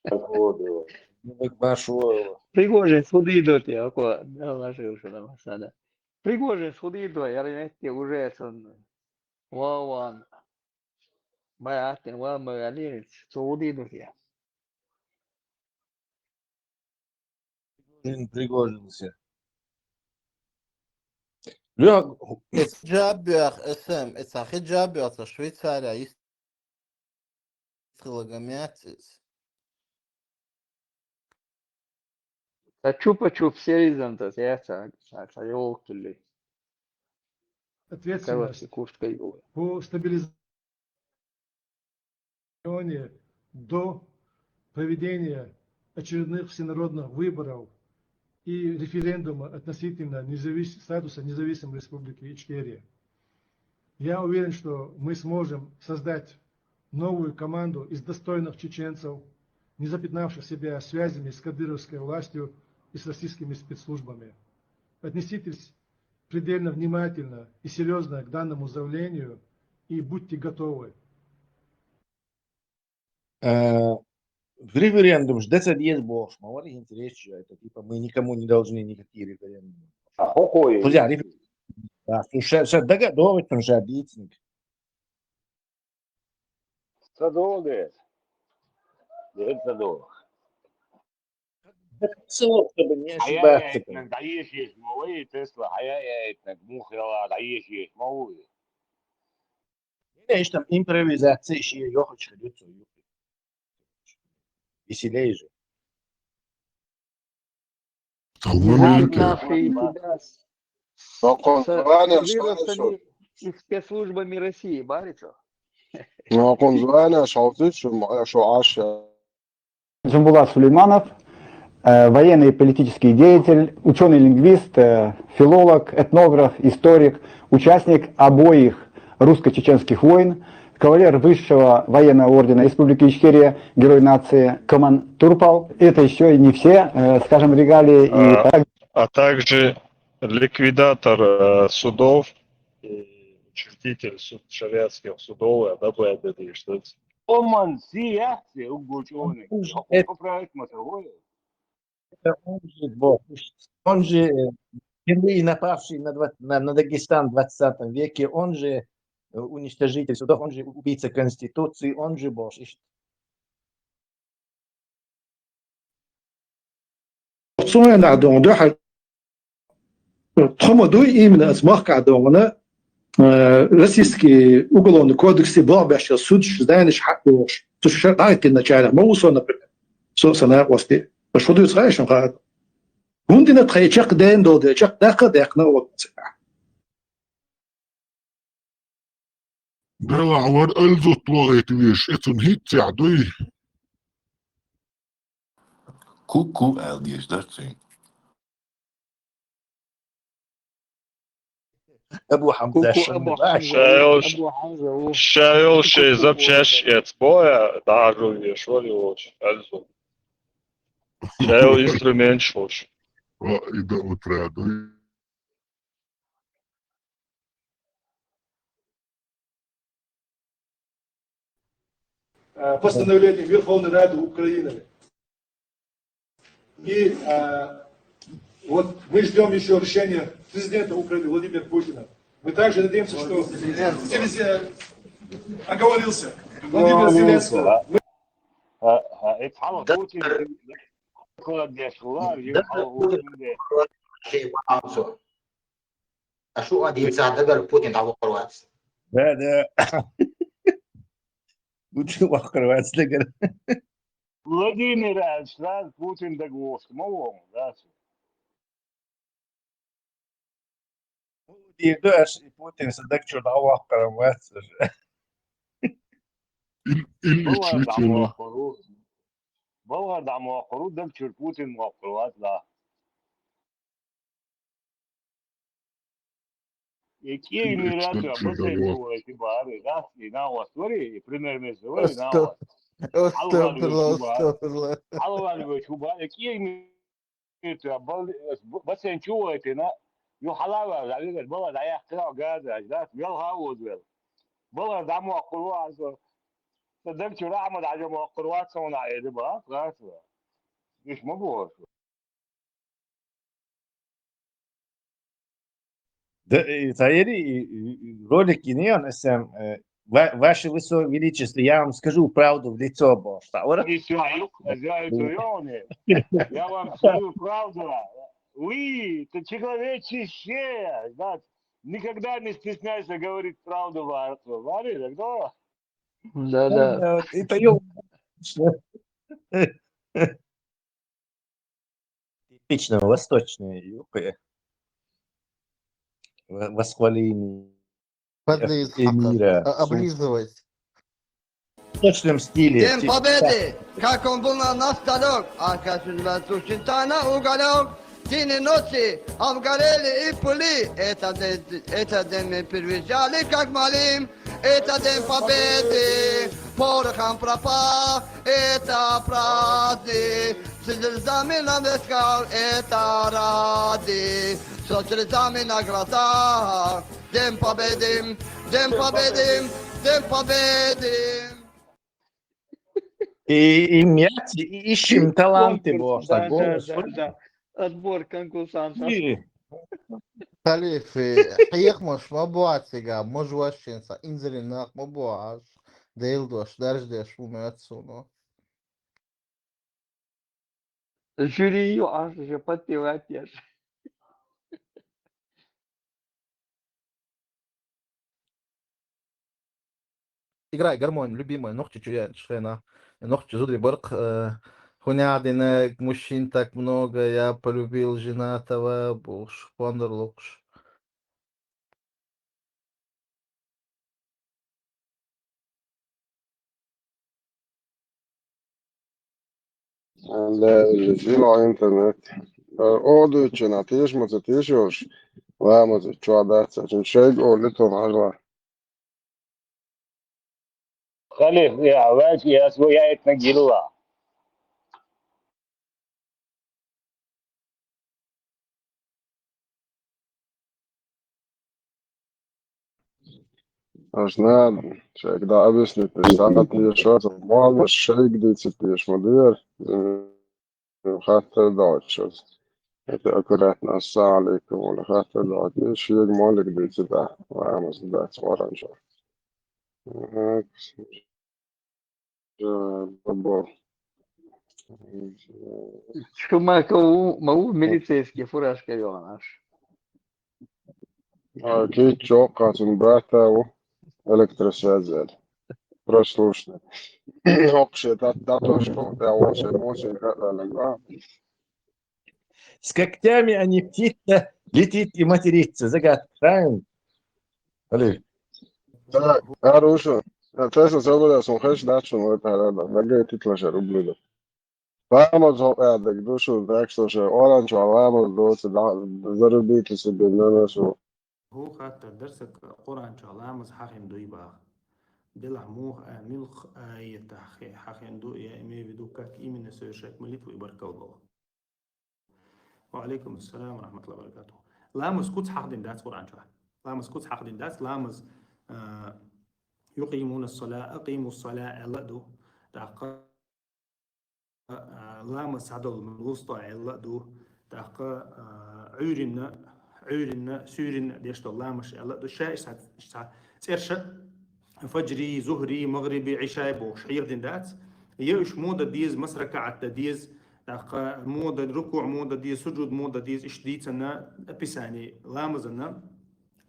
Такого было. Ну, так Машуева. Пригожин судийду те, ако, да, Машуева, что там, Асада. Пригожин судийду, я не знаю, уже сон. Вау, ван. Баяттин ва магалирин судийду те. Пригожин, Пригожин се. Лё, Эц джаббиах, эсэм, эц ахи джаббиах, ца Швейцария ис-, исхилагамиатсис. Ца чупа-чуп серизанта, ца, ца, ца, ца ёлтули. Ответственность Каваси куртка ёлы. По стабилизации регионе до проведения очередных всенародных выборов и референдума относительно независ-, статуса независимой Республики Ичкерия. Я уверен, что мы сможем создать новую команду из достойных чеченцев, не запятнавших себя связями с кадыровской властью и с российскими спецслужбами. Отнеситесь предельно внимательно и серьёзно к данному заявлению и будьте готовы. Э, референдум ж децад ез бохш, ма вари интересно, это типа мы никому не должны никакие референдумы. А какой? Подожди, реф-, да, слушай, ща, ща дага-, давай там ща объяснить. Садовое. Дед садовое. До конца, чтобы не ошибаться. Хьаяйтнаг дӀаешеш ма вай, Тесла, хьаяйтнаг мух яла дӀаешеш ма вай. Не, ишта импровизация иши ёхочка дюцу юхи. Веселей же. Талмаминки. Наши и тебя с-, Нокъон с-, звана с-, шалишу. И спецслужбами России, барицо. Нокъон звана шалтышу, ма-, шо аша. Джамбулат Сулейманов, э, военный и политический деятель, учёный-лингвист, э, филолог, этнограф, историк, участник обоих русско-чеченских войн, кавалер Высшего военного ордена Республики Ичкерия, Герой нации, командир-полковник. Это ещё и не все, э, скажем, регалии. И А, так а также ликвидатор, э, судов и учредитель суд-, шариатских судов, а, да, бывает, это и что-то. Оман сияхте угучёный. Поправить мотовое. Это он же, вот, он же, э, впервые напавший на, два- на, на Дагестан в двадцатом веке, он же, э, уничтожитель судов, он же убийца Конституции, он же Бош. И ш- Цунах дон дуьхьал тхо ма дуй именно аса махкахь догӀана, э, Российский уголовный кодексе болх беш йолу судьяш, зайнаш хьакъ бохуш. Цу ша дӀахӀиттина началах ма ву со, например. Со а сан накъостий. Аш хӀун дуьйцу хаьий шуна хаа? ХӀунда дина тхайн чекхдена долу дела, чекхдаккха а даьккхина оцу цигахь? Делахь вара Алзот лохийта везаш, и цунна хӀинццехь дуй? Ку-ку аьлла дезаш дара цуьнга. Абу Хьамза Ку-ку шуна Абу бац. Хьамза Ша ву, йолуш, Абу Хьамза ву. Ша йолуш шайн запчасть эца боя, дӀахьажо веш вара йолуш, Алзот. Ша йолу инструменташ хуш. Ва, и да утра дуй. Э, постановление Верховной Рады Украины. И, э, вот мы ждём ещё решения президента Украины Владимира Путина. Мы также надеемся, что Зеленский оговорился. Владимир Зеленский. А, а, это хьалха Путин деш хилла, Дан хьалха Путин Путин деш. Шен ваалцо. Ашу а дийца дагар Путин дӀавоккхур вац. Да, да. Путин воккхур вац дагар. Владимир аьлча, сразу Путин дагавогӀуш ма вогӀу, да, цо. Дийр ду аш, и Путин сан даг чуьра дӀавоккхур вац аша. Ил-, ил Балар ичуьйтина. ДӀамоккхур ву. Балар дӀамоккхур ву, даг чуьра Путин моккхур вац, да. И кӀий мира чу а басен чу вайти бари, да, и на вас вари, и премьер-министр вари, на вас. Астагфирулла, астагфирулла. Хьалвалли вай чу бари, и кӀий мира чу а бал-, басен чу вайтина, ю хьалавал, а вигар бала дӀаяьккхина газа, да, велха а вуза вел. Балар дӀамоккхур ву аза. Сан даг чу рахьмат Хьажа моккхур вац, хьуна а эда бац, вац ва. Иш ма бохуш. Да, э, цхьа ери, и, и, и ролик йина ян эсэм, э, ва-, Ваше Высокое Величество, я вам скажу правду в лицо, бо, что, ора? И всё, а ю-, а я это ёне. Я вам скажу правду. Вы, это человечище, да, никогда не стесняйся говорить правду, ва-, вари, да, кто? Да, да. Да, вот это ё-, Типично восточные юкы. В-, восхваление Подлизывать. Эмира. А, облизывать. В восточном стиле. День Победы, как он был на нас далёк, а как он нас очень тайна уголёк. День и ночи обгорели и пыли. Это день, это день мы привечали, как молим. Это День Победы, порохом пропах, это праздник. С слезами на висках, это радость, со слезами на глазах. День Победы, День Победы, День Победы. И, и мягче, и ищем таланты, конкурс, бо, да, да, да, да. Отбор конкурсантов. И Халиф, э, хьехамаш ма боцу цига, мажа вайшинца, инзаре нах ма бо аш, Делан дош, дарждеш ву моьтту суна. Жюри ю аш, же подпевать еш. Играй гармонь, любимая, нохчи чу яьнчу хенахь. Нохчи зударий баркх, э, хӀун яхь дина, мужчин так много, я полюбил женатого, бохуш, пондар локхуш. Да, жила интернет. Э, о, дуьйцу, на, тешамаца тешош. Ламаза чохь дац, цуьнан шайга олу тхуна хьажа. Халиф, я, ваьча, я, свой, я это гилла. Аш нана, шайга дӀа объяснить деш, дӀа тешаш, муьлхха шайга дийцить деш ма дера. хаттар доацаш. ХӀаьта аккуратно «Ассаламу алейкум» аьле хаттар доацаш, шега моллага дийцад, ламаз дац Къуръан чу. Э, бабо. Шу ма ка ву, ма ву милицейский фуражка йоагӀаш. А, кийчо кхацун брата ву электросвязь. Прослушный. Окше, да, да, то, что, да, очень, очень, да. С когтями, а не птица, летит и матерится. Загадка. Правильно? Али. Так, хорошо. А, то, что всё было, сон хеш, да, что мы это, да, да, да, говорит, титла же рублю, да. Ламаз хьо аьлларг ду шу, так что ше Къуръан чу ламаз доцу, да, зарубите себе на носу. ХӀу хаттар дар саг Къуръан чу ламаз хьахин дуй бах. Делахь муха а, милх а, аятах хе-, хьахин ду, я имею в виду, как именно совершать молитву и баркал бала. Ва алейкум ассалам ва рахматуллахи ва баракатух. Ламаз куц хьахдин дац Къуръан чу. Ламаз куц хьахдин дац, ламаз, а, «Юкъимуна ссала, акъиму ссала» аьлла а ду. ТӀаккха, а, ламаз садал вуста аьлла а ду. ТӀаккха, а, Ӏуьйринна, Ӏуьйринна, суьйринна деш дола ламаз аьлла а ду. Ша иштта, иштта цӀерша фаджри, зухри, магъриби, Ӏишай бохуш хьехдин дац. Я уьш муха дан деза, маса ракаӀат дан деза, тӀаккха муха дан рукуӀ, муха дан деза, сужуд муха дан деза, иштта дийцина описание ламазана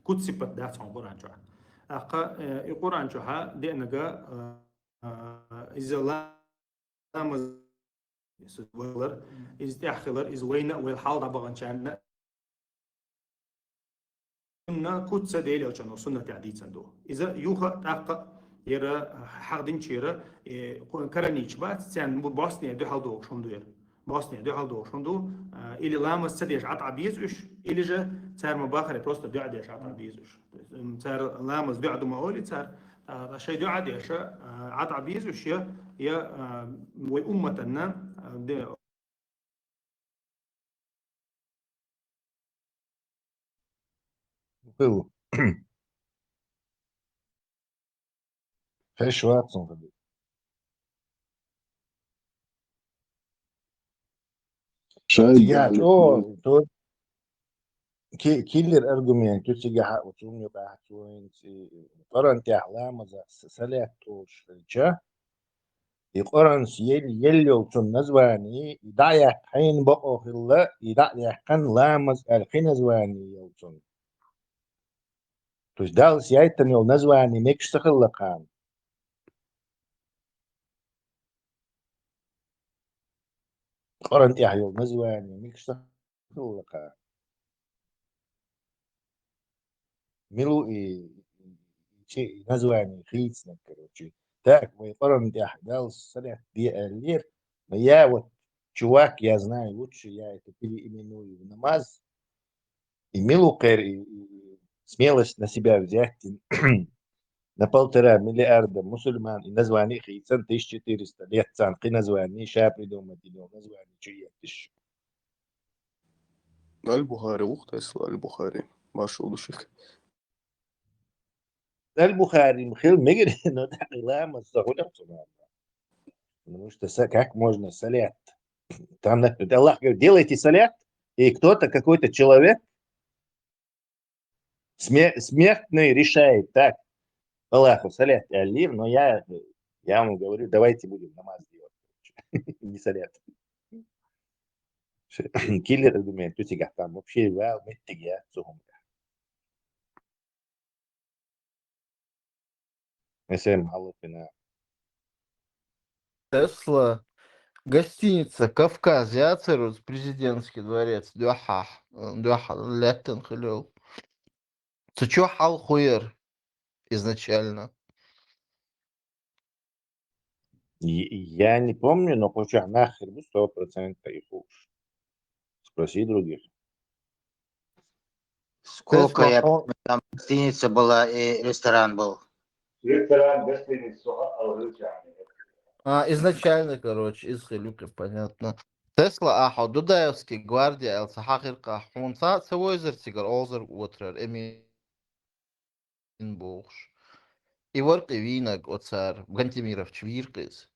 куц сипат дац хьуна Къуръан чохь. ТӀаккха, э, и Къуръан чохь деанага, э, э, иза ламаз, иза валар, иза тӀеххилар, иза вайна а вайл хьалха дӀабаханчарна Сунна куц а Делан Элчано суннатехь дийцина ду. Иза юха а тӀаккха а яра хьахдинчера, э, каранийча бац, царна бу босне дуьхьал догӀуш хӀума ду яра. Босне дуьхьал догӀуш хӀума ду, а, или ламаз ца деш Ӏад Ӏа беза уьш, или же цара ма бахаре просто дуьхьа деш Ӏад Ӏа беза уьш. То есть, м, цара ламаз дуьхьа ду ма олий цара, а, шайн дуьхьа деш, а, Ӏад Ӏа беза уьш я, я, а, вай умматанна, а, де-, Хила. Хеш вацун хила. Шай Цига, о, то ки-, киллер аргумент, ю цига хьа, вот у меня бахьа цоинц, и Къуръан тӀехь ламаза с-, салят тулча, и Къуръанс ел-, ел йолчун названи, и дӀа а яьккхина бакъо хилла, и дӀа а яьккхина ламаз аьлла кхин названи йолчун. То есть Даллас яйтан йолу название мегаш ца хилла кхана. Къуръан тӀехь йолу название мегаш ца хилла кхана. Мила ву и, и, и название хийцинарг, короче. Так, вай Къуръан тӀехь Даллас салят де аьллера, но я вот, чувак, я знаю лучше, я это переименую в намаз. И мила ву кхера и, и, и смелость на себя взять, и на полтора миллиарда мусульман и название хийцан, тысяча четыреста лет царна кхин название ша придумать йина название чу етташ. Аль-Бухари ву-кх, Тесла Аль-Бухари. Маршалла ду шуьга. Аль-Бухари хила мегар, но тӀаккха ламаз ца хуьлу цунах. Потому что са-, как можно салят? Там, например, Аллах говорит: «Делайте салят», и кто-то, какой-то человек, сме-, смертный решает: «Так, Аллаху салят», я лир, но я, я вам говорю: «Давайте будем намаз делать». Не салят. Киллер аргумент, ю цигахь там вообще вал меттиг я цу хӀуманехь. Эсем хьалхина. Тесла, гостиница Кавказ яцара оцу президентский дворец дуьхьахь, дуьхьа лаьттина хилла йолу. Цу чохь хьалха хӀун яра изначально? Я, я не помню, но кху чохь нах хир бу сто процентов и хууш. Спроси других. Сколько я помню, там гостиница была и ресторан был. Ресторан, гостиница, а, а, изначально, короче, из хилла, понятно. Тесла, ахьа Дудаевский гвардия аьлла ца хьахиркахь, хьуна ца, ца войзар цигара, олзар отрар, эми бохуш. И вара кхин вийнарг оцара, Гантемировча вийра кхин иза.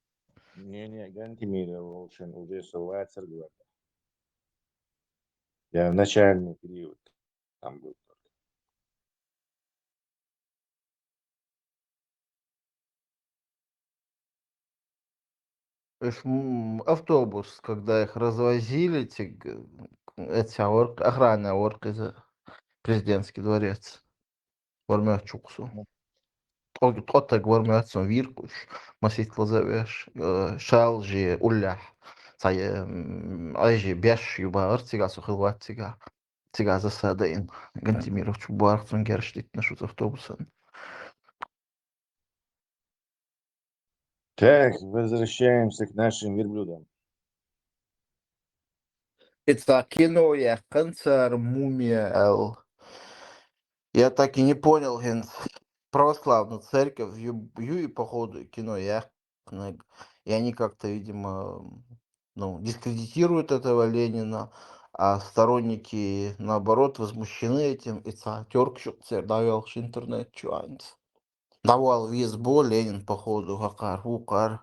Не-не, Гантимиров волчен уже со вацар говорит. Я в начальный период там был только. Эш, м, автобус, когда их развозили, циг-, эця варх-, охрана варх из президентский дворец. Вармаьчуксу. Тӏо-, тӏотаг вармаьцун виркуш, маситлаза веш, э, шалжи уллях. Цай, м, айжи беш юба арцига сухилват цига. Цига засада ин. Гантимирович бархцун герш дитнаш уз автобусан. Так, возвращаемся к нашим верблюдам. Итак, кино я концерт «Мумия» Л. Я так и не понял, хин православную церковь, ю-, ю и походу кино я книг. И они как-то, видимо, ну, дискредитируют этого Ленина, а сторонники, наоборот, возмущены этим, и ца тёрк шук цер давялш интернет чуанц. Давал виз бо Ленин, походу, хакар, хукар.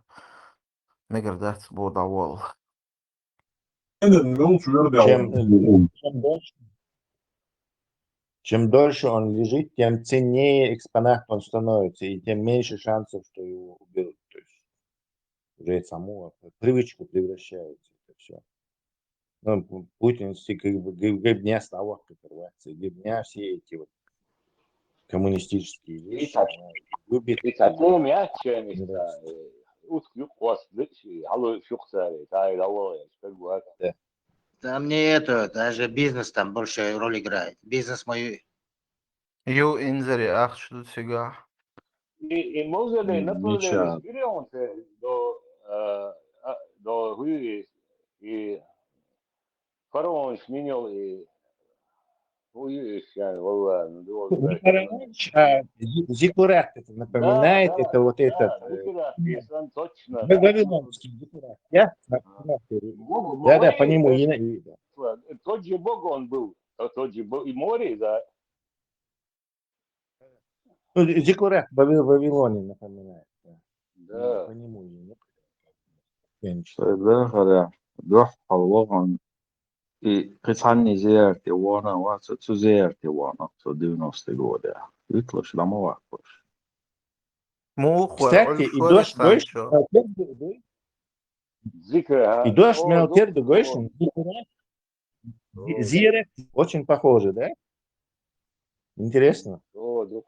Мегер дац бо давал. Чем, чем дольше, чем дольше он лежит, тем ценнее экспонат он становится, и тем меньше шансов, что его уберут. То есть уже само в привычку превращается это все. Ну, Пу-, Путин си-, как бы, гиб-, гибня слова, как рваться, гибня все эти вот коммунистические вещи, Итак, она любит итак, людей. Мумия, чем Да. Ус юкъос, ши, алу шук цари, тай давал, как бы. Да. Там не это, даже бизнес там больше роль играет. Бизнес мою. Ю инзери ахчу цига. И, и может ли, М, например, ничего. Шпионцы до, э, а, до Гуи и фараон сменил и Гуи, я, валла, ну, до Не фараон, а Зи-, Зиккурат это напоминает, Да, да, это вот да, этот, э, Зиккурат, и он точно, Ва-, да. Вавилонский Зиккурат, я? Бог, Да, да, Бог по нему говорит, и на-, и, да. э, тот же Бог он был, тот, тот же Бог, и море, да. Ну, Зиккурат Вави-, Вавилонин напоминает, да. Да. По нему и, ну, конечно. Тогда, когда дух халваган, и кыцанни зерти вона, ва цу, цу зерти вона, цу девяностые годы. Витлаш, лама вахпаш. Мух, Кстати, и дождь, дождь, а, тер-, Зикр, а? и дождь О, мел ну, тер-, о, Гойшин, Зиккурат, о, Зирет, очень похоже, да? Интересно. о, друг.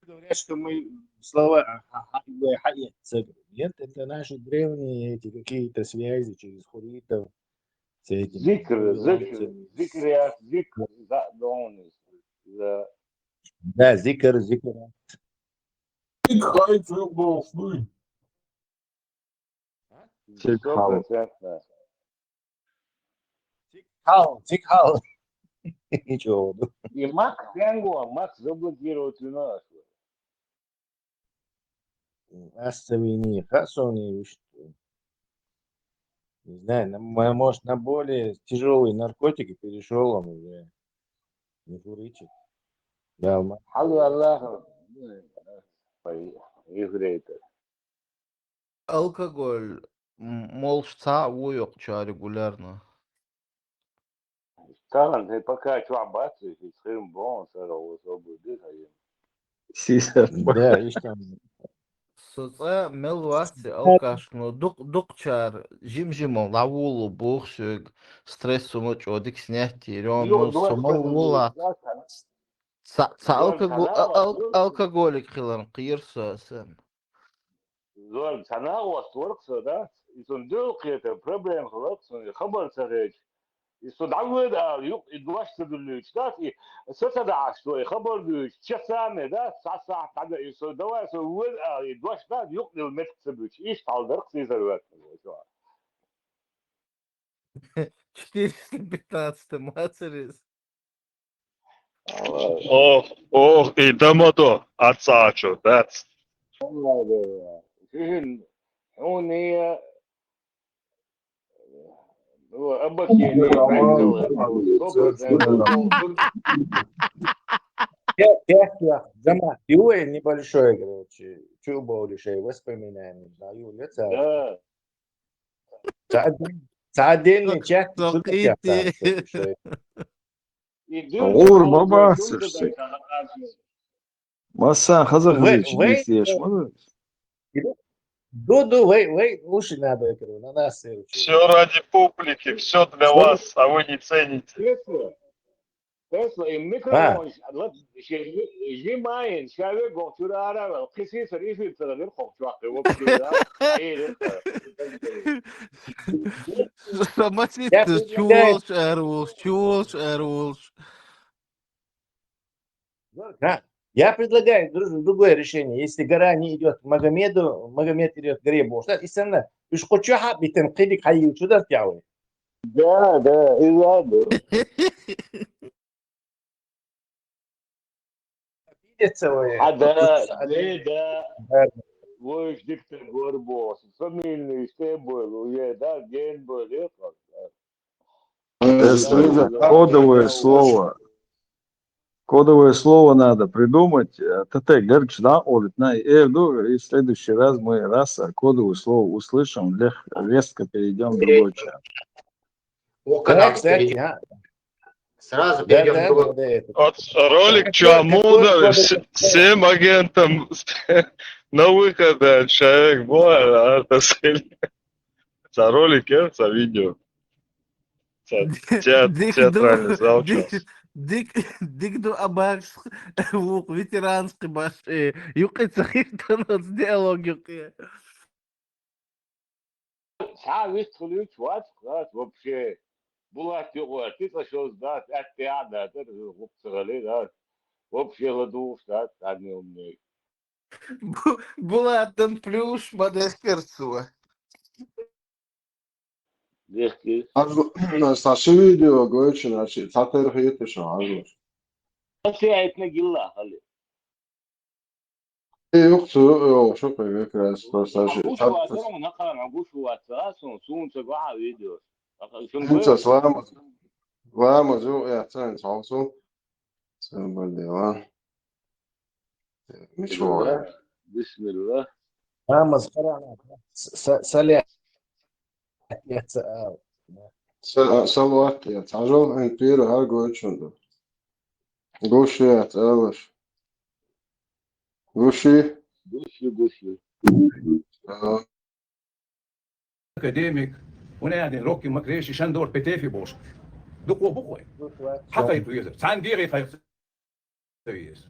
Говорят, что мы слова а, а, а, э, ха-, э, ц-, нет, это наши древние эти какие-то связи через хурритов с этими Зикр, зикр, вавилонцами. зикр, я, зикр, да, да, он, да. Да, зикр, зикр. Цик хал. Стопроцентно. Цик хал, цик хал. Ничего. И Макс Пенго, Макс заблокировать у нас. Останови, хасони, что. Не знаю, на, мо-, может, на более тяжелые наркотики перешёл он уже. Не курить. Да, ма- Алло, Аллах. Еврей-то. Алкоголь, м, молш ца уйок ча регулярно. Талант, э, пока чё бац, и схем бон, сара, особо дыхаем. Сисер. Да, ишта. Соца мел васти алкаш, но дук, дук чар, жим-жим лавулу бухшиг, стресс сума чодик снятти, рём, Ё, ну, давай сума скажем, вула. да, там, Ца, ца Зор, алкоголь, цана а, ал-, васт, алкоголик хилан кирса сен. Зор, цана васт воркса, да? И сон дёл кхета, проблем хлопсон, хабар цареч. И сон давыд ал, юк, и дуаш цадулюч, да? И соца да, что и хабар дуч, часами, да? Са-, са-, тада, и сон давай, сон выд ал, и дуаш, да? Юк, нил метк цадуч. Иш талдырк сизер вет. Четыреста пятнадцатый мацерис. Ох, ох, и дамато, отца чё, that's. Сихин, он и, ну, Чат, чат, чат. Жамаат, ю вай небольшой, короче, чу бовли шей воспоминания, да, ю ле ца. Да. Ца отдельный, ца отдельный чат, Со чу чат, кити. Ца, шей. И дюр ГӀур ма бац, дюр ши. Масса хаза Вай, хаза чи вай, дийс еш, ма. Ду, ду, вай, вай, уши надо, короче, на нас, короче. Все ради публики, все для вас, а вы не цените. Тесла, Тесла, и А. микрофон, вот, жи-, жи маин, шаве гохчура аравел, кисисар, исир царагир хохчуахи, вообще, да? Эй, это. Со маситтас, Я предлагаю чуволш, арволш, чуволш, арволш. Да. Я предлагаю друг-, другое решение. Если гора не идет к Магомеду, Магомед идет к горе, бо. Что, и сана, уж хочу хабитен, кидик хайю, что да тяуэ? Да, да, и ладно. Обидится вы. А, да, Обидится, да, обидится. Да. Вы ж диктор горбос. Фамильный, что был, уже, да, ген был, ехал, да. Э, Да, да, да. Кодовое слово. Кодовое слово надо придумать. Э, ТТ, герч, да, Олит, на, э, ну, и в следующий раз мы раз, э, кодовое слово услышим, лег-, резко перейдём в другой чат. О, Да, канал кстати, перейдём. А. Сразу Да, перейдём да, к да, да, это. Вот ролик, а, чё, как, мудр, как, с-, всем агентам на выходе, человек, бой, а, это сильно. За ролик, э, за видео. Те-, те-, Дик ду, театральный зал дик, щас. Дик, дик ду абарс, вух, ветеранский баш, э, юкъе цахиртанас диалог юкъе. Ца вист хулюч вац, вац, вообще. Булат юкъе, ти ца шоз да, атте ада, ти гуп цагали да. Вообще ладуш да, тани умный. Бу-, Булаттан плюс модесперцува. Дехки. Аз-, Саша видео гойчу, значит, цатер хиетешо, аз-. Саша айтна гилла, хали. Э, юхцу, э, шо пойме, крас, просто Саша. Гуш ватсарам, накарам, гуш ватса, сун, сун, ца гаха видео. Аха, сун Сун ца гуш. Слама. Слама, зу, э, цан, цан, сун. Ца бадела. Ничего. Бисмилла. Бисмилла. Намаз Коран. С-, с-, саля-, я ца-, а, да. Са-, а, салават я. Цажал эн пир гар гойчунду. Гуши я, цалаш. Гуши. Гуши, гуши. А. Академик, унадин Рокки Макреши, Шандор Петефи бош. Дукъо бухой. Хьа хайп везар. Цан дегӀе хайп везар.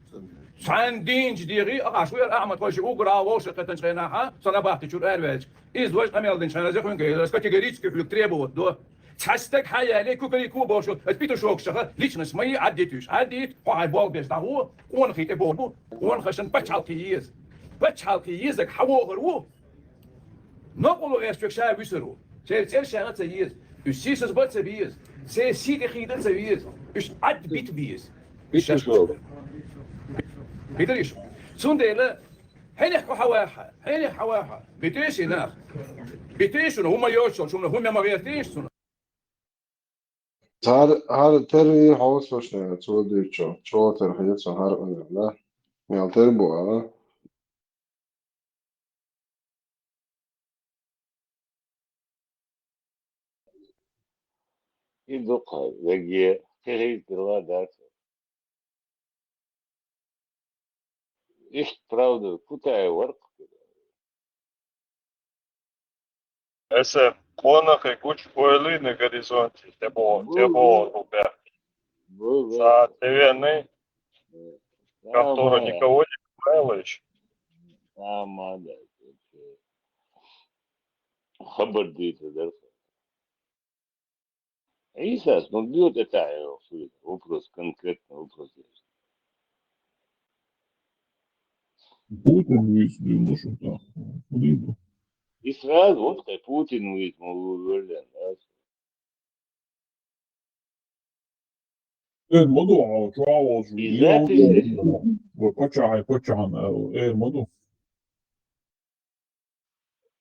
Цан динч дегӀе, а, аш вер Ахмад Хойши угра воши катан чайнаха, сана бахти чур арвелч. Из вож амел дин чайна зехун гейла, категорически хулик требовать до. Цастак хаяли кукари ку бошу, петушок шаха, личность мои аддитуш. Аддит, хай бол без дагу, он хите бобу, он хашан пачалки ез. Пачалки езак хавогар ву. Нокъулу эс чук ша висару. Цер, цер шагӀа ца виз. Уж сисаз ба ца виз. Цер сиди хида ца виз. Уж Ӏад бит виз. Уж шаш. Бидариш. Цундела, хӀенех ку хьаваха, хӀенех хьаваха. Битеши нах. Битешуна, хӀума йочал, шуна хӀума ма вертеш, шуна. Гьар, гьар тер вир хьовсвачне, цо дийцо, чо тер хьецо гьар къанарла. Мел тер бу, а? Идухъа, веге, кегьийтила дац. Ишт правда, кутая варх. Эсе къонахъи гуч хьойли на горизонте, те бо, те бо рубя. Са тевены, который никого не понравилось. Ама да, хабар дийта дарха. Исас, ну, бьёт это, э, вопрос, конкретный вопрос есть. Путин виз, ну, что там, либо. И сразу, вот, э, Путин виз, мол, уверен, да? Э, моду, а, чё, а, вот, И записи. Вот, почахай, почахай, э, э, моду.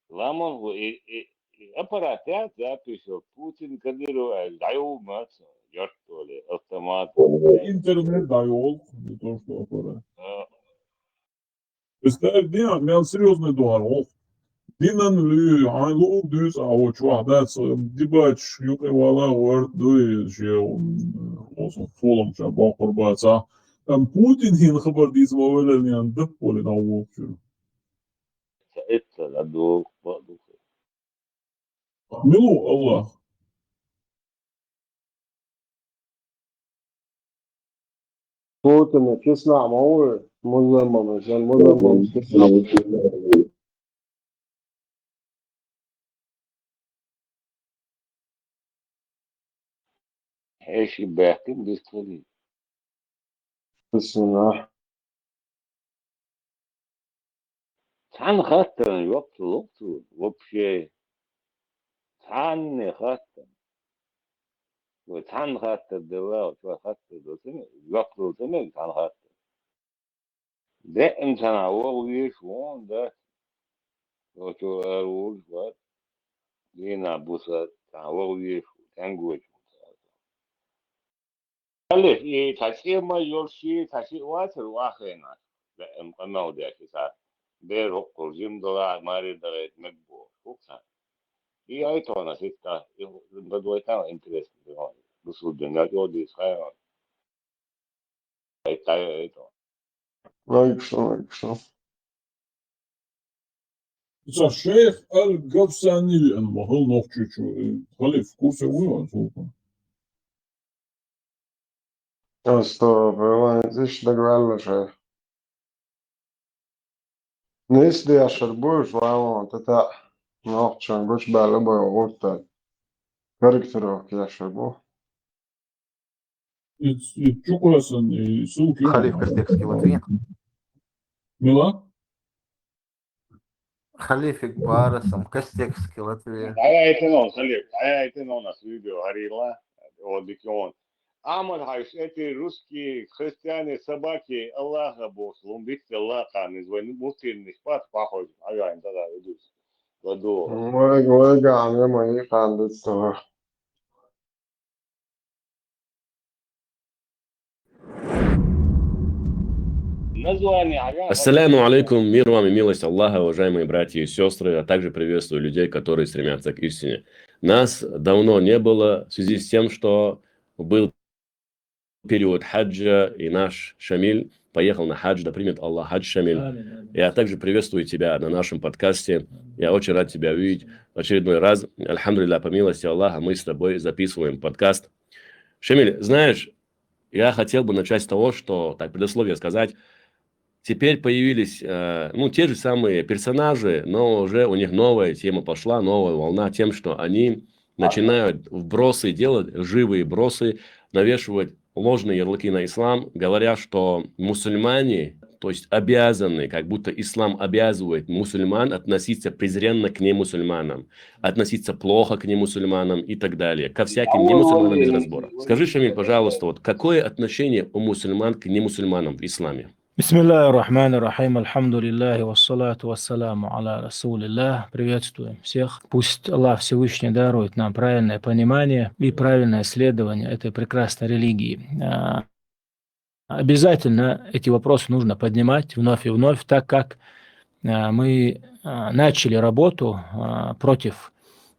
Ламан ху и, и, и аппарат я записал. Путин, Кадыров, а, даю мац. Ёрт доли, автомат. Интернет да ёлу, не то что аппарат. Да. Представь, дин, мен серьёзный дуар, о. Динан лу, ай лу дюс, а о чуа дац, дибач, юкъе вала, вард дуй, ше, м, о, со, фулам, ша, бакъур баца. Ам Путин хин хабар дис ма велер, не ан дак боли на вокчу. Ца эццала дух, ба дух. Милу Аллах. Путин кисна ма ву, музаммам, жан музаммам кисна. Эши бехтин бистули. Кисна. Цхьан хаттаран йоккха лугту вообще. Цхьанне хаттар. Вай цхьан хаттар дела, чо хаттар доцуна, йоккха лугту цхьан хаттар. Деъна цхьана вогӀу веш вон да. Вочо ар вуж вар. Дина буса цхьана вогӀу веш, тянгуч. Алле, и цхьа цӀе ма йолуш, цхьа шиъ вацара вахена, беъна къамел деш, и цхьа бер хӀокхул жим дала, маре дахийта мег бохуш, хӀокху цхьа. И айтона ситта, и хӀу-, дан дойта интересно, бусурдин, я чӀогӀа дийца хайран. Ай, ай, айто. Лайкшо, лайкшо. Ца шейх Аль-Гафсани веана ма хала нохчочо, э, халиф, курсе вуй ван султан? Астагфируллах, зиш дагаваьлла шейх. Нийса дешар бу уьш, валлахӀи, тата нохчан гучубаьлла бай гӀуртан. Корректировка ешар бу. И, и чу кхоьссина, и ссылки. Халиф, кастекски латве. Мила? Халифик бара сан, кастекски латве. Ай, ай, ты нон, Халиф, ай, ай, ты нон, нас видео, Харила, о, дикион. Ахмад Хьаьжа, эти русские христиане, собаки Аллаха бохуш, лун битта Аллаха, низ вайн муфтийнаш бац, похоже, ай, ай, да, да, идут. Ладу. Вай, вай, га, ай, ма, и хан дицтава. Название, ага. Ассаламу алейкум, мир вам и милость Аллаха, уважаемые братья и сестры, а также приветствую людей, которые стремятся к истине. Нас давно не было в связи с тем, что был период хаджа, и наш Шамиль поехал на хадж, да примет Аллах хадж, Шамиль. Амин, амин. Я также приветствую тебя на нашем подкасте. Амин. Я очень рад тебя видеть в очередной раз. Альхамдулиллах, по милости Аллаха, мы с тобой записываем подкаст. Шамиль, знаешь, я хотел бы начать с того, что, так, предисловие сказать. Теперь появились, э, ну, те же самые персонажи, но уже у них новая тема пошла, новая волна тем, что они начинают вбросы делать, живые бросы, навешивать ложные ярлыки на ислам, говоря, что мусульмане, то есть обязаны, как будто ислам обязывает мусульман относиться презренно к немусульманам, относиться плохо к немусульманам и так далее, ко всяким немусульманам без разбора. Скажи, Шамиль, пожалуйста, вот какое отношение у мусульман к немусульманам в исламе? بسم الله الرحمن الرحيم. الحمد لله والصلاة والسلام على رسول الله. Приветствуем всех. Пусть Аллах Всевышний дарует нам правильное понимание и правильное следование этой прекрасной религии. А, обязательно эти вопросы нужно поднимать вновь и вновь, так как, а, мы, а, начали работу, а, против,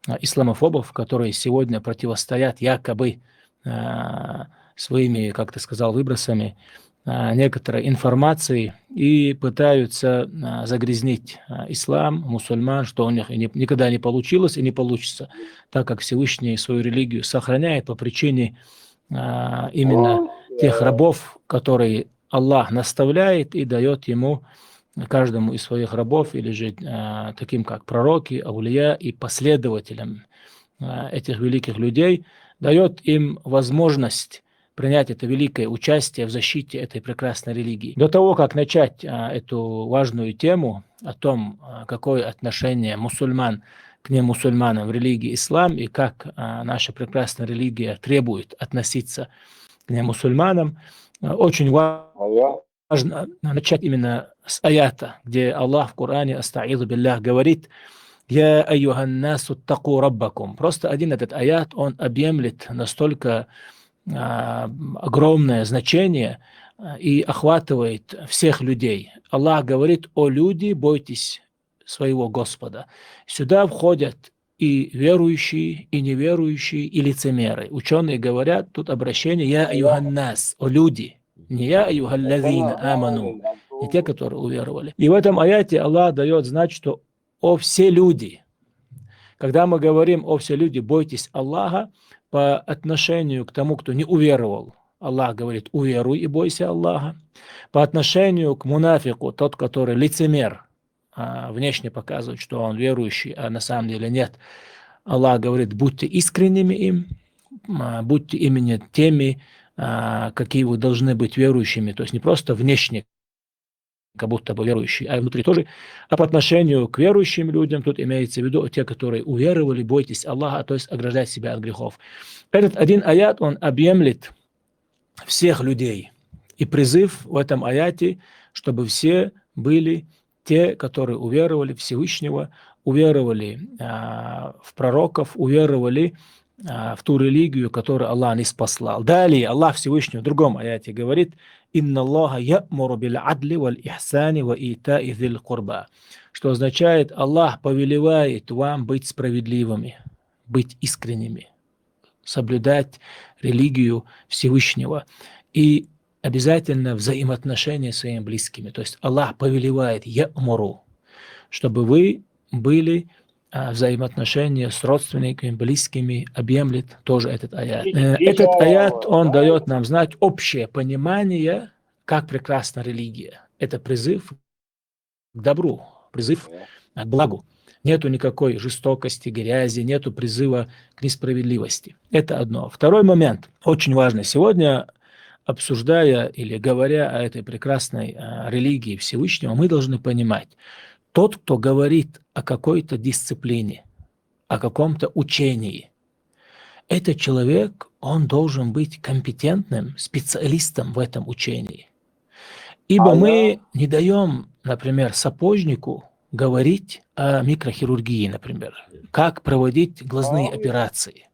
а, исламофобов, которые сегодня противостоят якобы, а, своими, как ты сказал, выбросами, а, некоторой информации и пытаются, а, загрязнить, а, ислам, мусульман, что у них и не, никогда не получилось и не получится, так как Всевышний свою религию сохраняет по причине, а, именно тех рабов, которые Аллах наставляет и дает ему, каждому из своих рабов, или же, а, таким как пророки, аулия и последователям, а, этих великих людей, дает им возможность принять это великое участие в защите этой прекрасной религии. До того, как начать, а, эту важную тему о том, а, какое отношение мусульман к немусульманам в религии ислам и как, а, наша прекрасная религия требует относиться к немусульманам, а, очень ва-, важно начать именно с аята, где Аллах в Коране, астаизу биллях, говорит: «Я айюхан насу ттаку раббакум». Просто один этот аят, он объемлет настолько, а, огромное значение, а, и охватывает всех людей. Аллах говорит: «О люди, бойтесь своего Господа». Сюда входят и верующие, и неверующие, и лицемеры. Ученые говорят, тут обращение «Я аюханнас», «О люди», не «Я аюхаллазина аману», не те, которые уверовали. И в этом аяте Аллах дает знать, что «О все люди». Когда мы говорим «О все люди, бойтесь Аллаха», по отношению к тому, кто не уверовал, Аллах говорит: «Уверуй и бойся Аллаха». По отношению к мунафику, тот, который лицемер, а, внешне показывает, что он верующий, а на самом деле нет, Аллах говорит: «Будьте искренними им, а, будьте именно теми, а, какие вы должны быть верующими». То есть не просто внешне, как будто бы верующий, а внутри тоже. А по отношению к верующим людям тут имеется в виду те, которые уверовали: «Бойтесь Аллаха», то есть ограждать себя от грехов. Этот один аят, он объемлет всех людей. И призыв в этом аяте, чтобы все были те, которые уверовали Всевышнего, уверовали, а, в пророков, уверовали, а, в ту религию, которую Аллах ниспослал. Далее Аллах Всевышний в другом аяте говорит: «Инна Аллаха я'муру биль адли валь ихсани ва итаи зиль курба», что означает: «Аллах повелевает вам быть справедливыми, быть искренними, соблюдать религию Всевышнего и обязательно взаимоотношения с своими близкими». То есть Аллах повелевает, «Я'муру», чтобы вы были, а, взаимоотношения с родственниками, близкими, объемлет тоже этот аят. Э, этот аят, он дает нам знать общее понимание, как прекрасна религия. Это призыв к добру, призыв к благу. Нету никакой жестокости, грязи, нету призыва к несправедливости. Это одно. Второй момент, очень важный. Сегодня, обсуждая или говоря о этой прекрасной, а, религии Всевышнего, мы должны понимать, тот, кто говорит о какой-то дисциплине, о каком-то учении, этот человек, он должен быть компетентным специалистом в этом учении. Ибо мы не даем, например, сапожнику говорить о микрохирургии, например, как проводить глазные операции.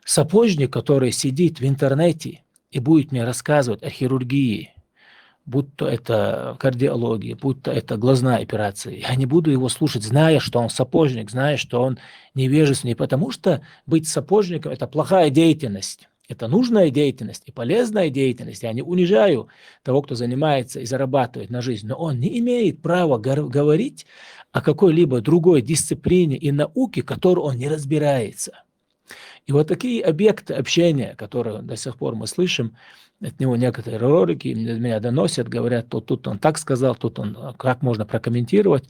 Сапожник, который сидит в интернете и будет мне рассказывать о хирургии, будь то это кардиология, будь то это глазная операция, я не буду его слушать, зная, что он сапожник, зная, что он невежественный, потому что быть сапожником — это плохая деятельность. Это нужная деятельность и полезная деятельность. Я не унижаю того, кто занимается и зарабатывает на жизнь, но он не имеет права гор- говорить о какой-либо другой дисциплине и науке, которой он не разбирается. И вот такие объекты общения, которые до сих пор мы слышим, от него некоторые ролики м- меня доносят, говорят: «Вот тут он так сказал, тут он, а, как можно прокомментировать».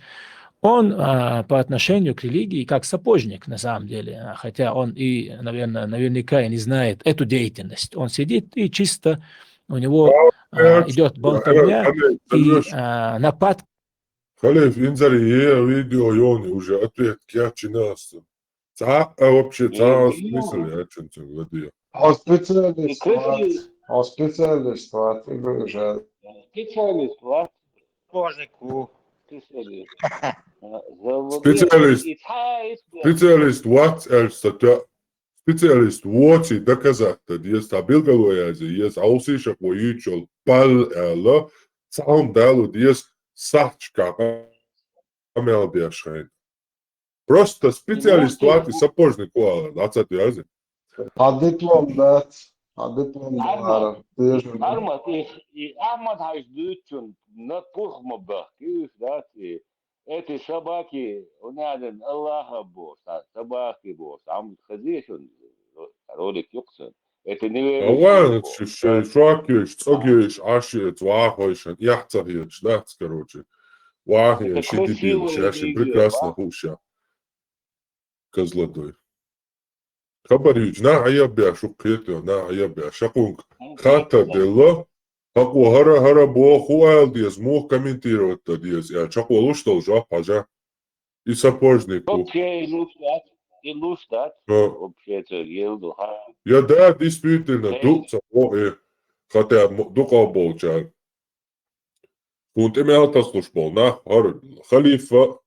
Он, а, по отношению к религии как сапожник, на самом деле, а, хотя он и, наверное, наверняка и не знает эту деятельность. Он сидит и чисто у него, а, идет болтовня, и, а, нападки. Халиф, инзари, е видео йони уже ответ кячинас. Ца, а вообще, ца смысл я чунцу владею. А специалист вац, а специалист вац, и уже. Специалист вац. Сапожнику. Специалист. Специалист. Специалист вац, эль статья. Специалист воци доказать да деза, ца билгало яза, еза аусишак во ючол пал эла, цаун далу деза сахчка амел дешхайн. Просто специалист вац, сапожник вац, да, ца яза. А диплом дац, а диплом дац. Армат, и, и Ахмад Хаж дучун, на пурх ма бах, кюш дац, и эти собаки, у меня один Аллаха бос, а, собаки бос, ам хазишун, ролик юксун. Это неверующие. Ава, бос, ши-, ши-, шуакиш, цогиш, аши, цвахойшан, яхцахиш, дац, короче. Вахи, это ши дебил, красивое видео, прекрасно, а? Хуша. Козлодой. Хабар юч, нах аяб бя шук хету, нах аяб бя шакунг. Хата дело, хаку хара, хара бо, ху айл диез, мух комментировать да диез. Я чаквал уштал жа, пажа. И сапожнику. Вообще и луштат, и луштат. Вообще это елду, ха. Я да, действительно, ду, сапо, э, хотя м-, ду каболчар. Кунт имя таслуш бол, на, хар, халифа,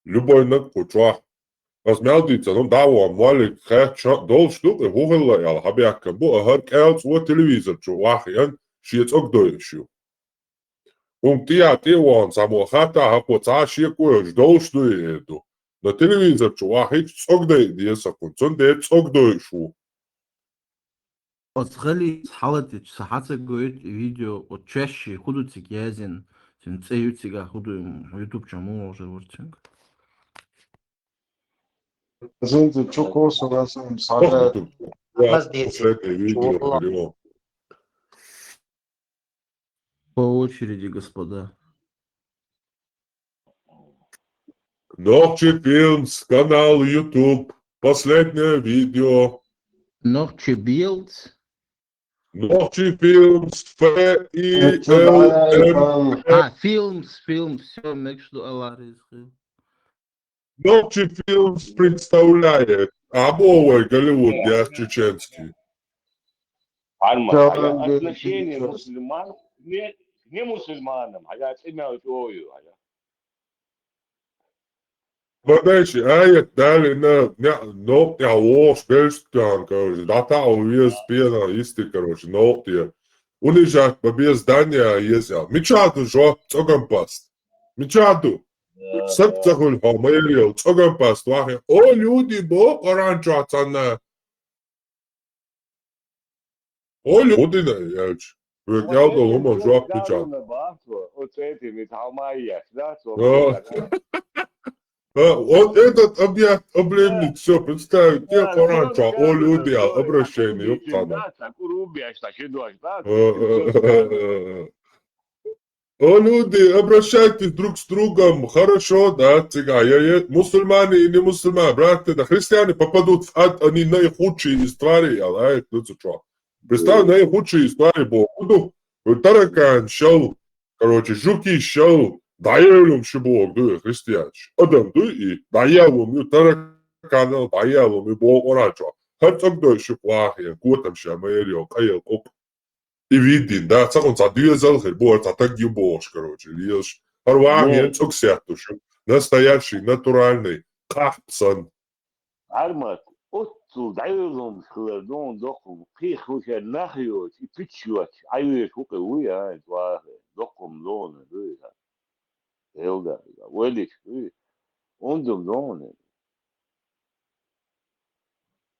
любой наг кучва. Ас мел дийцар, ну, дӀавон, моллиг, хетта, шо-, долуш ду-кх и, хӀун хилла аьлла, хьабаьхкина бу, ахӀара кӀел цӀа телевизор чу вахьйина, шен цӀогдойуш ю. ХӀума тӀе а, тӀе а вахана, цхьаммо хатта хьакхо цхьа а шеко йолуш, долуш ду и, эр ду. Но телевизор чу вахьийча, цӀогдайа деза хӀокхунна, цундела цӀогдойуш ву. Оцу гӀалин хьалатича сан хьа ца гойту видео, оцу чаьшшиъ хӀун ду цига язйина, цуьнан цӀе ю цигахь, хӀун ду, ютуб чохь муха вовшар вара цуьнга? Извините, чё косо вас, м, сажает? Последнее видео. По очереди, господа. Нохчи Филмс, канал YouTube. Последнее видео. Нохчи Билдс. Нохчи Филмс, Ф И Л М. А, Филмс, Филмс, всё, make sure Аллах разы. Нохчи Филмс представляет. Або вай Голливуд, я чеченский. Арма, а я отношение мусульман к не, к не мусульманам, а я цӀе мел чӀогӀа ю, а я. Подожди, аят далийна, не, новкъа тӀехь вогӀуш белшаш тахана, короче, дӀатаӀо веза пена йисте, короче, новкъа тӀе. Унижать бан беза, Даня, еза аьлла. Мичахь ду жоп, цӀоган паст? Мичахь ду? Саг ца хуьлу хьо, ма яра йолу, цӀоган паст вахье. О, люди, бо Къуръан чохь цхьанна. Олли, хӀун дина аьлча? Век ял долу хӀума жоп печат. Оцу этими тхьамайяш, да, цо. А, вот этот объект, облемник, всё, представить, те Коран чохь олли удиял, обращение, юккана. О, люди, обращайтесь друг с другом хорошо, да, цигахь, я, я, мусульмане и не мусульмане, братья, да, христиане попадут в ад, они наихудшие из тварей, аьлла аят ду цу чохь. Представь, наихудшие из тварей боху ду, таракан шел, короче, жуки шел, дӀаеллум шу боху ду христианаш. Адам ду и дӀаеллум ю, тараканал дӀаеллум ю боху Къуръан чохь. ХӀара цӀогдой шу вахье, котам ша ма эр йо, къайла къукъ. И видин, да, цхьа хӀун цхьа доьзал хир бу, хӀара цхьа таг ю бохуш, короче, лелаш. ХӀара вахьа Ну. Вен цӀогсеттуш ю. Настоящий, натуральный, кхахьпа санна. Армат, оццул дӀайолумаш хилар дона доккхум, кхин хӀушар нах йоцу, и пич йоцуш, Ӏайвеш ву кхин вуй, а, вахе, доккхум дона дуй, а. Элда, вайлиш дуй. Ондум дона.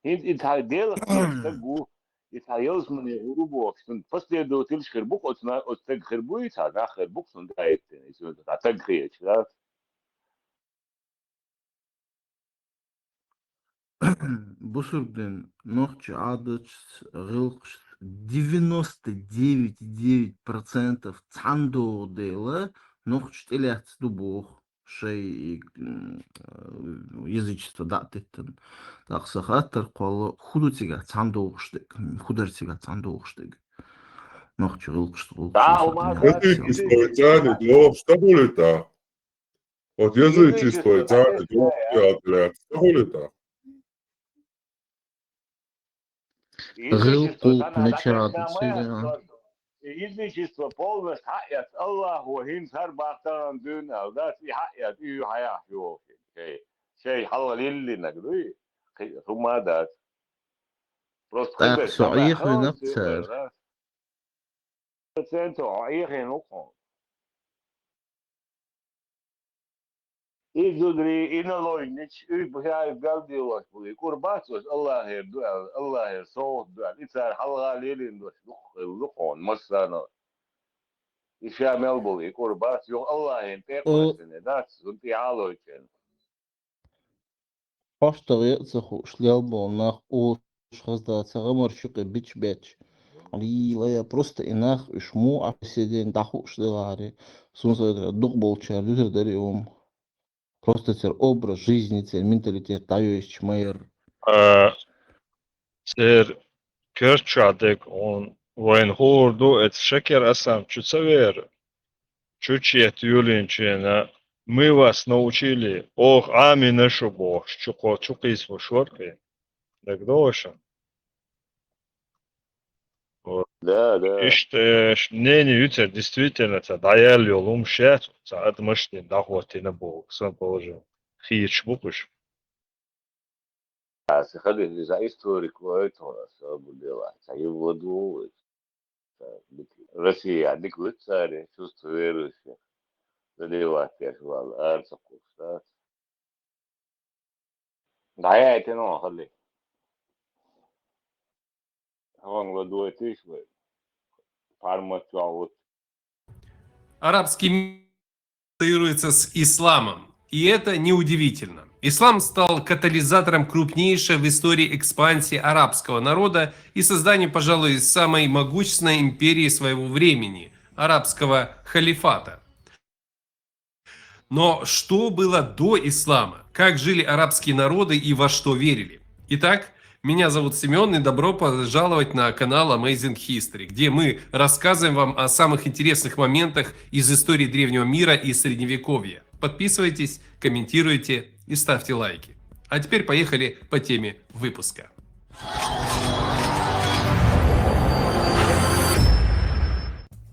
ХӀинца и цхьа Делах стаг ву, и цхьа ялсамане гӀур ву бохуш, цунна последовательш хир бу-кх оцу на-, оцу стаг хир бу, и цхьа нах хир бу-кх цунна тӀаэттина, и цунна цхьа стаг хеташ, да? Бусург дин, нохчи Ӏадаташ, гӀиллакхаш девяносто девять и девять процентов цхьаьна догӀу дела, нохчаш тӀелаьцна ду боху. Шайн, м, язычество дӀа а теттина. ТӀаккха сан хаттар кхолла, хӀун ду цигахь цхьаьна догӀуш дерг? ХӀун дара цигахь цхьаьна догӀуш дерг? Нохчи гӀиллакхаш, гӀиллакхаш. Язычество, царна догӀуш ца хуьлу тӀаккха? Вот язычество, царна догӀуш ца хуьлу тӀаккха? ГӀиллакх, гӀуллакх мичара ду цигахь? Язычество полностью хьаэцна, Аллахо хӀинца хӀара бахьа тахана дуьйна аьлла дац, и хьаэцна, и хьаяхьаш ю вовшийн. Шай, шай хьалха лиллинарг дуй, кхин хӀума а дац. Просто тӀаккха со Ӏехавинарг цара. Центр хьо Ӏехийна ву-кх хьуна. И зударий, и налойнича, уьш бу ша иза галделош бу, и кӀур бац оцу Аллахера ду аьлла, Аллахера совгӀат ду аьлла, и цара хьалха лелийна долуш дукха хилла ду хьуна, массарна. И ша мел болу, и кӀур бац, юха Аллахера тӀекхоьссина дац, цунна тӀе Ӏалойчарна. ХӀорш тагӀе а ца хууш лелла болу нах олуш хаза дац, гӀамар шуькъе бичбетташ. Лила я просто и нах уьш муха Ӏа сиден дӀахууш делахьаре, суна ца витара дукха болчара дуьтур дара и хӀума. Просто церан образ жизни, церан менталитет дӀайоьшуш ма яра. А, церан коьртачохь дерг хьуна вайна хуур ду, эца шакер асан чу ца вер, чу чета юьллинчена, мы вас научили, оха Ӏамийна шу бохуш, чу кхо-, чу кхийсалуш вара кхин. ДагадогӀу шуна? Вот. Да, да. Иштта, э, ш-, мнение ю церан, действительно, цхьа дӀаяьлла йолу хӀума шаьц, цхьа адамаш дина дӀахӀоттийна боху, сан положение. Хийраш бу-кх уьш. А сыходит из-за истории, кое-то у нас, а, было, а, и воду, а, россияне, гуцари, чувство верующих, задевать, я же говорю, а, церковь, да. Да, я это, ну, ходи. Он воду это ещё, парма чего, вот. Арабский мир ассоциируется с исламом. И это неудивительно. Ислам стал катализатором крупнейшей в истории экспансии арабского народа и созданию, пожалуй, самой могущественной империи своего времени – арабского халифата. Но что было до ислама? Как жили арабские народы и во что верили? Итак, меня зовут Семён, и добро пожаловать на канал Amazing History, где мы рассказываем вам о самых интересных моментах из истории древнего мира и средневековья. Подписывайтесь, комментируйте и ставьте лайки. А теперь поехали по теме выпуска.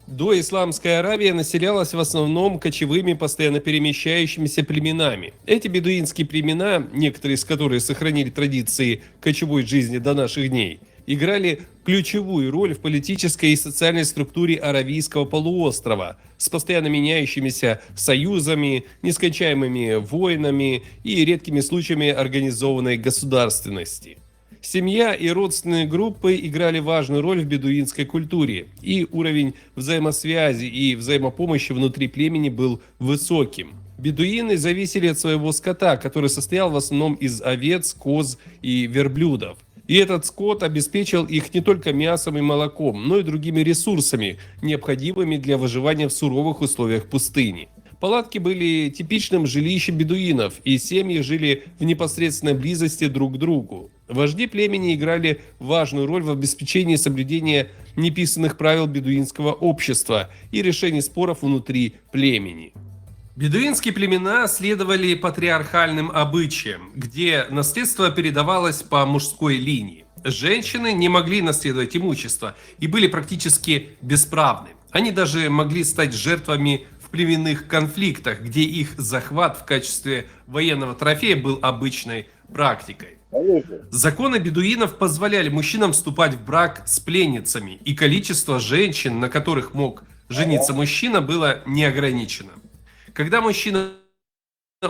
Доисламская Аравия населялась в основном кочевыми, постоянно перемещающимися племенами. Эти бедуинские племена, некоторые из которых сохранили традиции кочевой жизни до наших дней, играли ключевую роль в политической и социальной структуре Аравийского полуострова, с постоянно меняющимися союзами, нескончаемыми войнами и редкими случаями организованной государственности. Семья и родственные группы играли важную роль в бедуинской культуре, и уровень взаимосвязи и взаимопомощи внутри племени был высоким. Бедуины зависели от своего скота, который состоял в основном из овец, коз и верблюдов. И этот скот обеспечил их не только мясом и молоком, но и другими ресурсами, необходимыми для выживания в суровых условиях пустыни. Палатки были типичным жилищем бедуинов, и семьи жили в непосредственной близости друг к другу. Вожди племени играли важную роль в обеспечении соблюдения неписанных правил бедуинского общества и решении споров внутри племени. Бедуинские племена следовали патриархальным обычаям, где наследство передавалось по мужской линии. Женщины не могли наследовать имущество и были практически бесправны. Они даже могли стать жертвами в племенных конфликтах, где их захват в качестве военного трофея был обычной практикой. Законы бедуинов позволяли мужчинам вступать в брак с пленницами, и количество женщин, на которых мог жениться мужчина, было неограничено. Когда мужчина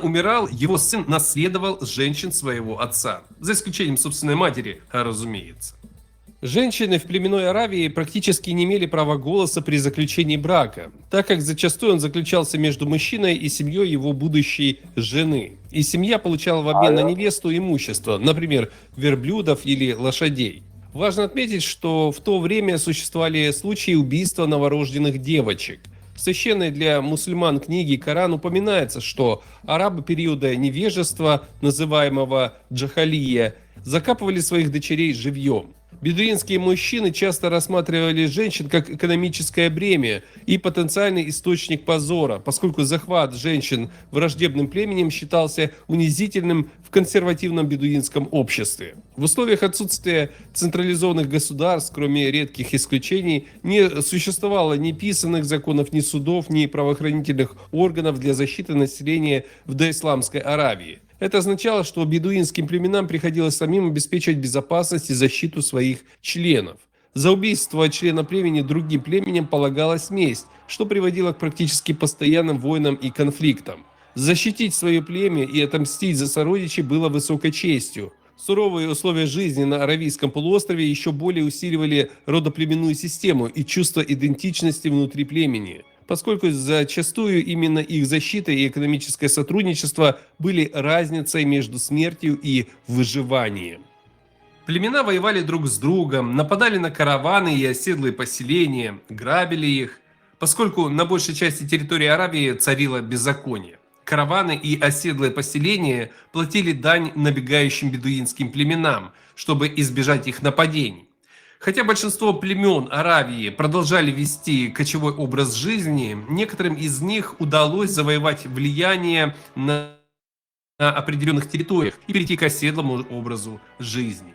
умирал, его сын наследовал женщин своего отца, за исключением собственной матери, разумеется. Женщины в племенной Аравии практически не имели права голоса при заключении брака, так как зачастую он заключался между мужчиной и семьей его будущей жены. И семья получала в обмен на невесту имущество, например, верблюдов или лошадей. Важно отметить, что в то время существовали случаи убийства новорожденных девочек. В священной для мусульман книге Коран упоминается, что арабы периода невежества, называемого джахалия, закапывали своих дочерей живьем. Бедуинские мужчины часто рассматривали женщин как экономическое бремя и потенциальный источник позора, поскольку захват женщин враждебным племенем считался унизительным в консервативном бедуинском обществе. В условиях отсутствия централизованных государств, кроме редких исключений, не существовало ни писанных законов, ни судов, ни правоохранительных органов для защиты населения в доисламской Аравии. Это означало, что бедуинским племенам приходилось самим обеспечивать безопасность и защиту своих членов. За убийство члена племени другим племенем полагалась месть, что приводило к практически постоянным войнам и конфликтам. Защитить свое племя и отомстить за сородичей было высокой честью. Суровые условия жизни на Аравийском полуострове еще более усиливали родоплеменную систему и чувство идентичности внутри племени, поскольку зачастую именно их защита и экономическое сотрудничество были разницей между смертью и выживанием. Племена воевали друг с другом, нападали на караваны и оседлые поселения, грабили их, поскольку на большей части территории Аравии царило беззаконие. Караваны и оседлые поселения платили дань набегающим бедуинским племенам, чтобы избежать их нападений. Хотя большинство племен Аравии продолжали вести кочевой образ жизни, некоторым из них удалось завоевать влияние на, на определенных территориях и перейти к оседлому образу жизни.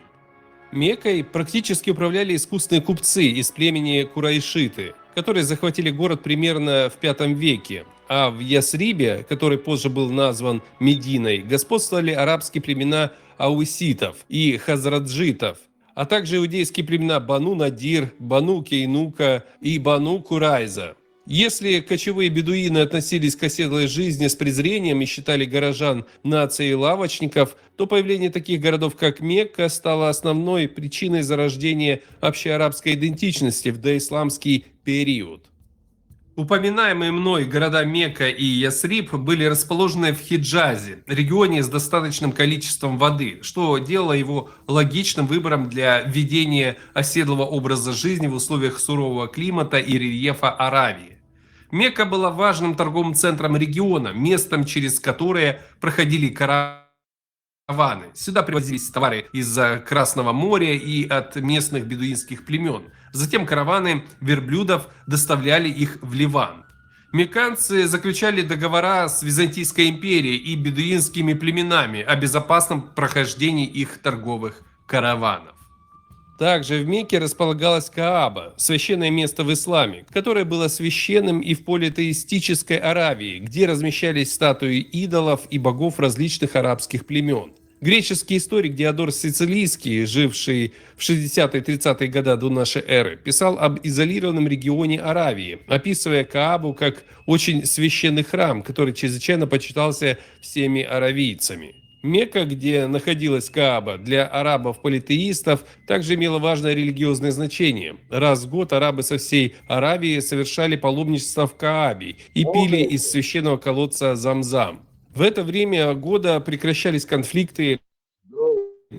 Меккой практически управляли искусные купцы из племени Курайшиты, которые захватили город примерно в пятом веке. А в Ясрибе, который позже был назван Мединой, господствовали арабские племена ауситов и хазраджитов, а также иудейские племена Бану Надир, Бану Кейнука и Бану Курайза. Если кочевые бедуины относились к оседлой жизни с презрением и считали горожан нацией лавочников, то появление таких городов, как Мекка, стало основной причиной зарождения общеарабской идентичности в доисламский период. Упоминаемые мной города Мекка и Ясриб были расположены в Хиджазе, регионе с достаточным количеством воды, что делало его логичным выбором для введения оседлого образа жизни в условиях сурового климата и рельефа Аравии. Мекка была важным торговым центром региона, местом, через которое проходили караваны. Сюда привозились товары из-за Красного моря и от местных бедуинских племен. Затем караваны верблюдов доставляли их в Ливан. Мекканцы заключали договора с Византийской империей и бедуинскими племенами о безопасном прохождении их торговых караванов. Также в Мекке располагалась Кааба, священное место в исламе, которое было священным и в политеистической Аравии, где размещались статуи идолов и богов различных арабских племен. Греческий историк Диодор Сицилийский, живший в шестидесятые-тридцатые года до нашей эры, писал об изолированном регионе Аравии, описывая Каабу как очень священный храм, который чрезвычайно почитался всеми аравийцами. Мекка, где находилась Кааба, для арабов-политеистов также имела важное религиозное значение. Раз в год арабы со всей Аравии совершали паломничество в Каабе и пили из священного колодца Замзам. В это время года прекращались конфликты,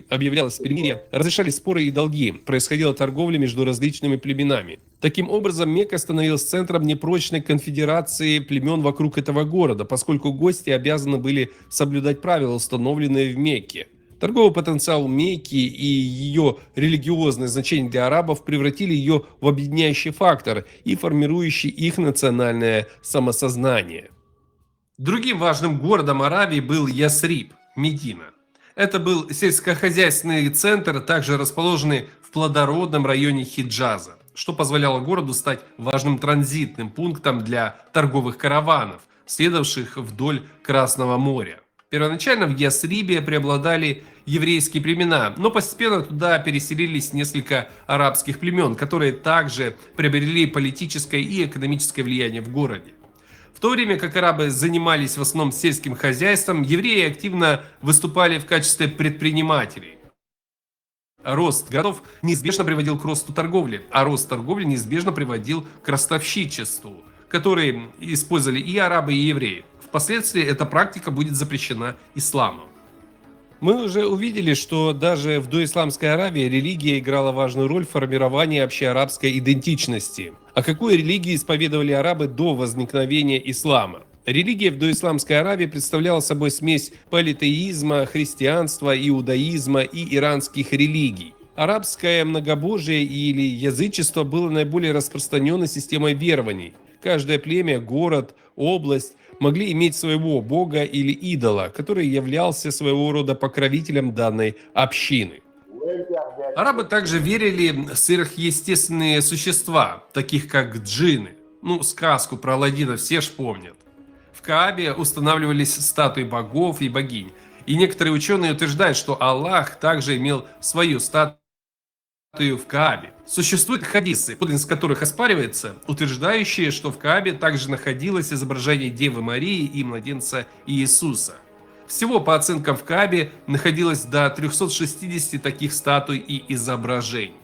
объявлялось перемирие, разрешались споры и долги, происходила торговля между различными племенами. Таким образом, Мекка становилась центром непрочной конфедерации племен вокруг этого города, поскольку гости обязаны были соблюдать правила, установленные в Мекке. Торговый потенциал Мекки и ее религиозное значение для арабов превратили ее в объединяющий фактор и формирующий их национальное самосознание. Другим важным городом Аравии был Ясриб, Медина. Это был сельскохозяйственный центр, также расположенный в плодородном районе Хиджаза, что позволяло городу стать важным транзитным пунктом для торговых караванов, следовавших вдоль Красного моря. Первоначально в Ясрибе преобладали еврейские племена, но постепенно туда переселились несколько арабских племен, которые также приобрели политическое и экономическое влияние в городе. В то время как арабы занимались в основном сельским хозяйством, евреи активно выступали в качестве предпринимателей. Рост городов неизбежно приводил к росту торговли, а рост торговли неизбежно приводил к ростовщичеству, который использовали и арабы, и евреи. Впоследствии эта практика будет запрещена исламом. Мы уже увидели, что даже в доисламской Аравии религия играла важную роль в формировании общеарабской идентичности. А какую религию исповедовали арабы до возникновения ислама? Религия в доисламской Аравии представляла собой смесь политеизма, христианства, иудаизма и иранских религий. Арабское многобожие или язычество было наиболее распространенной системой верований. Каждое племя, город, область могли иметь своего бога или идола, который являлся своего рода покровителем данной общины. Арабы также верили в сверхъестественные существа, таких как джинны. Ну, сказку про Аладдина все ж помнят. В Каабе устанавливались статуи богов и богинь. И некоторые ученые утверждают, что Аллах также имел свою статую в Каабе. Существуют хадисы, подлинность которых оспаривается, утверждающие, что в Каабе также находилось изображение Девы Марии и младенца Иисуса. Всего, по оценкам, в Каабе находилось до трёхсот шестидесяти таких статуй и изображений.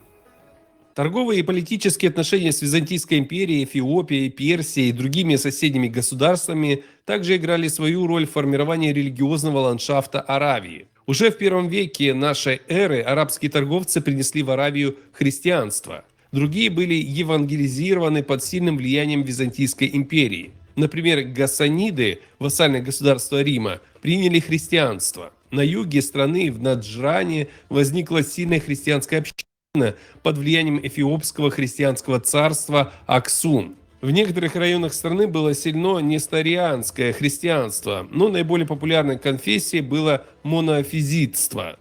Торговые и политические отношения с Византийской империей, Эфиопией, Персией и другими соседними государствами также играли свою роль в формировании религиозного ландшафта Аравии. Уже в первом веке нашей эры арабские торговцы принесли в Аравию христианство. Другие были евангелизированы под сильным влиянием Византийской империи. Например, гассаниды, вассальное государство Рима, приняли христианство. На юге страны, в Наджране, возникла сильная христианская община под влиянием эфиопского христианского царства Аксум. В некоторых районах страны было сильно несторианское христианство, но наиболее популярной конфессией было монофизитство.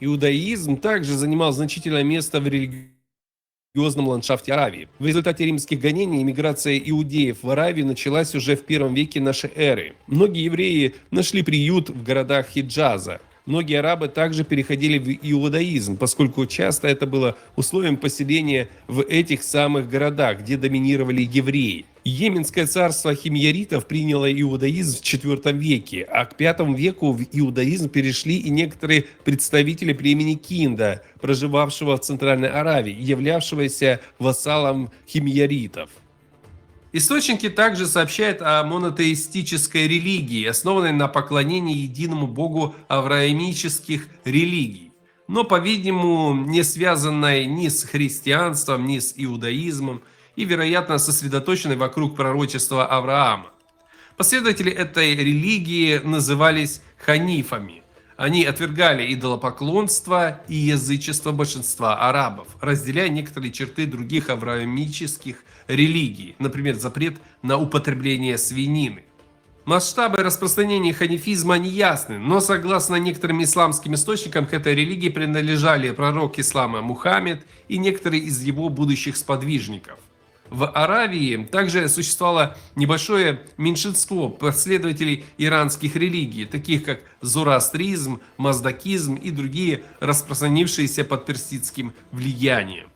Иудаизм также занимал значительное место в религиозной религиозном ландшафте Аравии. В результате римских гонений иммиграция иудеев в Аравию началась уже в первом веке нашей эры. Многие евреи нашли приют в городах Хиджаза. Многие арабы также переходили в иудаизм, поскольку часто это было условием поселения в этих самых городах, где доминировали евреи. Йеменское царство химьяритов приняло иудаизм в четвёртом веке, а к пятому веку в иудаизм перешли и некоторые представители племени Кинда, проживавшего в Центральной Аравии, являвшегося вассалом химьяритов. Источники также сообщают о монотеистической религии, основанной на поклонении единому богу авраамических религий, но, по-видимому, не связанной ни с христианством, ни с иудаизмом и, вероятно, сосредоточенной вокруг пророчества Авраама. Последователи этой религии назывались ханифами. Они отвергали идолопоклонство и язычество большинства арабов, разделяя некоторые черты других авраамических религий, например, запрет на употребление свинины. Масштабы распространения ханифизма не ясны, но, согласно некоторым исламским источникам, к этой религии принадлежали пророк ислама Мухаммед и некоторые из его будущих сподвижников. В Аравии также существовало небольшое меньшинство последователей иранских религий, таких как зороастризм, маздакизм и другие, распространившиеся под персидским влиянием.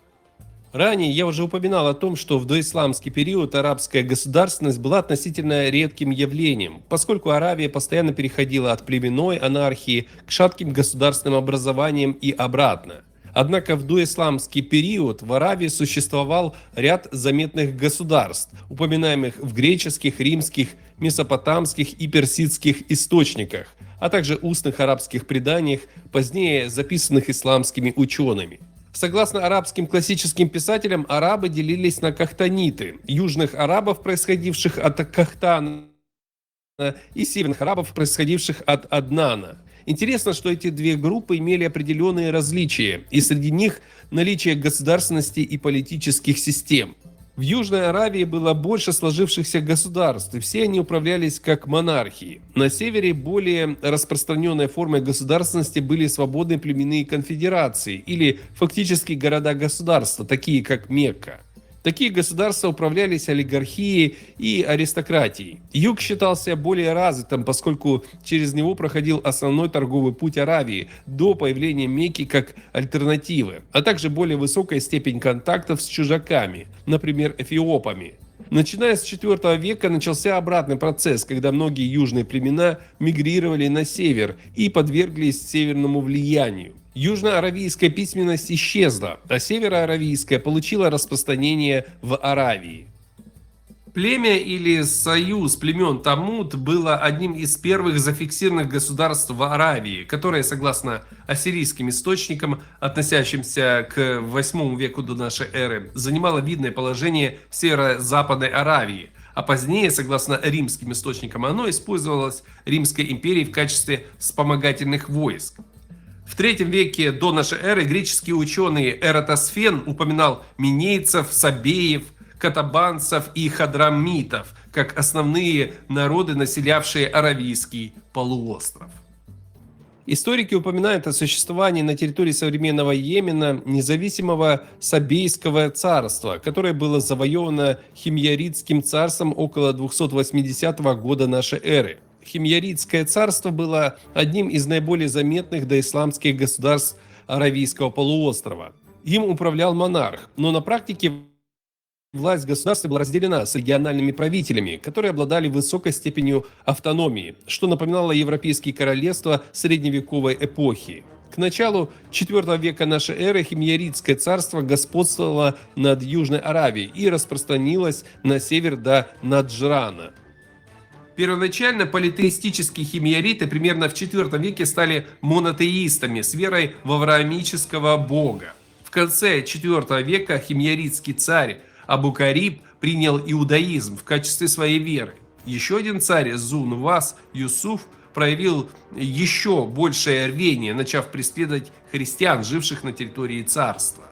Ранее я уже упоминал о том, что в доисламский период арабская государственность была относительно редким явлением, поскольку Аравия постоянно переходила от племенной анархии к шатким государственным образованиям и обратно. Однако в доисламский период в Аравии существовал ряд заметных государств, упоминаемых в греческих, римских, месопотамских и персидских источниках, а также устных арабских преданиях, позднее записанных исламскими учеными. Согласно арабским классическим писателям, арабы делились на кахтаниты, южных арабов, происходивших от Кахтана, и северных арабов, происходивших от Аднана. Интересно, что эти две группы имели определенные различия, и среди них наличие государственности и политических систем. В Южной Аравии было больше сложившихся государств, и все они управлялись как монархии. На севере более распространенной формой государственности были свободные племенные конфедерации или фактически города-государства, такие как Мекка. Такие государства управлялись олигархией и аристократией. Юг считался более развитым, поскольку через него проходил основной торговый путь Аравии до появления Мекки как альтернативы, а также более высокая степень контактов с чужаками, например, эфиопами. Начиная с четвёртого века начался обратный процесс, когда многие южные племена мигрировали на север и подверглись северному влиянию. Южноаравийская письменность исчезла, а североаравийская получила распространение в Аравии. Племя или союз племен Тамут было одним из первых зафиксированных государств в Аравии, которое, согласно ассирийским источникам, относящимся к восьмому веку до нашей эры, занимало видное положение в северо-западной Аравии, а позднее, согласно римским источникам, оно использовалось Римской империей в качестве вспомогательных войск. В третьем веке до нашей эры греческий ученый Эратосфен упоминал минейцев, сабеев, катабанцев и хадрамитов как основные народы, населявшие Аравийский полуостров. Историки упоминают о существовании на территории современного Йемена независимого Сабейского царства, которое было завоевано Химьяритским царством около двухсот восьмидесятого года нашей эры. Химьяритское царство было одним из наиболее заметных доисламских государств Аравийского полуострова. Им управлял монарх, но на практике власть государства была разделена с региональными правителями, которые обладали высокой степенью автономии, что напоминало европейские королевства средневековой эпохи. К началу четвёртого века нашей эры Химьяритское царство господствовало над Южной Аравией и распространилось на север до Наджрана. Первоначально политеистические химьяриты примерно в четвёртом веке стали монотеистами с верой в авраамического бога. В конце четвёртого века химьяритский царь Абу Кариб принял иудаизм в качестве своей веры. Еще один царь Зу Нувас Юсуф проявил еще большее рвение, начав преследовать христиан, живших на территории царства.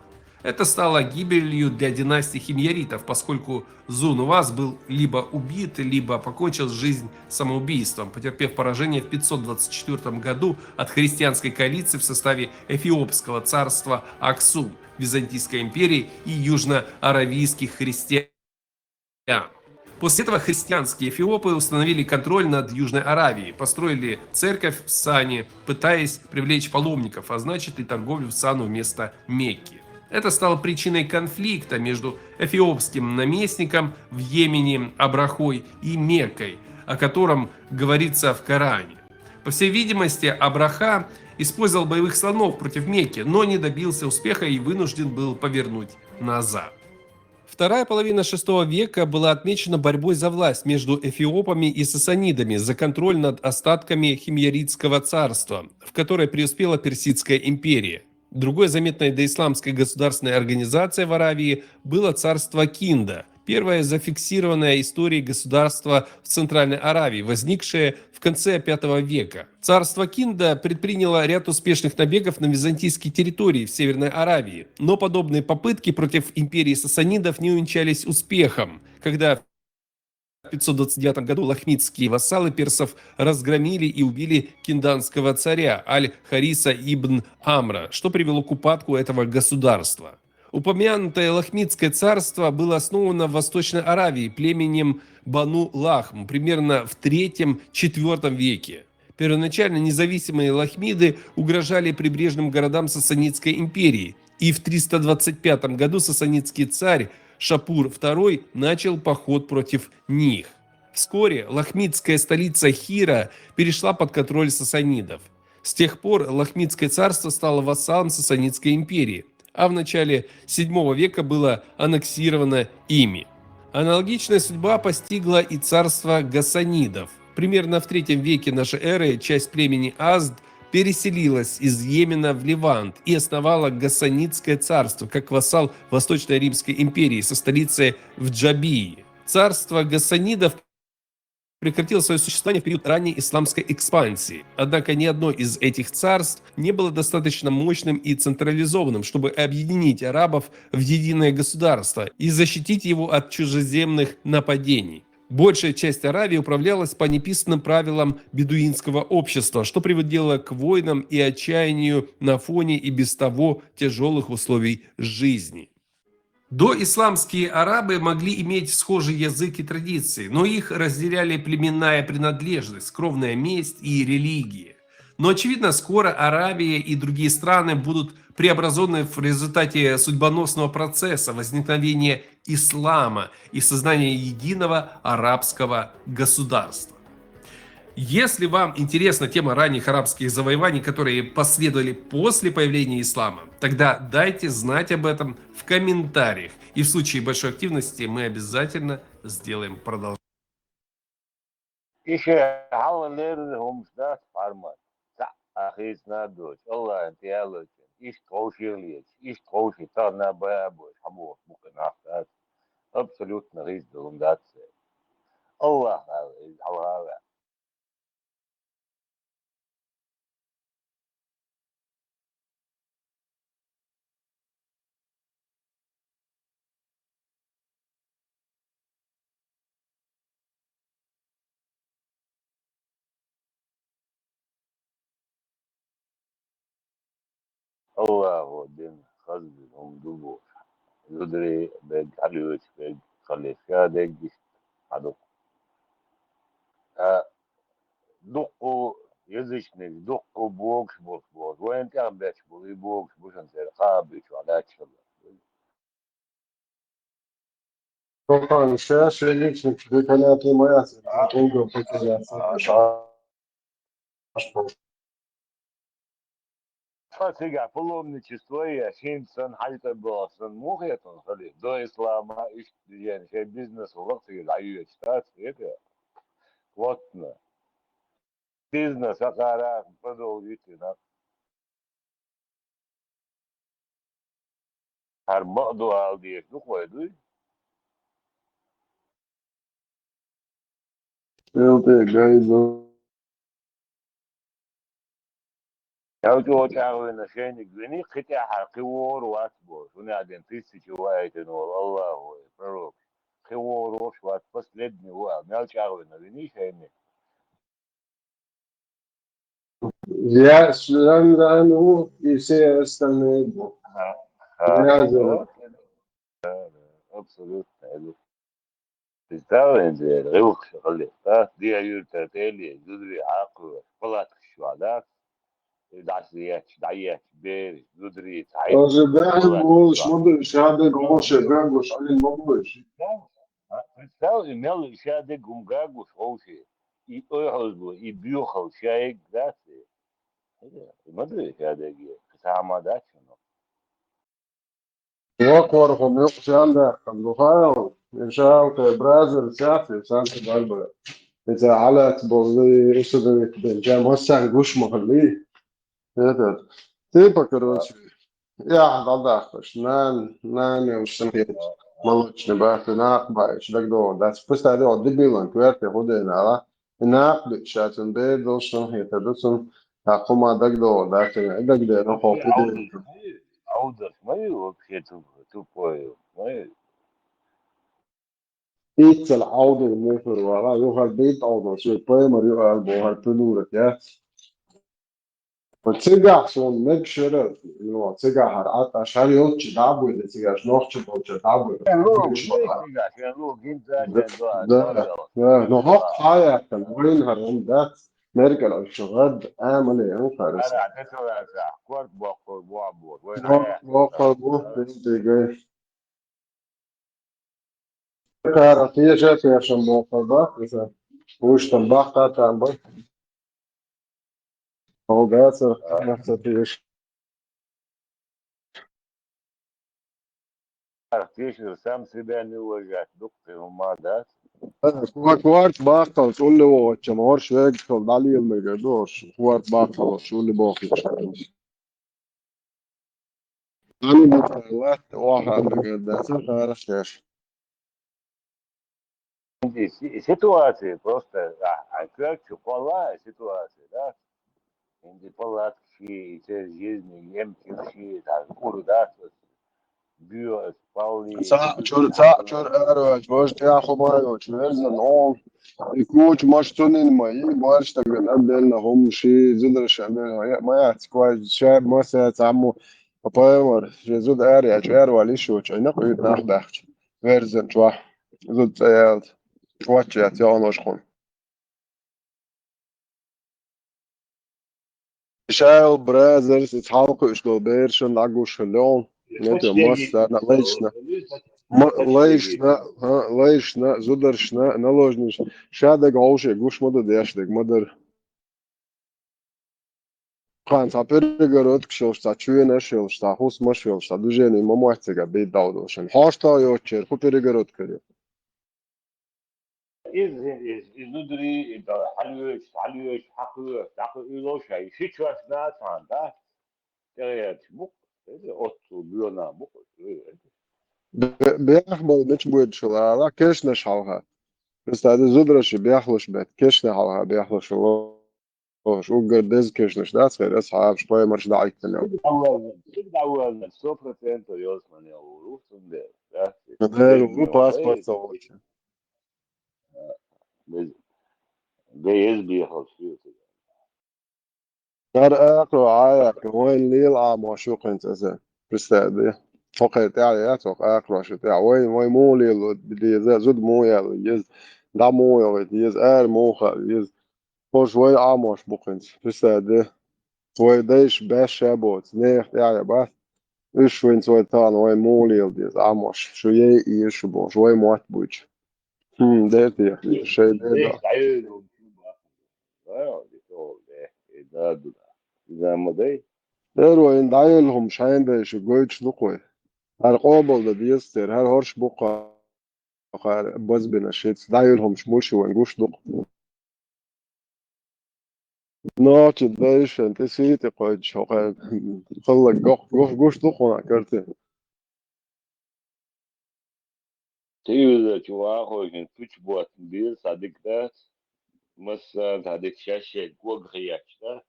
Это стало гибелью для династии химьяритов, поскольку Зу Нуваз был либо убит, либо покончил жизнь самоубийством, потерпев поражение в пятьсот двадцать четвёртом году от христианской коалиции в составе Эфиопского царства Аксум, Византийской империи и южноаравийских христиан. После этого христианские эфиопы установили контроль над Южной Аравией, построили церковь в Сане, пытаясь привлечь паломников, а значит и торговлю в Сану вместо Мекки. Это стало причиной конфликта между эфиопским наместником в Йемене Абрахой и Меккой, о котором говорится в Коране. По всей видимости, Абраха использовал боевых слонов против Мекки, но не добился успеха и вынужден был повернуть назад. Вторая половина шестого века была отмечена борьбой за власть между эфиопами и сасанидами за контроль над остатками Химьяритского царства, в которое преуспела Персидская империя. Другой заметной доисламской государственной организацией в Аравии было царство Кинда, первое зафиксированное историей государство в Центральной Аравии, возникшее в конце пятого века. Царство Кинда предприняло ряд успешных набегов на византийские территории в Северной Аравии, но подобные попытки против империи сасанидов не увенчались успехом, когда в пятьсот двадцать девятом году лахмитские вассалы персов разгромили и убили кинданского царя Аль-Хариса ибн Амра, что привело к упадку этого государства. Упомянутое Лахмитское царство было основано в Восточной Аравии племенем Бану Лахм примерно в третьем-четвёртом веке. Первоначально независимые лахмиды угрожали прибрежным городам Сасанидской империи, и в триста двадцать пятом году сасанидский царь Шапур второй начал поход против них. Вскоре лахмидская столица Хира перешла под контроль сасанидов. С тех пор Лахмидское царство стало вассалом Сасанидской империи, а в начале седьмого века было аннексировано ими. Аналогичная судьба постигла и царство гасанидов. Примерно в третьем веке нашей эры часть племени Азд переселилась из Йемена в Левант и основала Гасанидское царство как вассал Восточной Римской империи со столицей в Джабии. Царство гасанидов прекратило свое существование в период ранней исламской экспансии. Однако ни одно из этих царств не было достаточно мощным и централизованным, чтобы объединить арабов в единое государство и защитить его от чужеземных нападений. Большая часть Аравии управлялась по неписанным правилам бедуинского общества, что приводило к войнам и отчаянию на фоне и без того тяжелых условий жизни. Доисламские арабы могли иметь схожий язык и традиции, но их разделяли племенная принадлежность, кровная месть и религия. Но, очевидно, скоро Аравия и другие страны будут преобразованы в результате судьбоносного процесса возникновения ислама и создания единого арабского государства. Если вам интересна тема ранних арабских завоеваний, которые последовали после появления ислама, тогда дайте знать об этом в комментариях. И в случае большой активности мы обязательно сделаем продолжение. Иштта хьалха леррина хӀумаш дац хьармат. Цхьа а хийцина а доцуш, Аллахьан тӀе аьллачун, иштта ховший хилча, иштта ховший тахана бан а боцуш, хьан бохуш бу кхин нах дац. Абсолютно хийцадала хӀума дац церан. Аллахьа хьалха а ваьа. Аллахо дина хазбина хӀума ду бохуш, зударий берг, хьалоьцуш берг, хала ша дерг иштта хьан ду. Ткъа дуккха язычник, дуккха богуш болуш бохуш, вайна тӀехбетташ болу и богуш бу шуна церан кхаа буьйцу чохь лаьтташ хилла. Степан, сейчас я лично тебе понятно моя, ты долго потерялся. Ткъа цигахь паломничество а еш, хӀинца санна хьаьж тӀе боху санна, муха хетта хьуна хили? До ислама иштта дезен шайн бизнес хӀаллак цига дӀайоьдуш дац хета? Плотно. Бизнес а кхара продолжить йина. ХӀара ма а ду ала дезаш ду-кх вай, дуй? Эл тӀе гайза. Мел чӀогӀа чӀагӀвина шайниг вини, кхин тӀаьхьара кхин вогӀур вац бохуш. ХӀунда аьлча тысяча ваийтина волу Аллахо, пророк. Кхин вогӀур волуш вац, последний ву аьлла. Мел чӀагӀвина вини шайниг. Я, Шандан ву, и все остальные бу. Ага. Я, вот. Да, да, абсолютно. Представляете, гӀиллакхаш хилла, да? Диа юьртара тӀе а ле, зударий хьакхавеш, палаткаш чохь дац. И дӀасаетташ, дӀаетташ, бераш, зударий, цхьа Даже даже палатка волуш чохь. Ма ду, ша дерг гӀо ше гагуш, Ӏилма ма бу. Да? А, представь, и мел ша дерг хӀума гагуш ховший. И ойхьазло, и боьхалла ша ерг дац и. Ма ду ша дерг, кхин цхьа хӀума дац шуна. Вокхар хӀума юкъа чам даьккхина ду хаьал, и шаьлта бразер саьци санта барбара. Иза хьалаца болу усадовик бен чам хӀоссарна гуш ма хилли. Этот. Типа, короче, я дӀадахкаш, нан, нан, я уж сам молочный бахты, нах баиш, так долго. Да, спустя дело, дебилан, кверти, худей, нала. И нах бит, ша цун бер долуш, сан хета, ду цун, а, хӀума дагдогӀу, да, цун, и дагдер, ну, хо, Ай, худей. Ай, Ай, ма ю вообще туп-, тупой, ма ю. Иццал Ӏовдал мухӀар вала, юхар бийт Ӏовдал, шуьга пайхамар ю аьлла бохар пилурат, я? Ва цигахь суна мегаш яра, ну, цигахь хӀара Ӏа-, аш хӀара йолчу дӀа а буьйла, цигахь нохча болчу дӀа а буьйла. Шен лугу, Мегаш бакъа. Цигахь, шен лугу, гинца Да, шен лугу, да, ас да, да, ну, хӀокху хьан яьккхина, вайна хӀара хӀума дац, Меркал Ӏуьйсу гӀад, амале, хӀун хӀара аса. Ара, тӀе ца лаьцахь, корта боккхур бохьа боху, вайна Бо-, хьан яьккхина, боккхур бу, да. Динтигай. Кара теша тешам бохур бац, иза. Вуьш там бахка там бу. Хьо гацар, А. Ца теша. Ах, тешар сам себя не уважать, дукха хӀума дац. Ко-, корта баккхалц улли вогӀучча, хӀорш вегашкал дӀалела мегар ду, хӀорш корта баккхалц улли бохуьйтуш. Ани бу латта охьа мегар дац, харахь теш. Си-, ситуация просто, а, а, как чу кхолла ситуация, да? Инди палаткаши, и церан жизни, емчаши, так, ур дац, био, спалли, Цхьаъ чуьра, цхьаъ чуьра араваьлча, важа тӀехь хӀума йоцуш, верзан, хьо, и куча маша цунна ма йи, барш стагана а белла хӀума, ши зударша а белла, я, ма яц, кхоьжда, шаьба ма саьца, Ӏаммо, пайхамар, шен зуда ара яьлча, аравала йиш йоцуш, айна къуьйда нах баьхча. Верзан чохь, зуда цӀе яьлча, чохь яц, йогӀаношхуна. Шайл бразерс, иза хьалакхуьуш долу берашна дӀагуш хилла йолу. Нету массарна, лайшна. Ма-, лайшна, а, лайшна, зударшна, наложнична. Ша дага гӀовше гуш ма ду, деш дага ма дара. Кхана цхьа перегородкаш йолуш, цхьа чоьнаш йолуш, цхьа хӀусамаш йолуш, цхьа движение ма моттига бийд дӀавдолшан. Хьошта йоцучеран хӀун перегородка ю? Иза, иза, иза зударий, иза хьалавоьжуш, хьалавоьжуш, хьакхоьхьуш, дӀакхоьхьуш, и ши чоьш нацахьан, да? ТӀегӀерташ бу-кх, иза оццул боьнан бу-кх, иза. Бе-, бехк болу мича боьдуш хила ала, кешнаш хьалха. Просто иза зударши бехлуш бетта, кешна хьалха бехлуш хила. Ош уггар деза кешнаш дац, хӀара асхьабаш, пайхамарш дӀахӀиттина. Дагаваллал, дагаваллал, сто процентов йосмане гӀур ву цундела, да? Дера ву, паспорт ца волчу. Беза, беза бехалш ю цигахь. ХӀара акхарой Ӏа а яьккхина, вайна лела Ӏамош ю кхин цкъа иза. Представь де. Хьо кхин тӀаьхьа яц, хьо акхароша тӀехь. Вай, вай муха лело деза, зуда муха яло еза, дӀа муха йохуьйту еза, ара муха хаа еза. ХӀорш вай Ӏамош бу кхин цкъа. Представь де. Вай дайша баьш а боцу, нехан тӀаьхьа бац. Уьш вайна цой тахана вай муха лела деза, Ӏамош. Шу яй а еза шу бохуш, вай мотт буьйцу. ХӀм, дер те, шайн дер да. Дера вайна дӀаелла хӀума шайн дайша гойтуш ду-кх вай. ХӀара къобал дан деза церан, хӀара хӀорш бу-кх хӀара базбинарш, хӀинца дӀаелла хӀумаш муьлш ю вайн гуш ду-кх. Нохча дайшан тӀе сий тӀе кхойтуш хьо кхаьрга. Халлаг гох-, гуш, гуш ду-кх хьуна картина. Телевизор чу вахой хӀинца пуьча боттана беза, цхьа дика дац. Массарна цхьа дика шаьш-шайга кога хеташ дац.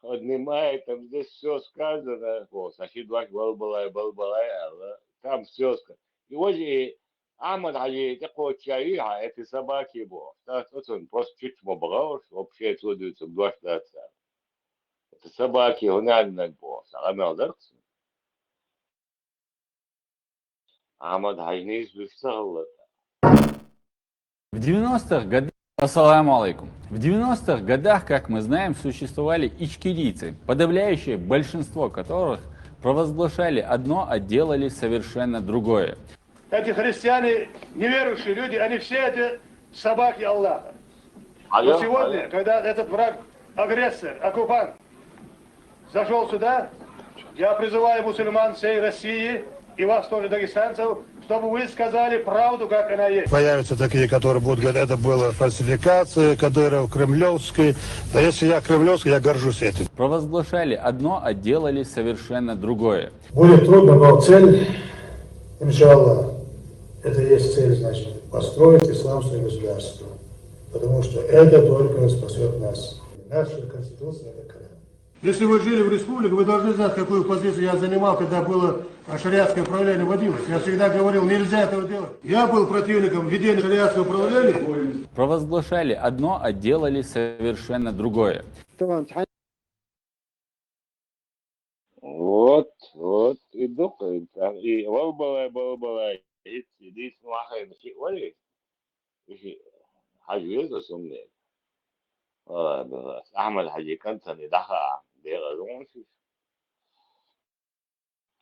Одни май, там здесь всё сказано. Вот, а ши дош балбалай, балбалай, а, там всё сказано. И вот и Ахьмад-Хьажи тӀекхоччалехь, эти собаки бохуш. ТӀаккха оцунна просто чучча ма бахалаш, вообще цо дуьйцург дош дац аьлла. Это собаки, хӀунда аьлла бохуш, цхьа къамел дара-кх цуьнан. Ахьмад-Хьажа нийса дуьйцуш ца хилла. В девяностых годах, ассаламу алейкум. В девяностых годах, как мы знаем, существовали ичкерийцы, подавляющее большинство которых провозглашали одно, а делали совершенно другое. Эти христиане, неверующие люди, они все это собаки Аллаха. Но сегодня, когда этот враг, агрессор, оккупант зашёл сюда, я призываю мусульман всей России и вас тоже, дагестанцев, чтобы вы сказали правду, как она есть. Появятся такие, которые будут говорить, это была фальсификация, Кадыров, кремлевский. Да если я кремлевский, я горжусь этим. Провозглашали одно, а делали совершенно другое. Будет трудно, но цель, иншаллах, это и есть цель, значит, построить исламское государство. Потому что это только спасёт нас. Наша Конституция — это Коран. Если вы жили в республике, вы должны знать, какую позицию я занимал, когда было, а, шариатское управление вводилось. Я всегда говорил, нельзя этого делать. Я был противником введения шариатского управления. Провозглашали одно, а делали совершенно другое. Вот, вот, и дукха, и там, и валбалай, балбалай, и, и дийцина вахана шиъ варий? И шиъ хьажа веза сумне. Валлай, Ахьмад-Хьажи кӀантана дӀахаа, декъаза ву шиъ.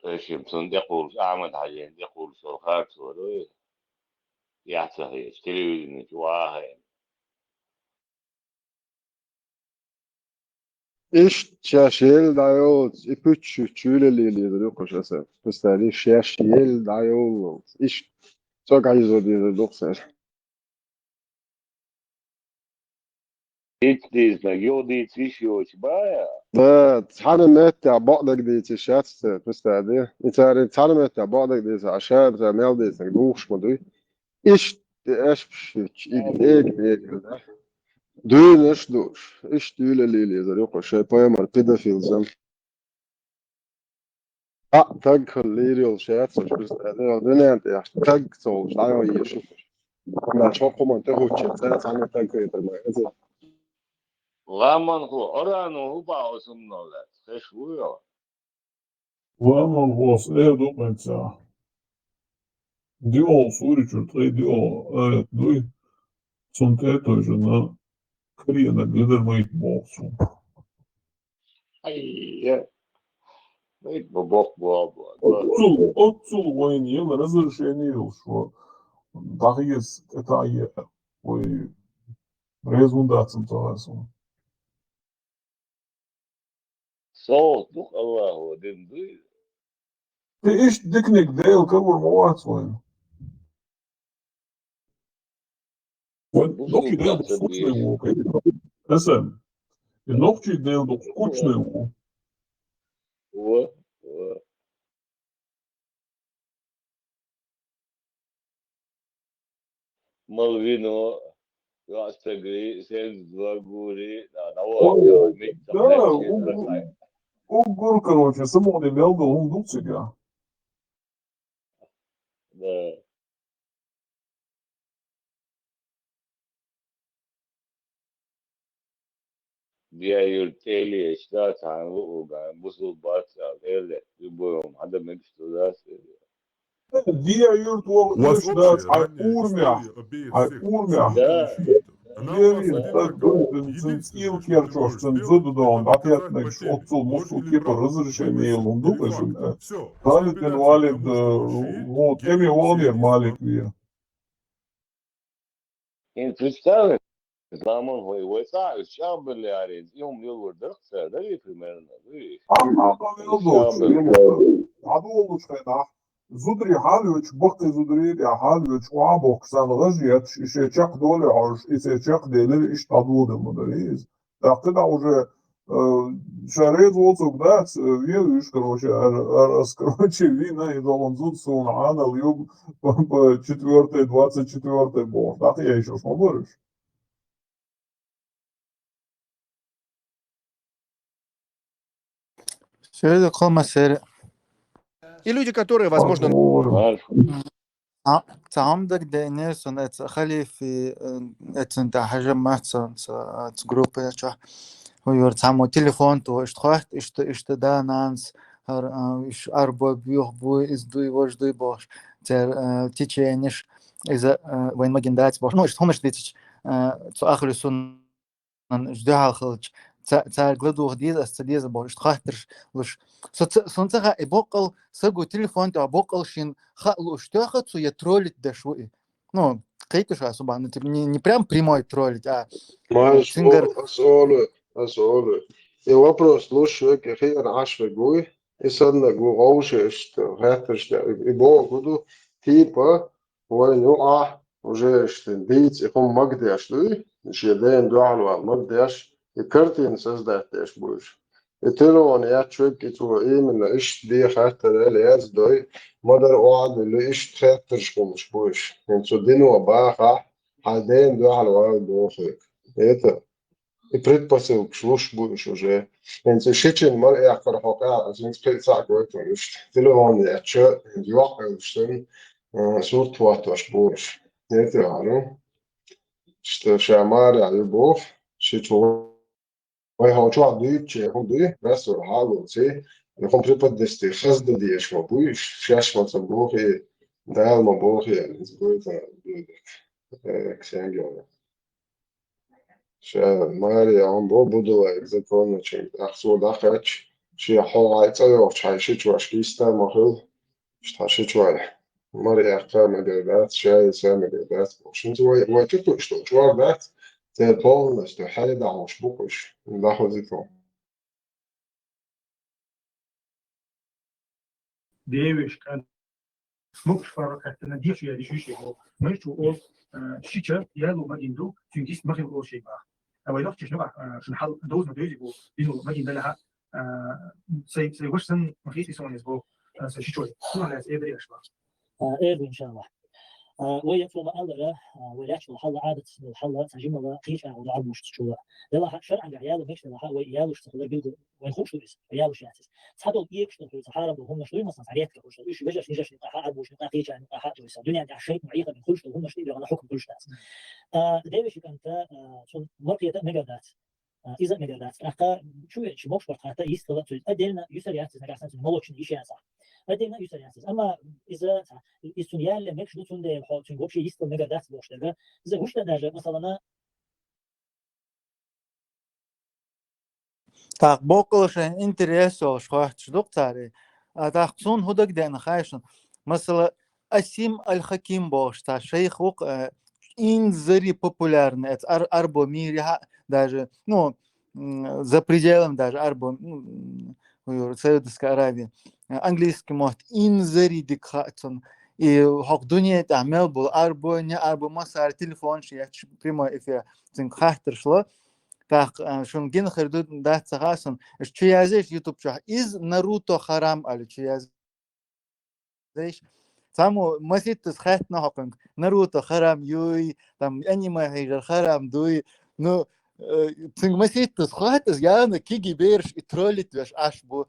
Эшим цунна тӀекхуллуш, Ахьмад-Хьажина тӀекхуллуш долу харцо ду и. Яц ца хеташ, телевидени чу вахийна. Иштта шаьш елла дӀайоллалц, и пуьчча чуьйлалла лелийзар ю кху шаьш. Представь, шаьш елла дӀайоллалц. Иштта цо кӀайзо дезар ду-кх цара. Итт дийцинарг юха дийца йиш йоцуш баьа? Да, цхьана меттехь бакъдерг дийца йиш яц цара, представь, де. И цара цхьана меттехь бакъдерг дийца, а ша цара мел дийцинарг духуш ма дуй. Иштта аьшпаш хӀуьттуш, и дега-дега, да? Дуьйнаш а дууш, иштта дуьйла лелийзар ю кху шайн пайхамар педофилза. А, таг хила лийр йолуш яц уьш, дуьнен тӀехь таг ца волуш дӀайо езаш. Амма шо кху хӀуманна тӀехӀуттучу цара цхьанна таг хетар ма хеза. Ламанхо, Орано хӀун боху оцу хӀуманал лаьцна, хезаш вуй хьо? Ламанхос эр ду кхуьнца. Диъолу сури чуьра ткъе диъолу аят дуй, цунна тӀе а тевжина, карийнарг ледар майта боху цо. Айя. Майта бан боккха боху. Оццул, оццул вайна ела разрешение йолуш ву. ДӀахеза, тӀетаӀе, вай реза хӀунда дац ца хаа суна. СовгӀат ду-кх Аллахо дина дуй. И иштта диканиг Дела карор ма вац вайна. Вайн нохчий Дела дукха скучный ву, кхетий? Эсен. И нохчий Дела дукха скучный ву. Во, во. Малвино, йоӀстагри, сенза дагури, да, да, во, да, меттах да, лаьтташ у-, у-, уггар, короче, самукъане мел долу хӀума ду цига. Да. Диа Юрт тӀелеэцча, цхьана луъург, бусулба бац аьлла, тӀелетта, любой хӀума хьан дан мегаш ду, дац. Диа Юрт волу эшна дац, хьайн урамехь, хьайн урамехь. Да. Лерина стаг дуй, цуьнан цӀийла керчош, цуьнан зуда догӀу дӀатеттинарш, оццул муьлхха кепара разрешение йолун ду-кх иза. Халид бин Валид, э, вон тӀеме ваханера Малик вен. ХӀинца представь, ламан хӀой, вай цӀахь уьш чӀагӀбелла яра иза, и хӀума лелор дара-кх цара, дарий примерно, дуй? Амма къамел доцуш, дӀадолуш хенахь, зударий хьалавечу, баккхий зударий тӀехь хьалавечу, охьа а бохкуш, царна гӀаж етташ, и шайн чекх доле хьожуш, и церан чекх делира, иштта дӀадоладелла ма дарий иза. ТӀаккха кхидӀа уже, э, ша реза воцург дац, э, вен уьш, короче, ара, ара ас, короче, вийна, и долун зуда суна Ӏанал юг по, по четвёртой, двадцать четвёртой бохуш. ДӀакхайшош ма бара уьш. Теве кхо массерий. И люди, которые, возможно, Цхьа-, цхьа хӀума дагадеана сона, эцу халифи, э, эцунна тӀехьажа мац сона, ца-, ца группа чохь. Хьо юра цхьаммо телефон тӀе, иштта хоатт, иштта, иштта да-нанас, хӀара, а, иш арбо буьйху буй, иза дуй, важа дуй бохуш. Церан, а, теченеш, иза, а, вайн магийна дац бохуш. Ну, иштта хӀуманаш дийцича, а, цу Ахлу Сунна уьш дуьхьал хилча, ца-, цаьрга ладугӀа деза ас, ца деза бохуш, иштта хаттарш луш. Со ца-, сон ца хаьа, и боккъал саго телефон тӀехь боккъал шен хаа лууш тоьхна цо я троллить деш ву и. Ну, кхеташ а со бан, ну, типа, не, не прям прямой троллить, а Маш, цуьнгара о, ас олу, ас олу. И вопрос луш верг, и хиъна Ӏаш верг вуй, и саннарг ву, вовшашца хаттарш деш. И, и бохург ду, типа, вайна юкъахь уже иштта дийца и хӀума магадеш дуй, шен дена дуьхьал вала магадеш, и картина создать деш бу уьш. И телефон яьчча верг, и цо именно иштта де хаттар аьлла яздой, ма-дарра охьадуьллу, иштта хаттарш хуьлуш бу уьш. ХӀинца цу дино бахахь, хьайн дена дуьхьал вала бохург. Это и предпосылкаш луш бу уьш уже. ХӀинца шичина мара эккхар хьо къа, хӀинца кхин цхьаъ гойтур уьш. Телефон яьчча, хӀинца йохкуьйтуш санна, а, сурт хӀоттош бу уьш. Нетехьа, ну, иштта ша марехь ю боху, шича вай хьо чохь дуьйцучу хӀума дуй, рассор хьалоций, и хӀума преподнести хаза дан дезаш ма буй, шаьш ма ца бохий, Дала ма бохий, иза гойту дуй. Э, Ксеньга. Ша Мария, он бо будулай законначун, ах цо дӀакхаьчча, шен хьо хьайн цӀа йохчу хьайн шичошка йиста ма хила, иштта хьан шичой мара эккха мегар дац, ша йиса мегар дац бохуш. ХӀинца вай, вай чу кхуьуш долу чӀор дац, церан полностью хье дӀахьуш бу кхуьш, дӀахозуьйту. Девеш кӀант. Мукш фара каттана деш я деш шей бо. Мешчу ол, э, шича, ялу ма инду, цуьнгис ма хил ол шей бах. А вай лохчиш нуга, э, шун хьал доз ма дойзи бо, бину ма инда лаха, э, сай, сай ваш сан ма хиси сон из бо, э, сай шичой. Суна лас эбри ашба. А, эрди, иншаллах. А, вай яцу ма аллара, а, вай лач вал хьалла адат, вал хьалла, ца жимала, кхиш а, вал армуш чула. Дела ха, шар ага, ялу мешна лаха, вай ялуш ца хулар билгу, вай хуш луис, вай ялуш яцис. Цхьадолу экаш долу хуьлуш, хьарам долу хӀуманаш дуй, масалан, редка хуьлуш долу. Уьш вежаршна, йижаршна юкъахь арбушна юкъахь кхечарна юкъахь а дуьйса. Дуьнен тӀехь шайтан ма Ӏехарна хӀукм хуьлуш дац. Ткъа девеши кӀанта, а, цунна мара кхета а мегар дац. А, иза а мегар дац. ТӀаккха чу веача мокш барт хатта йистхила цуьнан. Отдельно юьсар яц иза, нагахь санна цуьнан молочный йиш ян сахь. Отдельно юьсар яц иза. Амма иза, иза цуьнан ялале мегаш ду, цундела хьо цуьнга вообще йистхила мегар дац бохуш дерг. Иза гуш дан даже, масалана, ТӀаккха боккъала шайн интерес йолуш хоьттуш ду-кх цара. А тӀаккха суна хӀун дагадеана хаьий шуна? Масала, Асим Аль-Хаким бохуш цхьа шайх ву-кх, э, инзаре популярный, эца ар-, арбо мире хьа-, даже, ну, м, за пределами даже арбо, м, м, Саудовской Аравии. Э, английский мотт инзаре дика хаьа цунна. И хӀокху дуьне тӀехь мел болу арбой, не арбой массара телефонаш етташ прямой эфир цуьнга хаттарш ло. ТӀаккха, а, шуна гина хир ду, дац ца хаьа суна. Аша чу язъеш YouTube чохь: «Из Наруто харам», аьлла чу язъеш. Цхьаммо масийттаза хаьттина хьо кхуьнга: «Наруто харам юй, там аниме хьежар харам дуй?» Ну, э, цуьнга масийттаза хоьттаза, яна киги бераш и троллить веш Ӏаш бу.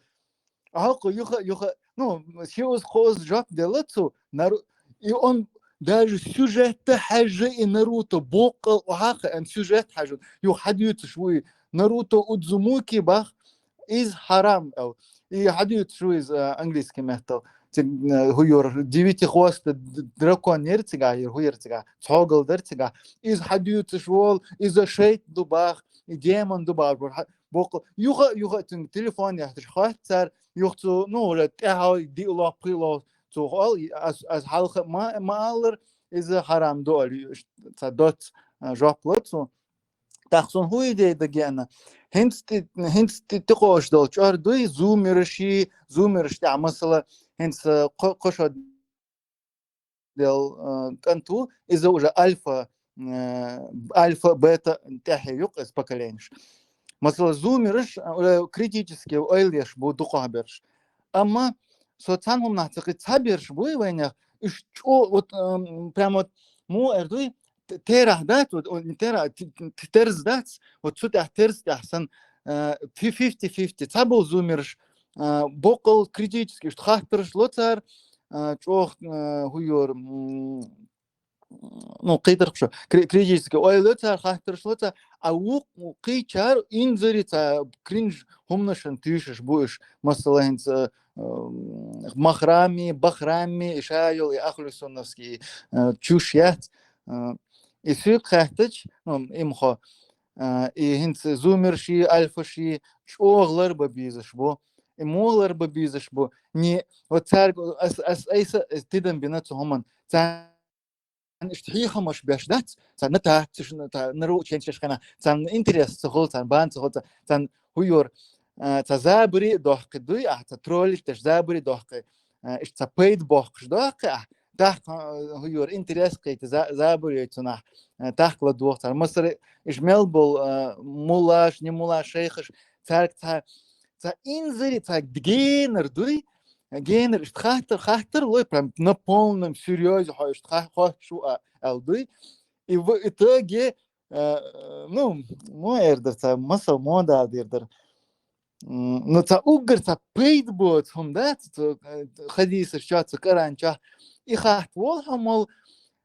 Ахьа кху юха, юха, ну, ши уза кхо уза жоп делла цу, нару-, и он даже сюжетта хьаьжжа и Наруто боккъал охьа а хаьа, сюжет хьаьжжа, юха хьадуьйцуш ву и Наруто Удзумуки бах, иза харам аьлла. И хьадуьйцуш ву иза, а, английский меттал. Цига, а, хӀу юра, девятихвостый д-, дракон яра цигахь, яра хӀу яра цигахь, цхьогал дара цигахь. Иза хьадуьйцуш волу, иза шайтан ду бах, и демон ду бах, хьа-, боккъал. Юха, юха цуьнга телефон яхташ хоьтту цара, юха цо, ну, уже тӀаьхьа диъ ло, пхи ло, цо хол, ас, ас хьалха ма, ма аллара, иза харам ду аьлла, ца доц, а, жоп ло цо. ТӀаккха суна хӀун идея дагеана? ХӀинца ти-, хӀинца ти-, тикхош долу чӀор дуй, зумераши, зумераш тӀехь масала, хӀинца кхо-, кхо шо дел, э, кӀант ву, иза уже альфа, э, альфа, бета тӀехь юкъ иза поколенеш. Масала, зумераш, э, уже критически ойланаш бу дукхахберш. Амма со цхьана хӀуманах ца кхин цхьаберш буй вайнех, уьш чӀо, вот, эм, прям вот, муха эр дуй, т-, терахь дац, вот, он, не терахь, т-, т-, терз дац, вот цу тӀехь, терз тӀехь сан, э, фи-, фифти фифти, цхьаболу зумераш, а, боккъал критически иштта хаттараш ло цар, а, чӀоагӀа, а, хӀу йора, м, ну, кхетаргда шо, кри-, критически ойла ло цар, хаттараш ло цар, а вукх-, кхычар инзаре цхьа кринж хӀуманашна туьйсуш бу уж, масала, хӀинца, м, Махрами, Бахрами, иштта йола и ахлу суннатский, а, чуш яц, а, и соьга хаьттача, ну, имхо, а, и хӀинца зумерши, альфаши чӀоагӀа ларбан безаш бу. И муха ларбан безаш бу? Не, вот цаьрга, ас, ас, айса, ас тидам бина цу хӀуманна. Царна иштта хьехамаш беш дац, царна таццаш, на, та, на ру ченчеш хана, царна интерес ца хул, царна бан ца хул, ца-, царна хӀу йора, а, цхьа забари дохкий дуй, а, цхьа троллить деш забари дохкий, а, иштта цхьа пайда бохкаш дохкий, а, тӀаккха, а, хӀу йора интерес кхийтта за-, забари йой цунах, а, тӀаккха ладувгӀ цар. Масала, иштта мел бола, а, муллаш, не муллаш, шайхаш, цаьрга цхьа, цхьа инзаре, цхьа генар дуй, генар иштта хаттар, хаттар лой, прям на полном серьёзе хьо иштта ха-, хош шу а, аьл дуй. И в итоге, а, ну, мо эр дар цхьа, масал мо дал дер дар. М, ну, цхьа уггар цхьа пайда боаца хӀума дац, цу, э, хадисаш чохь, цу Коран чохь. И хатта волу хьо мол,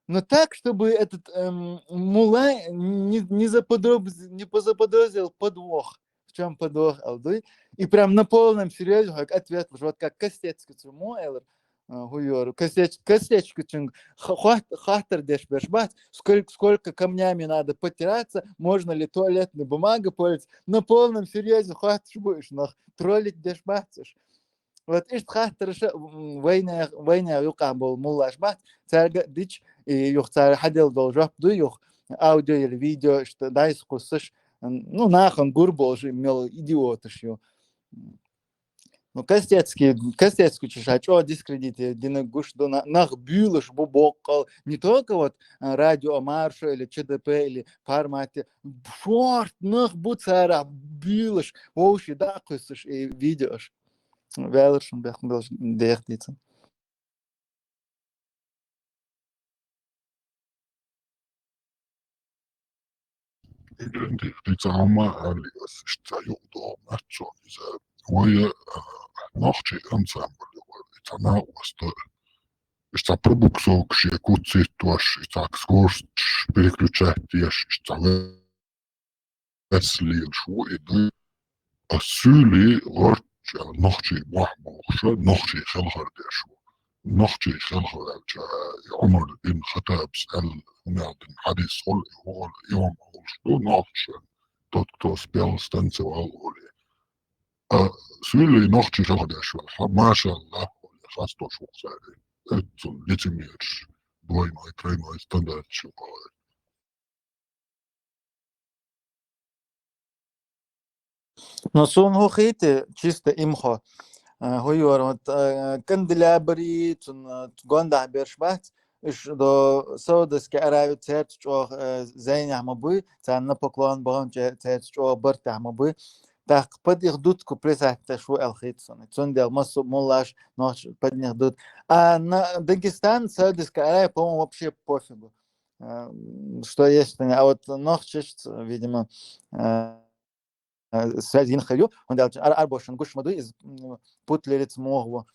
но так, чтобы этот, эм, мулла не, не заподроз-, не позаподозрил подвох. В чём подвох, аьл дуй. И прям на полном серьёзе хьоьга ответ луш, вот как Костецкий цу мо элар, а, хӀу йора, Костеч-, Костецкийчуьнга ха-, хат-, хаттар деш берш бац, сколько, сколько камнями надо потираться, можно ли туалетной бумагой пользоваться. На полном серьёзе хатташ бу уж нах, троллить деш бац уж. Вот иштта хаттараш, м, вайнех, вайнех юкъахь болу муллаш бац, цаьрга а дича, и юха цара хьаделла долу жоп дуй юха, аудио или видео иштта дӀасакхуссуш, м, ну, нахана гур болуш мел идиоташ ю. Ну, Костецкий, Костецкийчу ша чӀогӀа дискредит динарг гуш ду, на-, нах буьйлуш бу боккъал, не только вот, а, радио Маршо или Ч Д П или Пармате, шорта нах бу цара буьйлуш, вовши дӀа а кхуьссуш и видеош. Ваьлла шуна бехк-, белш-, деха дийцина. Ди-, ди-, ди ца хьума али ас иштта юкъа догӀу мац цо иза. Вай, а, нохчий ансамбль юкъара, и ца накъоста, иштта пробуксовкаш я куц циттош, иштта скорость переключать деш, иштта вес лелаш ву и ду. Ас суьйлий гӀорчча нохчий бохь бохуша, нохчий хелхар деш ву. Нохчий хелхар аьлча, и Ӏумар ибн Хаттабс аьлла, хӀунда аьлла хьадис гӀолу, и гӀолу, и хӀума гӀолуш ду нохчашна, тот, кто спел, станцевал гӀоле. А суьйлий нохчий хелхар деш вара, хьа, машаллахӀ, гӀоле, хасташ ву цаьрга. Эццул лицемерш, двойной, тройной стандарт шу кховар. Но суна хӀу хийти, чисто имхо. Э, хӀу йора, вот, э, канделябри, цун, э, гондахь берш бац, уьш до Саудовский Аравия цаьрца чӀогӀа, э, зайнехь ма буй, царна поклон баханча цаьрца чӀогӀа бартехь ма буй. ТӀаккха под их дудку плясать деш ву аьлла хийти суна. Цундела массо а муллаш, нохчаш под них дуд. А на Дагестан, Саудовская Аравия, по-моему, вообще пофигу. А, м, что есть, а вот нохчашца, видимо, а, а, связь йина хир ю, хӀунда аьлча ар-, арбошан гуш ма дуй, из, м, путлериц муха ву.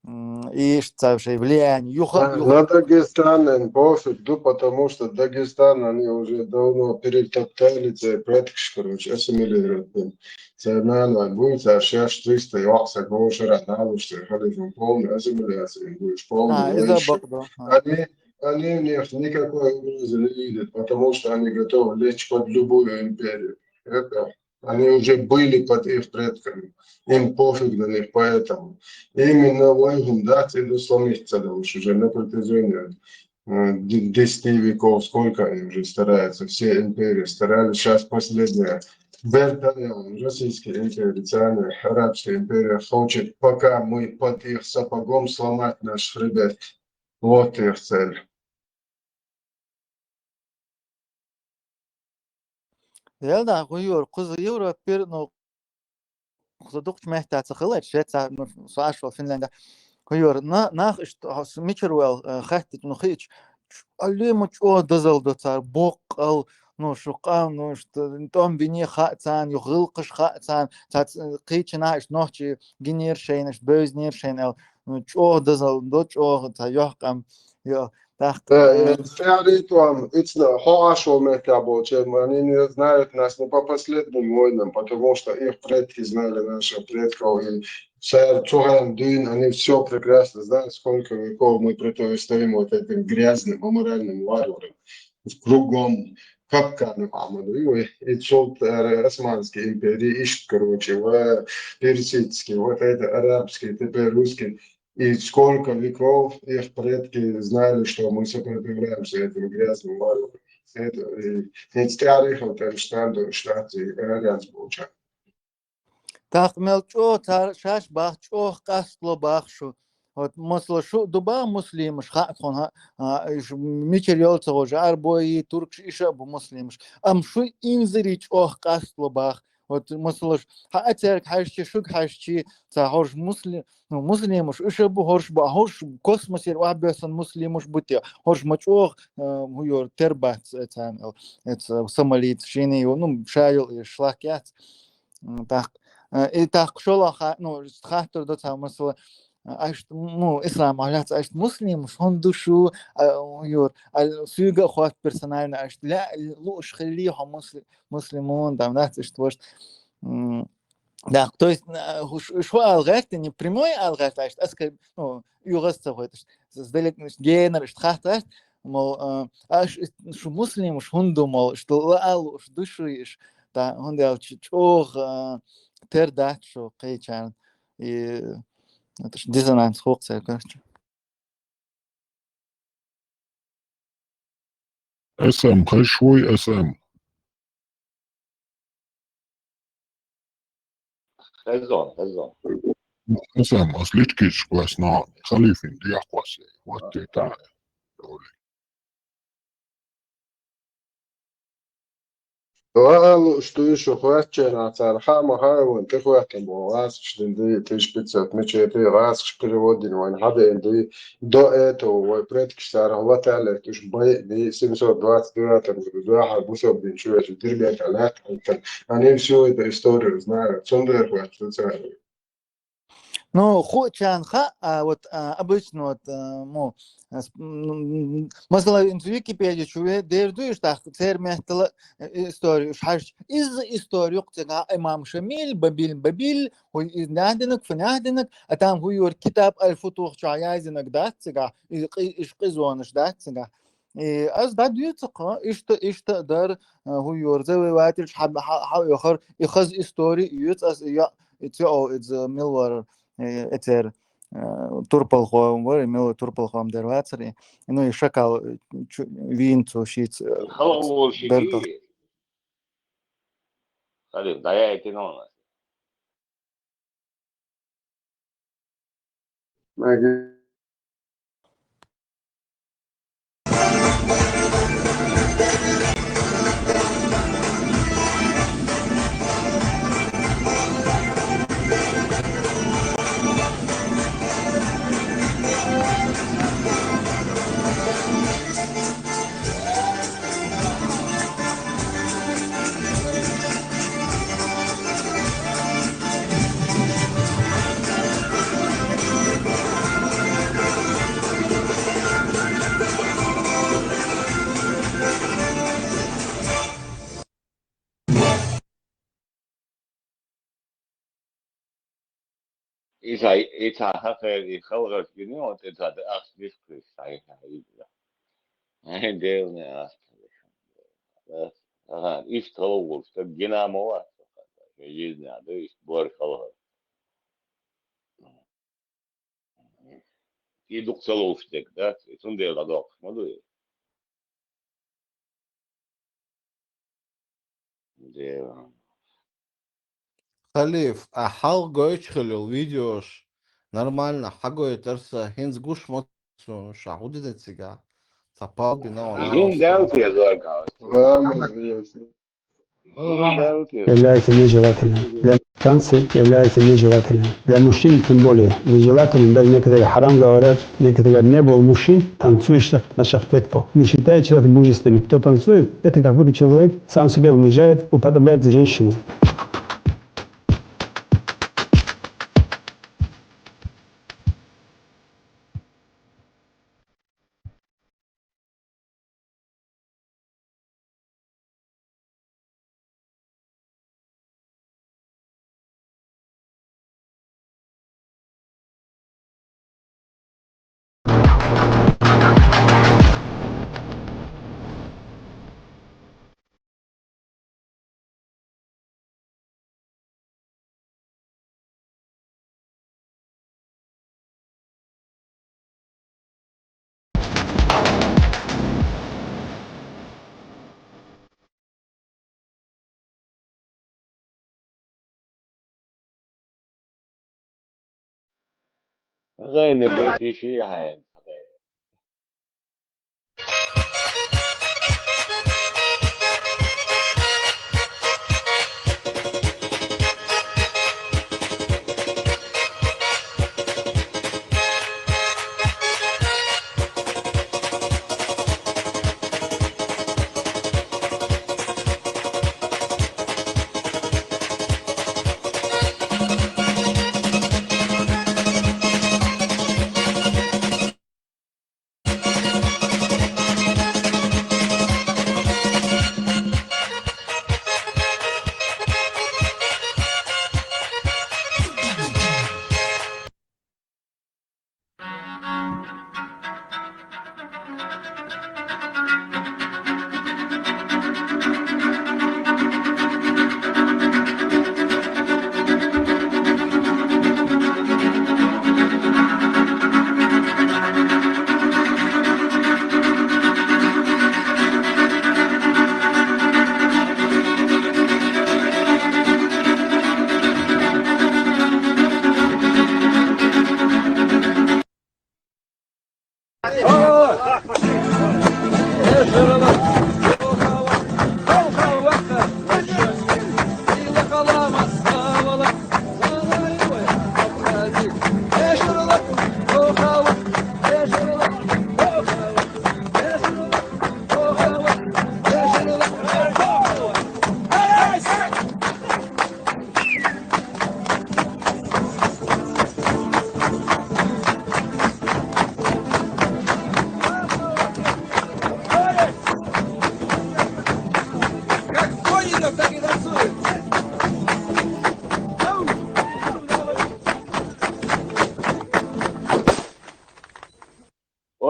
М, и иштта цхьа шайн влияние, юха, Да, юха. На Дагестан им пофиг ду, потому что Дагестан они уже давно перетоптали, церан предкаш, короче, ассимилировать бен. Церан нана буй, церан шаьш триста йоккха саг вовшара нана, церан халифан полная ассимиляция им буй, полный А, иза войш. Бакъ ду. А. Они, они в них никакой угрозы не видят, потому что они готовы лечь под любую империю. Это Они уже были под их предками. Им пофиг на них, поэтому именно вайгун дац и досломиться дальше уже на протяжении, э, д-, десяти веков, сколько они уже стараются, все империи старались. Сейчас последняя Британия, российская империя, специально арабская империя хочет, пока мы под их сапогом, сломать наш хребет. Вот их цель. Эл да, хӀу йора, кхуза Европера, ну, кхуза дукхачу меттехь ца хилла, Швеция, ну, со Ӏаш волу Финляндия. ХӀу йора, на-, нах иштта, хьо с-, мичара ваьлла, э, хаьттича, ну, хиъча, чу-, алле ма чӀогӀа дозалла до цара, боккъал, Ну, шу къам, ну, ш-, т-, тӀом бине хаьа царна, юха гӀиллакхаш хаьа царна, цхьацца кхыча наха иштта нохчий гинера шоана, иштта бевзинера шоана аьлла, ну, чӀоагӀа дозал до, чӀоагӀа цхьа йоккха къам, йо, тӀаккха, э, э, цӀерий тӀом, ицна, хьо Ӏаш волча мехка болча, они не знают нас, ну, по последним войнам, потому что их предки знали наших предков, и цар цу хана дуьйна, они всё прекрасно знают, сколько веков мы противостоим вот этим грязным, аморальным варварам. Кругом капканы Мухаммад, и, и цул тӀехьагӀа Османская империя, иштта, короче, ва персидский, вот это арабский, теперь русский. И сколько веков их предки знали, что мы сопротивляемся этим грязным варварам. Это, и, и цӀерий хьал там штанду, штаты, арабс болча. ТӀаккха мел чӀоагӀа цар шоаш бах, чӀоагӀа къастало бах шу. Вот, масала, шу а ду бах муслимаш, хаьа тхона, а, а, уж мичара йолу ца хууш, арабой, туркаш, иштта а бу муслимаш. Амма шу инзаре чӀоагӀа къастало бах. Вот, масала, ш-, хьа а цаьрга хьаьжча, шуьга хьаьжча, ца хьорш мусли-, ну, муслимаш, уж а бу, хӀорш бу, хӀорш космосера охьабоьссина муслимаш бу те, хӀорш ма чӀоагӀа, а, хӀу йора тера бац, э, царна, э, ца, сомалиец, шена йо, ну, ша йо, э, шлак яц. М, тӀаккха, э, и тӀаккха шолгӀа ха-, ну, хаттар до цхьа масала, а, аьшта, ну, ислам Ӏалац, аьшта муслимаш хӀунда ду шу, а, юр, а, суьйга а хотту персонально аьшта, лаьа лууш хилли хьо мусли-, муслимун, там, дац иштта вашта. М, да, то есть, а, ш-, шу ала гӀерта, не прямой ала гӀерта аьшта, аскар, ну, югас ца хойташ, с-, сдалек, генар иштта хаттар, мол, а, аш, шу муслимаш хӀунда ду, мол, иштта лаьа лууш ду шу иш, да, хӀунда аьлча чӀоагӀа, а, тера дац шу кхечарна. И это ж дизонанс хӀокху церковь. Эс эм, хезаш вуй, эс эм? Хезон, хезон. Эс эм, ас личкийчу классно Халифин дехкосе. Вот это. Ва алу, что ещё хватчена цара хама хайван, ты хватам, васш дин ды, тысяча пятьсот мечетей, васш переводин ван, хаден ды, до этого, вай предкаш цара латалер, ты ж бай, ды семьсот двадцать девятом году, да, ха, бусо бин чуэч, дирбет, алят, алтан. Они всю эту историю знают, цундер хватчена цара. Ну, ху-, чан ха, а, вот, а, обычно вот, а, му, а, с-, м, м, масала, ин цу Википедия чу ве-, дер ду иш тах, цер меттала, э, историю иш хьаш. Из историю цигахь имам Шамил, Бабил, Бабил, ху из нахдинаг, фу нахдинаг, а там ху юр китаб аль-футух чу яздинаг дац цигахь, из къи-, иш къизонаш дац цигахь. И аз дӀадуьйцу кху, иштта, иштта дар, а, хӀу йорза вай ватилча хьа-, хьа-, хьа-, йохар, и хаза истори юьйцу аз, и я-, и цо, иза мила вара, э, эцер, э, турпалхо вара, мила турпалхо дар вацар, и, ну, и шакал, э, чу-, вийна цо шийца, э, Хала волчу бертал. Халиф, дӀаяйти нона. Иза, иза хӀокхеран и халхарчу гинехь, иза де ахча дихкхиш, хьайн, хьайн иза. Хьайн Делан ахча. Ага, иштта халхар стаг гина ма вац. Жизнь ду, иштта бор халхар. И дукха ца ловш дерг дац, и цундела дӀадоккхуш ма ду и. Дела. Халиф, а хьалха гойтуш хилла йолу видеош нормально хьагойтура сан, хӀинца гуш ма ду суна, ша хӀун дина цигахь? Ца пал бина ван. Иза хӀун даьлла те зорга? Ламаз веза. Является нежелательным. Танцы являются нежелательными. Для мужчин тем более нежелательными. Даже некоторые хьарам говорят, некоторые говорят, не было мужчин, танцующих на шахпетпо. Не считается человек мужественным, кто танцует, это как будто человек сам себя унижает, уподобляет женщину. غير نبي شي حيل.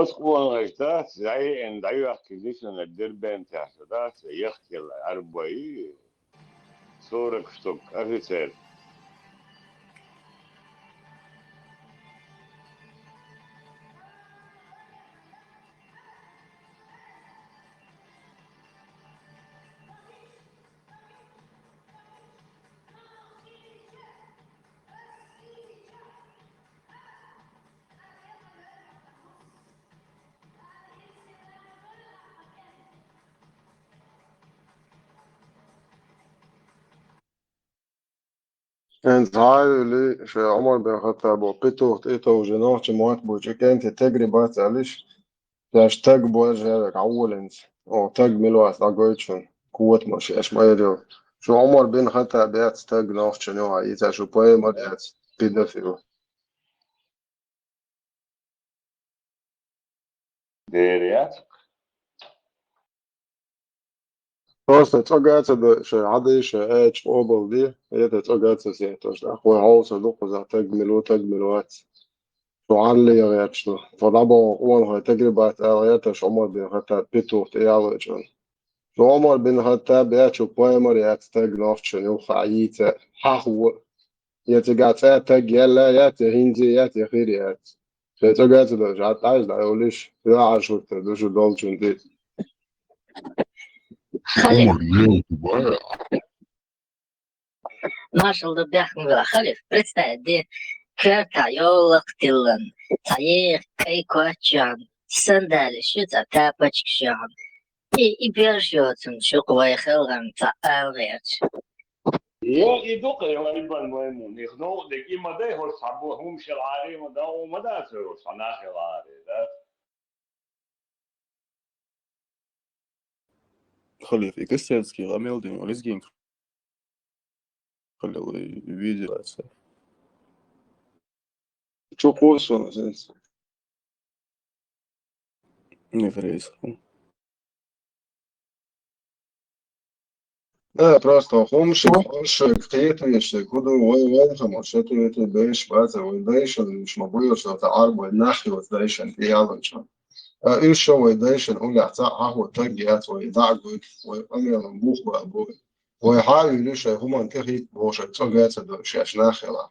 Оцу къонахчо дац, зӀе-, эн дӀайоьхкина дисина Дербентехь со дац, яхкелла Ӏарбой, сорок штук офицер. ХӀинца хьалха а, шен Ӏумар бин Хаттабо петух тӀе товжий нохчийн мотт бучу кӀентий тегри бац аьлла, шаьш таг божарг Ӏоволлинца, оха таг мила вац дӀагойту шуна, котамаш еш ма-ярра. Шу Ӏумар бин Хаттаб яц таг нохчийн юххе йийца, шу пайхамар яц педофил. Дера яц. Просто цӀога а ца до, шайн хьадийша аьлча къобалде, это цӀога а ца сехьтош, тӀаккха вай хьовса ду кхузахь таг мила ву, таг мила вац. Шу Ӏан леха гӀерташ ду. Тхо дӀабоху къонахой тегри бац ала гӀерташ Ӏумар бин Хаттаб петух тӀе яллачунна. Шу Ӏумар бин Хаттаб яц, шу пайхамар яц таг нохчийн юххе йийца, хьахо. Я цигахь цӀа таг яьлла яц, я хӀинца яц, я хир яц. Шайн цӀога а ца долуш, хьан тӀаьжа дӀайолуш, йоӀ Ӏаш хӀуттур ду шу долчун тӀе. Халиф. Маршалла ду бехкам бела, Халиф. Представь де, коьртахь йоллакх тиллан, цхьа еха кӀай коч йохьун, сандалеш ю цхьа тапочкаш йохьун. И, и берш йоцун шух вай хелхарна цхьа ала гӀерташ. Йо, и ду-кх, йо, Ибн Маймун. Их новкъа дика и ма дай, хӀорш хьа бу-, хӀума шел Ӏаре ма дан, у ма дац хӀорш хьа нах хила Ӏаре, да? Халиф, и костянский ламел дин, лезгин халил, и видео. Чу курсу, Не еврейском. Да, просто хӀума ши, хӀума ши кхетавеш, хӀу ду вай, вай хӀама, ши ту, ту беш баца, вай дайшан, уж ма буйла, что это арбой нахи вот дайшан, и ялочо. А уж шо вай дайшан, уля ца, а вот так я твой, да, гуй, вай, амелом, бух, ба, буй. Вай хьа а юлю шай хӀуман тӀехӀитта бохуш, цӀогӀа ца дойуш шаьш нах хила.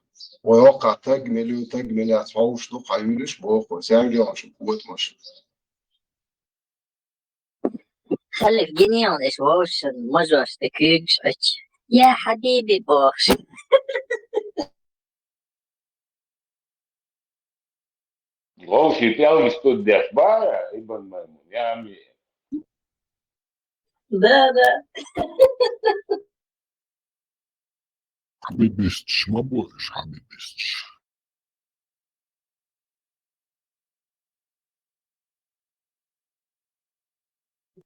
Вай оккха таг милю, таг миляц хьовш ду, хьа юлиш боху, вай сянгелан шу котмаш. Халиф гинийон эш вовшан мажош тӀе куьйгаш оч. Я хьабиби бохуш. Вовши пӀелгаш туддеш бара, Ибн Маймун, я ами. Да, да. Хьабибисташ ма бу уж, хьабибисташ.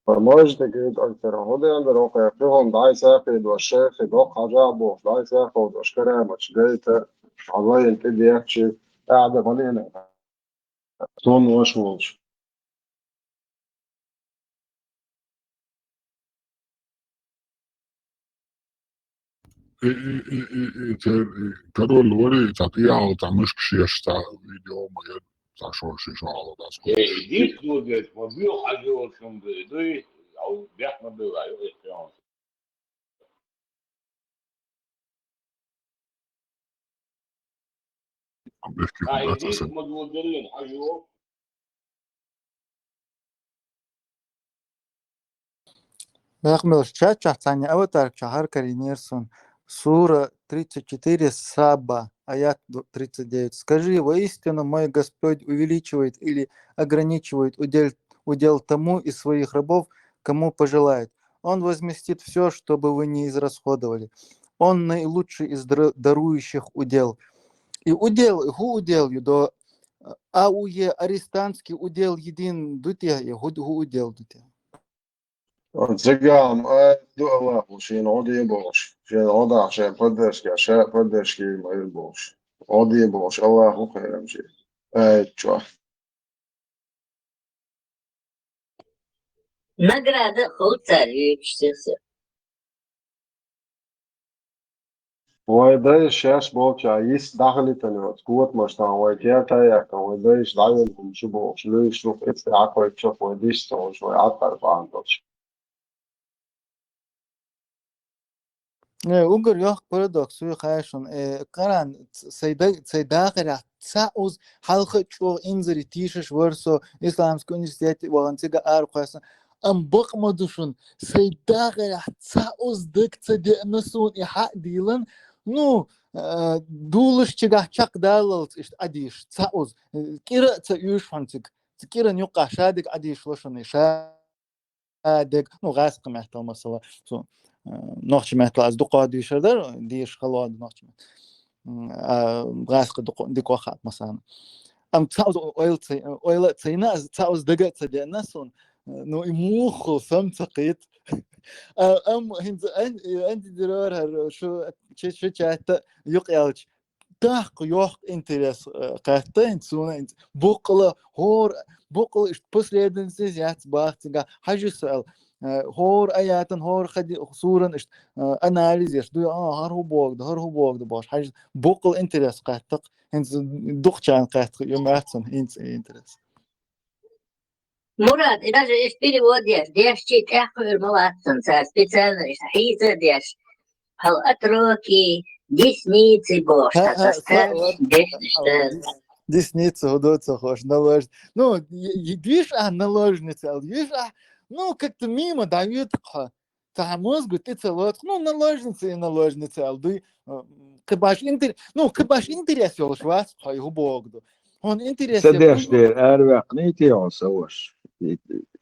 Можете говорить, Альтер, хӀу ден дар, окхе, хӀу хӀума дӀай сакхийдош, шайхи, доккха хьажа а бохуш, дӀай сакхийдош, караматаш гайта, хьан вайна тӀе дехчи, тӀаьхьа дан ма лена. Цунна ваша волчу. И, и, и, и, и, церан, и, король вари, цхьа тӀехьа, цхьа мушкаш еш, цхьа видео ма яра, цхьа шо, ши шо хьалха дац. Э, дийца лургаш, ма буьйху хьажа йолчун дуй, дуй, ау, бехк ма буьйла, ю, и хьон. Бехк ма буьйла, чат чохь цхьаьна аватарка чохь хӀара карийнера суна. Сура тридцать четыре, Саба, аят тридцать девять. Скажи: «Воистину мой Господь увеличивает или ограничивает удел, удел тому из своих рабов, кому пожелает. Он возместит всё, что бы вы ни израсходовали. Он наилучший из др-, дарующих удел». И удел, и хӀу удел ю до, а, а у е арестантский удел един ду те, е хӀу, хӀу удел ду те. Цигахь ма ду Аллахо шена гӀо де бохуш, шена гӀо дахь, шен поддержка, ша поддержка ма эр бохуш. ГӀо де бохуш, Аллахо кхерам шен. Ай, чохь. Награда хуьлу цара юьйцуш сиха. Вай дайша шаьш болчохь йист дӀахилийтина йоцу котамаш тахана вай кертахь а яьккхина, вай дайша дӀавелла хӀума шу бохуш, луьйш ду-кх, эццахь Ӏа кхойкхуш вай диш ца хуьлуш, вай Ӏаткъара бахьана долуш. Э, уггар йоккха парадокс ю хаьа шуна. Э, Къуръан ц-, сайн даг-, сайн дахарехь цхьа уза хьалха а чӀогӀа инзаре тийшаш вара со, исламский университете вахана цига арахоьссина. Амма бакъ ма ду шуна, сайн дахарехь цхьа уза дага ца деана суна и хьа а дийлан, ну, э, дулаш чигахь чекхдаллалц иштта Ӏадийша цхьа уза. Э, кӀира а ца оьшу хьуна цига. Ца кӀиран юккъахь ша дага Ӏадийшало шуна и ша. А, дерг, ну, гӀаскхи меттала, масала, цу, э, нохчи меттала аса дукха дийшар дара, дийша хала ду нохчи меттала. М, а, гӀаскхи дукха, дика ваха, масала. Ам цхьа уза ойла ца, ойла ца йина, аса цхьа уза дага а ца деана суна, э, ну, и муха хул, со-м ца кхета. А, ам хӀинца ан-, антидеррор хӀара шу, шу, шу чатта юкъаялча, тахка йоккха интерес, э, кхетта хӀинца суна, хӀинца буккъала хӀора, буккъала иштта последовательность яц баха цигахь. Хьажа со аьлла, э, хӀора аятан, хӀора хади-, суран иштта, э, анализ еш ду, а, хӀара хӀун боху ду, хӀара хӀун боху ду бохуш. Хьажа, буккъала интерес кхетта-кх, хӀинца дукхачарна кхетта ю маьцна, хӀинца интерес. Мурад, и даже иштта перевод еш, дешчий тӀаьххуьур ма вац цунна, цара специально иштта хьийца а деш. Хьал атроки, десницы бохуш, ХӀа, ца ХӀа, ца ХӀа, вот, дешнаш хьал дар. Дес-, десница хӀун ду ца хууш, наложница. Ну, и, и, виш ахь наложница аьлла, виш ахь, ну, как-то мимо дӀавоьду-кх хьо. Цхьа мозгу тӀе ца лоцу, ну, наложница и наложница аьлла дуй. Э, кхин баш интер-, ну, кхин баш интерес йолуш вац хьо, и хӀун боху ду. Хьуна интерес Ца я деш хӀун? Дера араваьккхиний те хьо, сан ваша?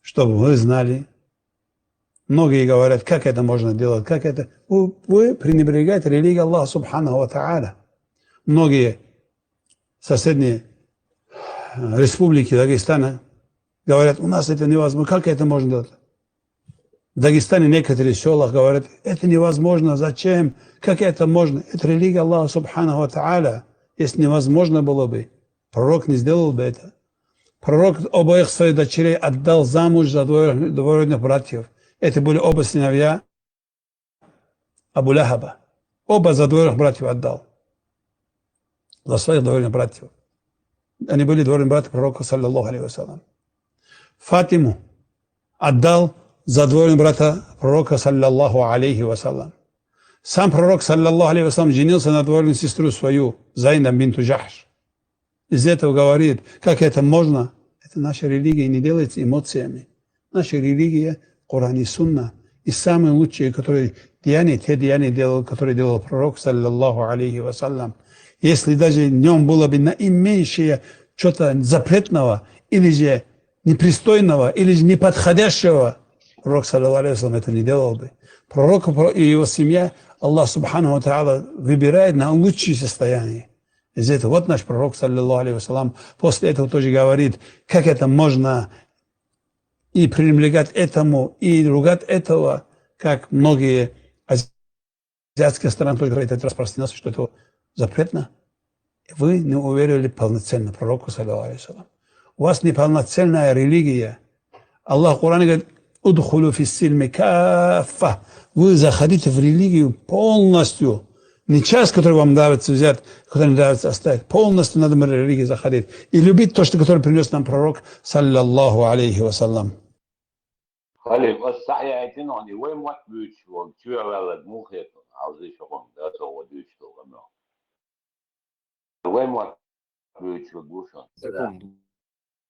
чтобы вы знали. Многие говорят, как это можно делать, как это. Вы, вы пренебрегаете религией Аллаха Субханаху ва Тааля. Многие соседние э, республики Дагестана говорят, у нас это невозможно, как это можно делать? В Дагестане некоторые в селах говорят, это невозможно, зачем, как это можно? Это религия Аллаха Субханаху ва Тааля. Если невозможно было бы, пророк не сделал бы это. Пророк обоих своих дочерей отдал замуж за двоюродных братьев. Это были оба сыновья Абу Лахаба. Оба за двоюродных братьев отдал. За своих двоюродных братьев. Они были двоюродные братья пророка, саллаллаху алейхи ва саллям. Фатиму отдал за двоюродного брата пророка, саллаллаху алейхи ва саллям. Сам пророк, саллаллаху алейхи ва саллям, женился на двоюродную сестру свою, Зайнаб бинту Джахш. Из этого говорит, как это можно? Это наша религия не делается эмоциями. Наша религия — Коран и Сунна. И самые лучшие, которые деяния, те деяния делал, которые делал пророк, саллаллаху алейхи ва саллям. Если даже в нем было бы наименьшее что-то запретного, или же непристойного, или же неподходящего, пророк, саллаллаху алейхи ва саллям, это не делал бы. Пророк и его семья, Аллах Субханаху ва Тааля выбирает на лучшее состояние. Из этого вот наш пророк, саллаллаху алейхи ва саллям, после этого тоже говорит, как это можно и пренебрегать этому, и ругать этого, как многие азиатские страны тоже говорят, это распространилось, что это запретно. Вы не уверовали полноценно пророку, саллаллаху алейхи ва саллям. У вас неполноценная религия. Аллах в Коране говорит, «Удхулю фис-сильми каффа». Вы заходите в религию полностью. Не часть, которая вам нравится взять, которая не нравится оставить. Полностью надо в религию заходить. И любить то, что, которое принес нам пророк, саллаллаху алейхи ва саллям. Халил, ас сахья айтина, они вай мат бюч, вон, чуя валад, мухет, алзы шогон, да, то вот бюч, то, да. Вай мат бюч, вот, гушон. Секунду.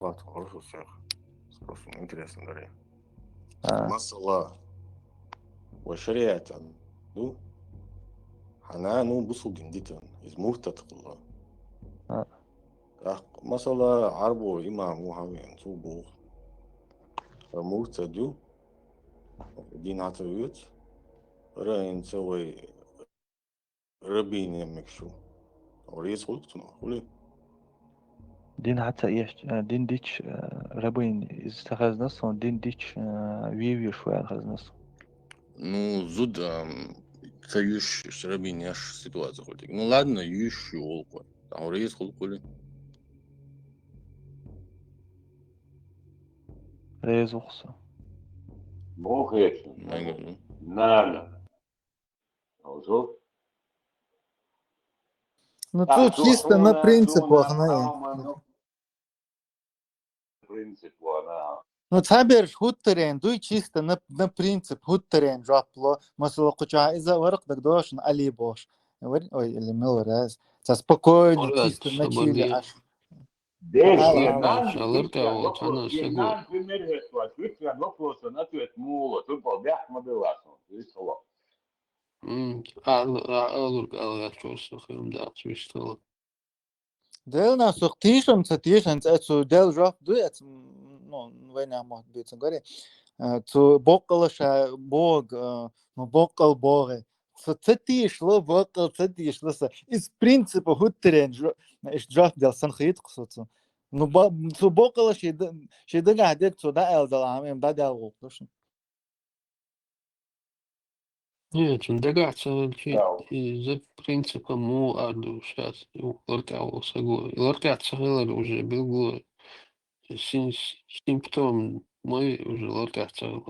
Вот, хорошо, всё. Просто интересно, говори. А. Масала. Ва шариатан. Ду? Хана, ну, бусул диндитан. Из муртат кулла. А. Так, масала, арбу имам Мухаммед, цу бух. Муртат ду. Дин атавют. Ра ин цавай Рабин яммек шу. Орис хулк туна, хули? Дин хата еш, э, дин дич, э, рабин из хазна сон, дин дич, э, виви шуяр хазна сон. Ну, зуд, ам, ца юш с рабин яш ситуация хултик. Ну ладно, юш шу олко. Орис хулк хули? Резухса. Мохечна. Нана. Алжир? Ну, а, тут чисто на принципах, на. Принцип, вона. Ну, цаберш хуттарен, дуй чисто на, на принцип хуттарен жоп ло, масала куча из-за варх даг дошн али бош. Вар-, ой, или мил раз. Ца спокойно, чисто на чили аш. Деш, а, я нан, шалар та, вот, она, пример, вот, вопрос на ответ мула, тут был бях мадылас, вот, и слова. М, а, а, а, лурк, а, а, чё, слухаем, да, чё, что? Дел на сох тишам, ца тишам, ца цу дел жоп дуй, ца, ну, война может быть, ца говори. Э, цу боккала ша бог, э, ну, боккал боги. Ца, ца тишло, боккал ца тишло са. Из принципа хуттарен жо-, иш жоп дел сан хит ксо цу. Ну, ба-, цу боккала ши д-, ши дага дек цу да эл дал ам, эм да дел гук душ. Нет, он дагар царил чи, да, из-за принципа му арду сейчас, лорта саго. Лорта царил уже билгу син-, симптом мой уже лорта царил.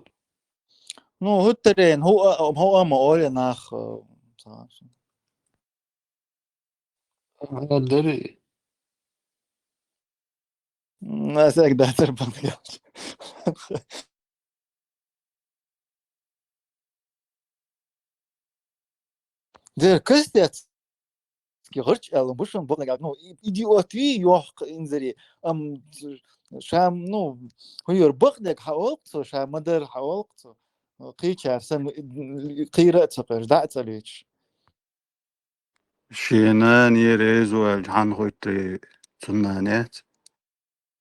Ну, хуттарен, ху-, а, ху-, ама оля нах, э, ца-, А, дари. М, а сяк да, цар подгадать. Дер кыстец. ки гӀарч аьлла, бу шун бакъ дагал, ну, и-, идиот ви йохк инзари, ам, ша, ну, хӀуюр бакъ даг хьаолк цо, ша мадар хьаолк цо. Кхийчар сан, кхийра а ца кхоьрж, дӀа а ца лоьцуш. Шен нана реза ваьлча хьан хуьтту цунна нанец?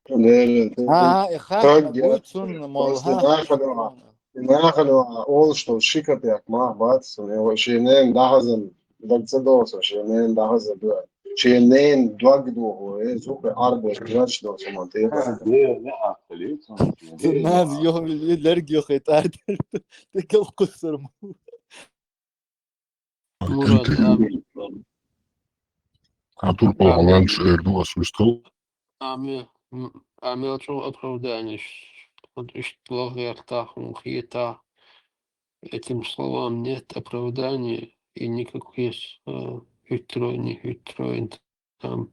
Леррина тӀе Ага, и хатта таг бу яц, цунна молла, после ха, нахалуа, нахалуа олуш долу ши капек мах бац, шен ненан дахазан даг ца доцу, шен ненан дахазан ду-, шен ненан дог духу, э, зупе арбеш грач доцу ман тӀе. Цунна наз йохвили, лерг йохе тӀар, текел кхуссур ма. Мурад, ам, Турпал а, хьалалча эр ду ас вистхал. Ами, м, ами, чӀогӀа оправданиеш. Вот иштта лагӀ гӀертахь, хӀун хетахь, этим словам нет оправдания и никаких, э, хитро, не хитро, там,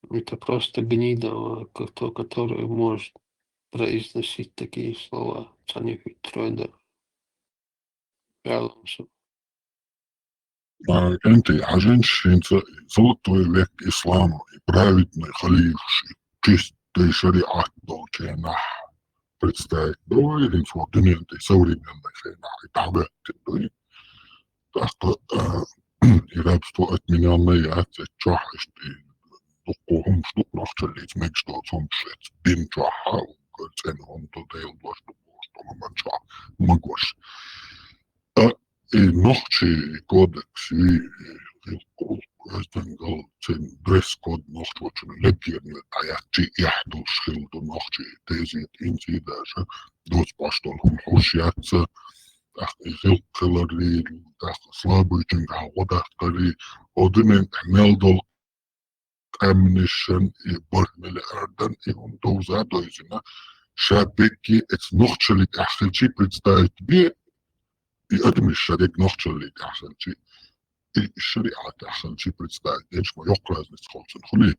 это просто гнида, а, кто, который может произносить такие слова, а не хитро, да. Пяломсу. А, энтий хьажинчу хӀинца золотой век ислама и праведный халифаш, и чистый шариат долчу хенахь представить до вай, хӀинца вон дуьнен тӀе современный хенахь и дӀабаьхкина дуй. ТӀаккха, а, и рабство отменённое яц, эцу чохь иштта и дуккха хӀумаш ду, нохчаллица мегаш доцу хӀумаш эцу дин чохь, а, цӀена хӀума ду, Делан дош ду, бохуш долу хӀуман чохь магош. А, и нохчийн кодекс, и, и, и, оьздангалла, церан дресс-код нохчочун леггерна дӀаяьхчи, эхь долуш хилла ду нохчийн тезет, инца даже доцу баш долу хӀума хьуш яц, тӀаккха и гӀиллакх хиларий, тӀаккха слабуьйчуьнгахь гӀо даккхарий, оцу дуьнен тӀехь мел долу къаьмнашан и бархӀ миллиардан и хӀума довза а довзина, ша бегги эцу нохчаллин тӀехь хилчий представить бе, и адамаш ша дерг нохчаллин тӀехь хилчий, и шариат тӀехь хилчий представить деш ма йоккха разница холцун хуьлий.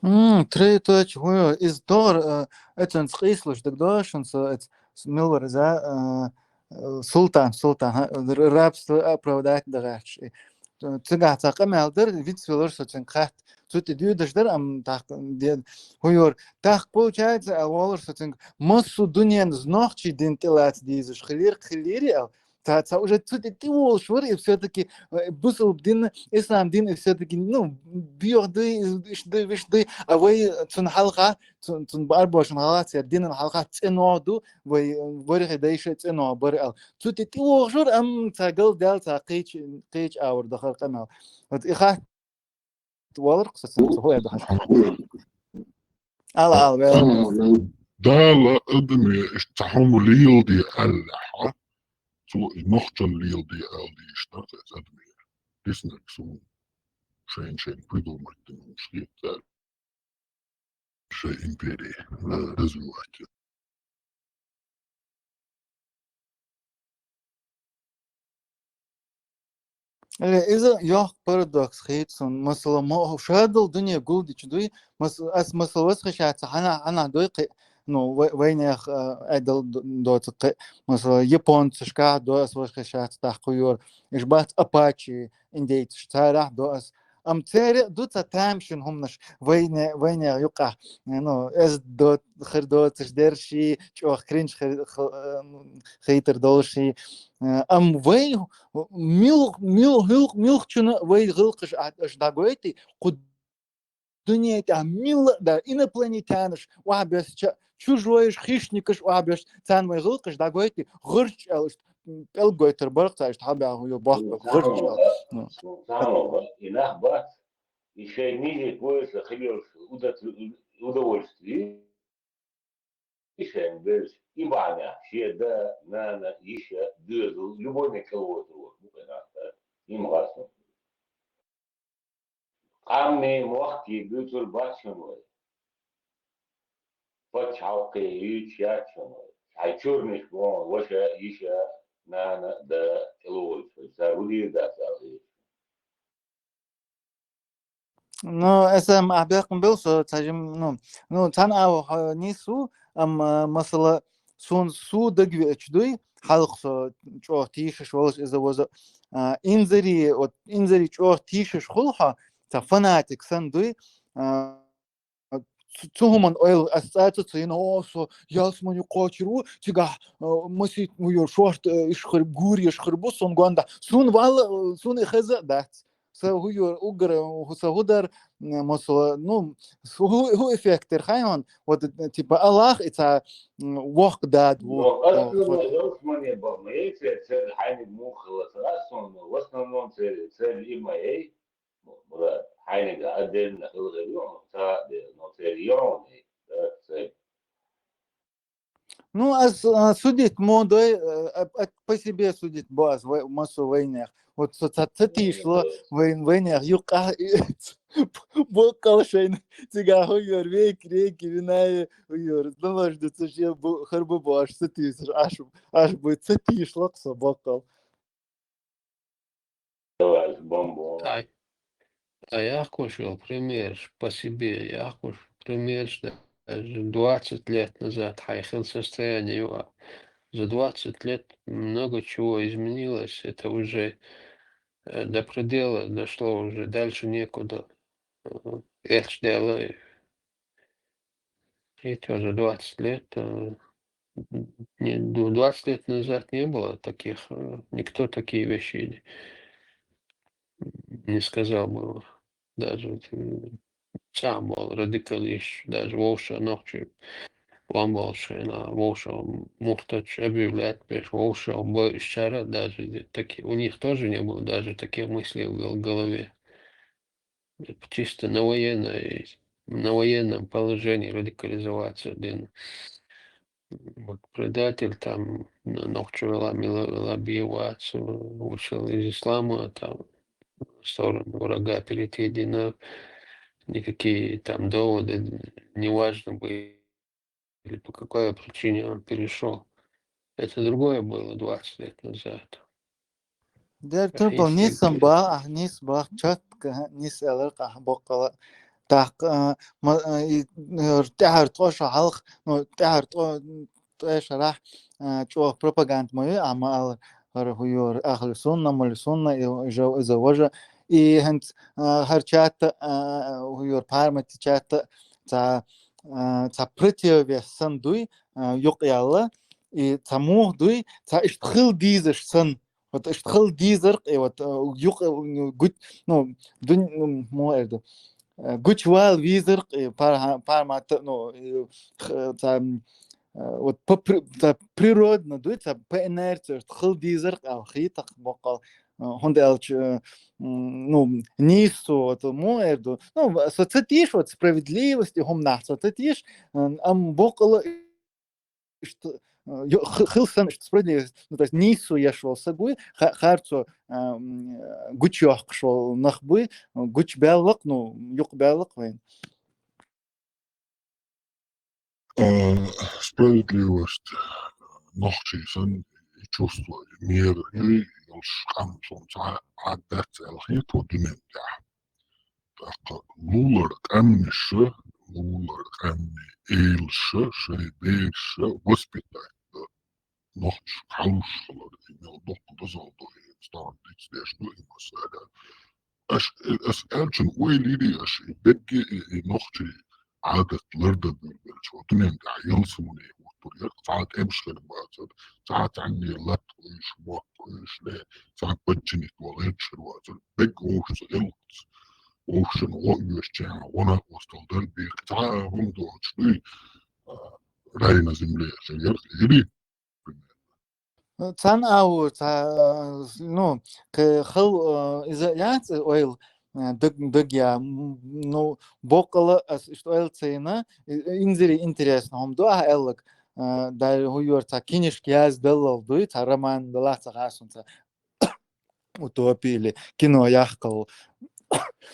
М, троеточие, хӀун ю, иза догӀур, э, эцунца къийсалуш дагадогӀу шуна со, эц-, с-, мила вара иза, э, э, султан, султан, хӀа, р-, рабство оправдать дан гӀерташ. И, э, цигахь цхьа къамел дара, вицвелар со цуьнга хатта. Цу тӀе дуьйдаш дара, амма тӀаккха де-, хӀун ю, тӀаккха получается, а, волуш со цуьнга, массо а дуьненан нохчийн дин тӀелаца дезаш хилира, хилира аьлла. Ца, ца уже цу тӀе тӀеволуш вара, и всё-таки, э, бусалба дин, ислам дин, и всё-таки, ну, боьха ду, и, иштта ду, вуьшта ду, а вай цунна хьалха, цун, цун барбошна хьалха, церан динан хьалха цӀено ду, вай, э, ворхӀе дайша цӀено бара аьлла. Цу тӀе тӀевогӀуш вара, амма ца галдаьлла, ца кхечу, кхечу аура дахара къамел. Вот и хатта валарх со, со, со хӀун аьлла хьан? Ала, ала, ваьлла. Дала адаме иштта цхьа хӀума леладе аьллехь, цо и нохчалла леладе аьлла дийш дара иза адаме. Диснарг суна шайн-шайн придумать дина хӀумаш хетта аьлла. Шайн импери, э, развивать. Э, иза йоккха парадокс хета суна. Масала, мо-, шадолу дуьне гулдича дуй, мас-, ас масала васкхишаца хьанна, хьанна дуй кхи-, ну, вай-, вайнех, э, айдал д-, доцу кхи-, масала, японцашкахь до ас васкхишаца тӀаккха юр, иш бац апачи, индейцаш, царахь до ас. Ам церан а ду ца тамашийна хӀуманаш вайне-, вайнех юкъахь. Ну, эз до-, хир доцуш дерши, чӀогӀа кринж хир-, х-, э, хитар долуши. Э, ам вай мил-, мил-, хӀуьлх-, милхачунна вай гӀиллакхаш а-, аша дӀагойтий, кху дуьне тӀехь милла а дар, инопланетянаш охьабоьссича, чужойш, хищникаш охьабоьссича, царна вай гӀиллакхаш дӀагойтий, гӀирч аьлла, иштта пӀелг гойтар барх цаьршта хьабаьхьа йо бохку, гӀирч аьлла. Ну. Цхьаммо бац, и нах бац, и шайн ниже пояса хилла йолуш удат-, удовольствие. И шайн бераш, и бахьанехь шен да, нана, йиша, доьзал, любойна кӀелвойтур волуш бу кхин нах, да? Им гӀасо. Къаьмнийн мохкий буьйцур бац шуна вай. Пачхьалкхе юьйцуш яц шуна вай. Хьайн чорниш бохьа ваша, йиша, нана, да, кӀелволуш вай. Цара хӀун дийр дац аьлла хета. Ну, эс ам ахь беккъам бел со цхьа жим, ну, ну, цхьана агӀо хьо нийса ву, амма, масала, Суна су дагавеача дуй, хьалха со чӀоагӀа тийшаш волаш иза воза. А, инзаре, вот, инзаре чӀоагӀа тийшаш хул хьо, цхьа фанатик санна дуй, а, цу, цу хӀуман ойла ас цӀа ца ца йина, о, со ялсмани кхочур ву, цигахь, а, масийтта ву йо, шорта, а, иш хир, гур еш хир бу, сун гонда. Сун валла, сун и хеза а дац. Са хӀу йо, уггар, хӀу са хӀу дар, м, масала, ну, с-, хӀу, хӀу эффект эр хай хьона, вот, э, типа, Аллах и ца, м, вокх дад ву. Но ас о, хӀу. Ялсмани ба, ма ей цер, цер хьайниг мух хила, ца ас сон, в основном цер, цер и ма ей, Мурад, хьайниг а дерна хила гӀир ю, ца де, но цер ю, да, цер. Ну, ас, а, судить мо дой, э, а, а, по себе судить бо ас вай-, массу вайнех. Вот со ца, ца тийшло вайн-, вайнех юкъа боккъал шайна. Цигахь хӀу йор век, реки, винаи хӀу йор. Ну, может, ца ше бу-, хар бу бо аш ца тийсаш, аш, аш бу ца тийшло со боккъал. Давай, бомбу. Ай. А яхкуш йол примерш, по себе яхкуш примерш, да, даже двадцать лет назад хьайхил состояние юа. За двадцать лет много чего изменилось. Это уже, э, до предела дошло, уже дальше некуда. Э, Эхч дело. И тоже двадцать лет, э, не, ду-, двадцать лет назад не было таких, э, никто такие вещи не, не сказал бы. Даже, э, сам был радикалист, даже вовша нохчи, вам был шейна, вовша мухтач объявлять, пеш, вовша бы исчара, даже такие, у них тоже не было даже таких мыслей в гол-, голове. Чисто на военной, на военном положении радикализоваться один. Вот предатель там, н-, нохчо вела, мила вела, биеваться, вышел из ислама, там, в сторону врага перейти, дина, никакие там доводы не важно были, по какой причине он перешёл. Это другое было двадцать лет назад. Дер турпал нийсам ба, а, нийс ба, чётко, а, нийс элэр къа боккъала. Так, а, ма, а, и, э, тӀехьар тӀоша хьалха, ну, тӀехьар тӀо-, тӀоша рахь, а, чӀоагӀа пропаганда ма ю, амма ал хӀара хӀу йор ахли сунна, мули сунна, и жа-, иза важа. И хӀанз, а, хӀара чатта, а, хӀу йор пармати чатта, ца, а, ца противовес сан дуй, а, юкъ ялла, и ца мух дуй, ца ишт хил дизаш сан. Вот ишт хил дизар, и вот, э, юкъ, э, гуч, ну, дун, ну, мо эрду. Э, гуч вал визар, и пар-, пармата, ну, и х-, ца, м, э, вот по при-, ца природно, дуй, ца по инерции, ишт хил дизар, ал хитах боккъал, э, хунда элч, э, м, ну, нийсу, вот, мо эрду. Ну, со ца тийш, вот, справедливость, и хум нах, со ца тийш, э, ам боккъала ишт, э, ё-, х-, хил сан ишт справедливость, ну, то есть нийсу еш вол саг вуй, ха-, харцо, а, м, гуч йохкаш вол нах буй, гуч баьллакх, ну, юкъ баьллакх вайн. А, справедливость, нохчий сан и чувство, и мера, и йолш къам сон ца Ӏаддац аьлла хету дунен тӀехь. ТӀаккха лулар къаьмнаша, лулар къаьмнийн элаша шоай бераша воспитать дар. Нохчаш хьалуш хилар, и мел доккха дозалла ду, и стагӀа дицдеш ду, и масала. Аш, ас аьлчун ойла йири аш, и бегги, и, и нохчий Ӏадат ларда буьрбелча, вот дунен тӀехь ялсамане хӀуттур яр, цхьа тӀемаш хир бацар, цхьа цхьанне латта уьйш, мотт уьйш ле, цхьа подчинить вала хир вацар, бегга вовшашца гӀиллакхца. Вовшашна гӀо оьшуча, гӀо накъостал дар бийх, цхьа а хӀума доцуш дуй, а, рай на земле, шен яр, или? Цхьана агӀор, цхьа, ну, кхы хал, а, иза яц ойла, а, даг, даг я, м, ну, боккъала ас иштта ойла ца йина, и, инзаре интересно хӀума ду ахьа аьлларг, а, дар хӀу йора цхьа кинишка яздаллал дуй, цхьа роман далахь ца хасун цхьа утопия или кино яхкал.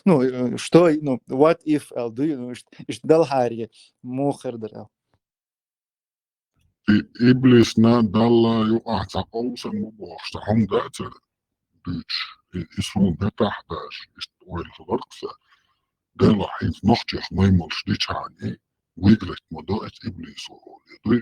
Ну, э, что, ну, what if аьлла дуй, ну, ишт-, иштта далхьаре муха хир дара аьлла. И иблисна Далла юкъахь цхьа къовсам бу бохуш, цхьа хӀума дацара дуьйцуш, и, и суна бетахь баьш, иштта ойла хиларх сан. Делахь хӀинца нохчех маймалш дичхьана, выиграть ма до эцу иблисо олий дуй.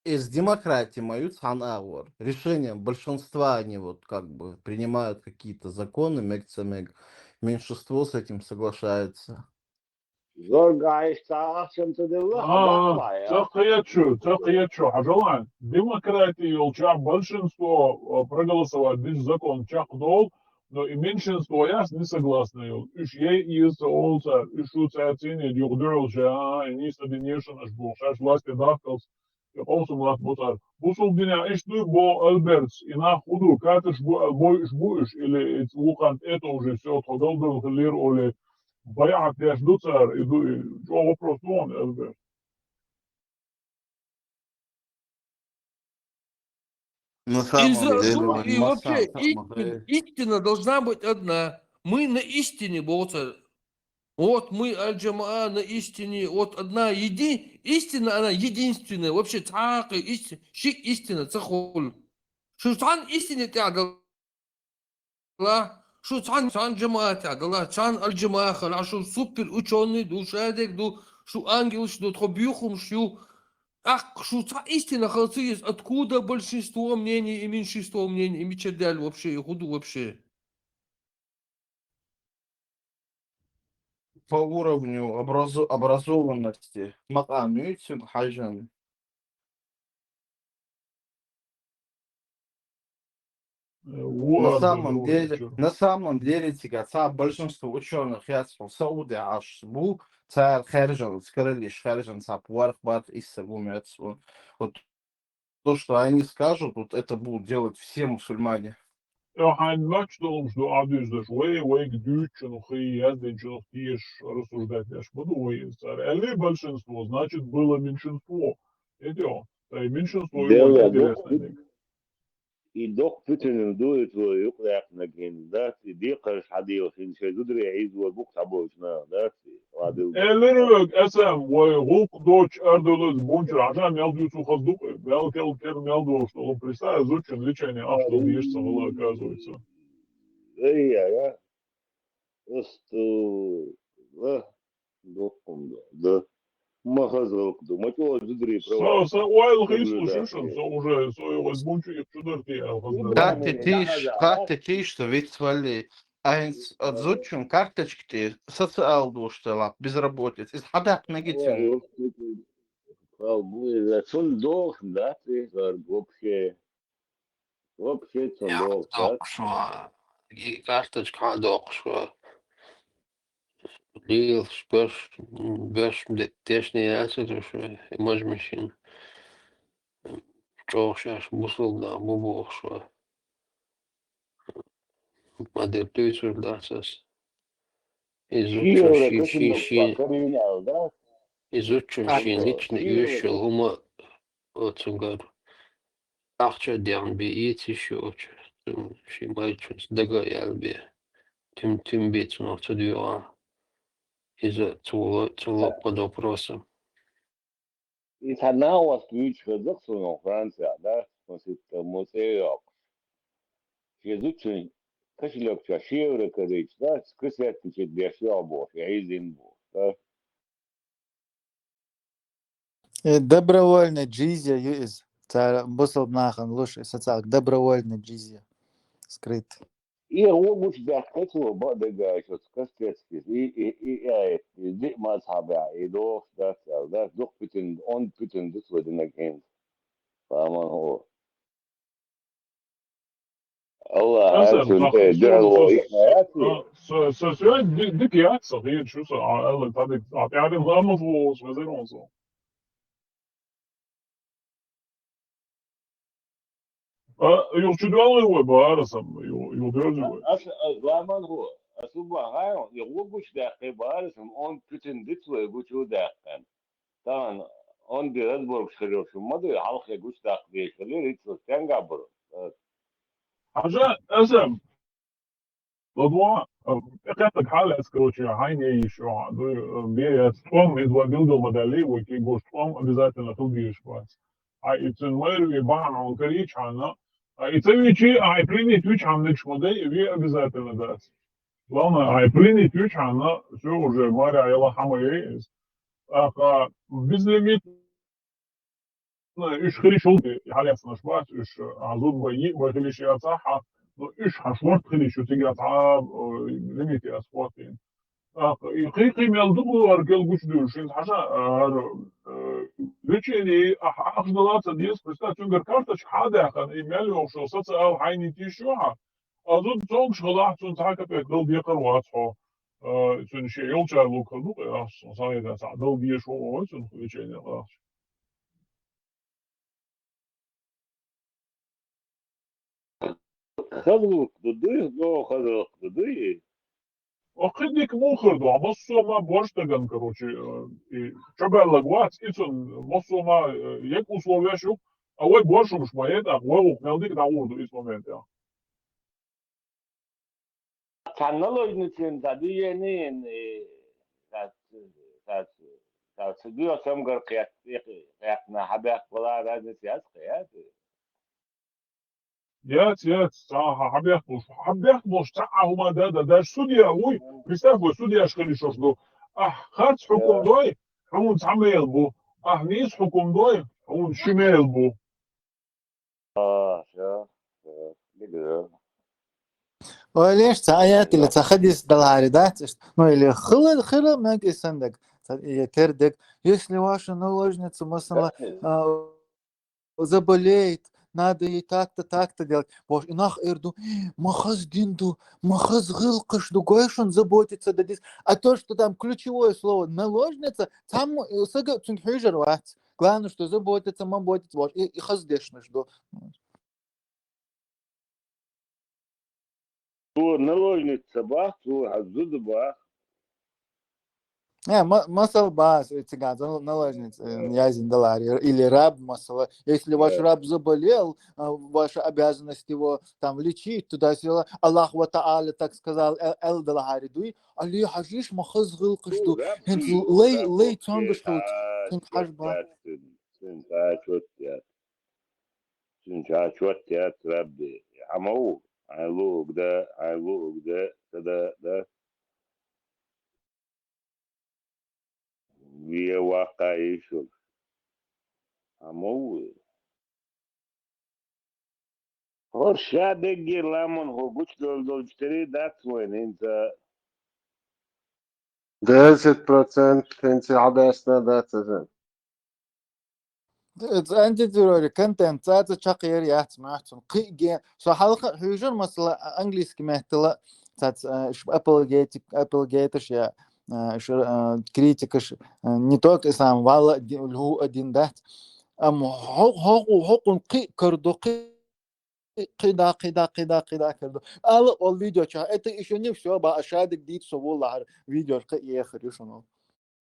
из демократии маюц гьан агъвар. Решением большинства они вот как бы принимают какие-то законы, мег ца мег, меньшинство с этим соглашается. Зорга иш ца ахчам ца дилла, А, хабар ца я. Хъиячу, ца хъиячу. Хьажалан, демократия йолча большинство, э, проголосовать диш закон чакхдол, но и меньшинство яс не согласна йол. Уж е из ца олцар, уж шу ца цене югдурл ша, а, и не соединешн аш бу, шаш власти дахкалс, и къовсам лат буцар. Бусул дуьнья иш дуй бо Альбертс, и нах худу, каташ бу, бо уж бу уж, или эц вукъан это уже всё, тхо далдал хилир оли, байат яш дуцар, и ду, и чо вопрос тон, Альберт. На самом Изра-, деле, ну, и вообще, истин-, истина должна быть одна. Мы на истине, Боцар. Вот мы, Аль-Джамаа, на истине. Вот одна еди-, истина, она единственная. Вообще, цхьаккха исти-, ши истина, цахул. Шу цхьан истине тӀагӀа ла, шу цхьан, цхьан джамаат тӀагӀа ла, цхьан аль-джамаа хала, шу супер учёный ду, шадек ду, шу ангелш ду, тхо бюхумш ю. Ах, шу цхьа истина халци из, откуда большинство мнений и меньшинство мнений, и мича дал вообще, и худу вообще. По уровню образу-, образованности макъам юйцин хьажан. Э, На вот, самом да, деле, вот, на самом деле, цига ца большинство учёных яц Сауди аш бу, цар хержан, скрылиш хержан, ца пуарх бат, исса бу мец, вот, вот то, что они скажут, вот это будут делать все мусульмане. Э, хьайн мач долумш ду адуздаш, вай, вайг дючун хи, яздинчун хи еш рассуждать яш, буду вай цар. Али большинство, значит, было меньшинство. Эдё, тай меньшинство Дело его интересно дохуй. Ник. И дохуй путин дует твой юкъяхнагин, да, и дикъаш хьадил хин шей зудри из вот бук табочна, да, и ладил. Элирвек, эсэм, вай гъукъ доч ардулуз бунчур, хьажа мел дюцу хаз дукъ, мел кел кер мел дош, он представь, зучин лечение, а что ешь сагала, оказывается. Эй, я, я. Усту, да, дохуй, да. Ма хазгъалкъду, ма чӀоагӀа зударий права. Са, са ойл хийслу шушун, са уже, са йогӀаз бунчу их чударти, а хазгъалкъду. Катте тийш, катте тийш, са вицвалли. Айнс адзучун карточкати, са ца алдушта лап, безработиц. Из хьадат мегицин. Ой, ой, ой. Сун дох, да, ты, вообще. Вообще, цун дох, да? Дохшва. И карточка хьадохшва. Лил, беш, беш, де-, дешни ясир, шо, и маж машин. ЧӀоагӀа шаш бусулба нах бу бохуш вар. Ма дер дуьйцур дац ас. Изучун ши, ши, ши. Изучун шин личный уьйшал хӀума оцугар. Ахча дегӀан би ийциш йолчу, ши майчунца дага ял бе. Тим, тим бицунах ца дуьгӀа. Иза цула, цула под вопросом. И цхьа нагӀваст вуьйцуш хеза-кх суна Францияхь, да, масийтта мо цӀе а йоккхуш. Шен зудчун кошелёкчохь ши евро карийча, да, кассетта чу деш йогӀу бохуш, я хьийзина бохуш, да. Э, добровольный джизья ю иза. Цара бусалба нахана луш и социалка добровольный джизья. Скрыт. И гӀо гучудаьккхи цо, бакъдерг аьлча, оцу Костецкис, и, и, и, и, и диъ мазхьабехь, и дохуш дац аьлла, дац, дукха питина, онда питина ду цо динарг хӀинца. Амма хӀу. Аллах, Аса, аьлла, цунна тӀе дуьхьал ваха иккхина яц вай? Со, со, со, ди-, дика яц, со хеташ ю, со, а, аьлла, тадик, а, тӀаьхьа ламаз ву, со, везар вон со. А, юха чу доьллий вай, бара сам, ю-, юха доьллий вай. Ас, а, ламан хӀу, ас убан хьайо, и гӀо гучудаьккхи, бара сам, он путин диц вай гучудаьккхина. Тахана он де разборкаш хир йолуш ма дуй, хьалхе гучудаккха дезаш хилира, иццо стенга а баро. Хьажа, аса, Ладва, э, тӀекхеттаг хьал яц, короче, хьайна яйиш йохьа, дуй, э, бе яц, тхом, иза вай билгал ма далли, вай кегош тхом обязательно хила дезаш бац. Хьай, и цуьнан майра ве бахьана хьуна карийчхьана, а, и ца вичи, а, и принять вичхьана мегаш ма дай, ве обязательно дац. Главное, а, и принять вичхьана, всё, уже майра яла хьама яй иза. ТӀаккха безлимит уж хилиш йолча хьалъяцанаш бац, уж, а, зуда бай, йиъ бай хилиш яцахьа, но уж хьа шорта хилиш ю, цига цхьа, а, лимит яц хӀоттийна. ТӀаккха и кхы-кхы мел ду бу ара кӀел гучадуьйлуш, хӀинца хьажа, ара, э, лечение, а, ахча дала ца деза, представь, цуьнгара карточка хьа а даьккхина, и мел йолуш йолу социал хьайна йитийша ю хьан. А зуда цомгуш хилахь, цунна цхьа капек дала декхар вац хьо. Э, цуьнан шен йолчара лугхар ду, кхин ахча, сан хетарца, дала дезаш ву, ой, цунна лечение ахча. Хаза гӀуллакх ду дуй, но хаза гӀуллакх ду дуй? О, кхин дика муха хир ду, массо а ма борш даган, короче, э, и чо баьллаг вац, и цун массо а ма, э, ек условияш ю, а вай борш хӀумаш ма е, тӀаккха вай гӀуллакх мел дика дӀагӀур ду иза момент, я. Цхьа наложницин цхьа дуьйна, и, цхьа, цхьа, цхьа ца дуьйху цамгар кхет-, кхетна, хьабехк бала разница яц кхета? Яц, яц, цхьа хьа-, хьабехк болуш. Хьабехк болуш цхьа а хӀума да, да, даже судья вуй, представь, вай судьяш хилиш ду. Ахь харц хьукум дой, хьуна цхьа мел бу. Ахь нийса хьукум дой, хьуна ши мел бу. А, ша, ша, дика. Ойла еш, цхьа аят или цхьа хадис даларе дац иштта. Ну, или хила, хила мега и сандак. Цхьа, или тера дег. Если ваша наложница, масала, а, заболеет, надо ей так-то, так-то делать. Боже, и нах эр ду, ма хаза дин ду, ма хаза гӀиллакхаш ду, гой шуна заботиться да дис. А то, что там ключевое слово наложница, там, э, сага цунга хьуьжар вац. Главное, что заботиться, ма ботиться, боже, и, и хаза дешнаш ду. Цо наложница бах, цо хьан зуда бах. Э, ма-, масал бах, э, циган, за-, наложница, э, язин далар, или раб, масала. Если ваш Э. раб заболел, а, ваша обязанность его там лечить, туда-сюда, Аллах ва Та'аля так сказал, э, эл далари дуй, али хьажиш ма хаза гӀиллакхаш ду. Цо раб ХӀинца ду, лай, раб лай бу, цонгаш хилча, цуьнга хьажа бах. Цуьнга хьажа бах. Цуьнан чот яц, Рабби, хьан ма ву, хьайн луург да, хьайн луург да, ца да, да. Ве ваккха йиш йолуш. Хьан ма ву? ХӀорш ша дегге ламан хӀу гучудолу долчу тери дац вайн хӀинца. Десять процентов хӀинца хьадаьстина дац иза. Антитеррори контент цаца чаккхера яц махьцун. Кхиъ ге-, со хьалха хьуьжар, масала, английский меттала цаца, э, ш-, апологетик, апологеташ я, э, ш-, э, критикаш, э, не только ислам, валла ди-, лу один дац. Ам хо-, хо-, хо-, хокъун кхиъ карду, кхиъ кхида, кхида, кхида, кхида кхида. Ала ол видео ча, это ещё не всё, ба, а шадик дит со вуллахар видео кхи ехар ю шуну.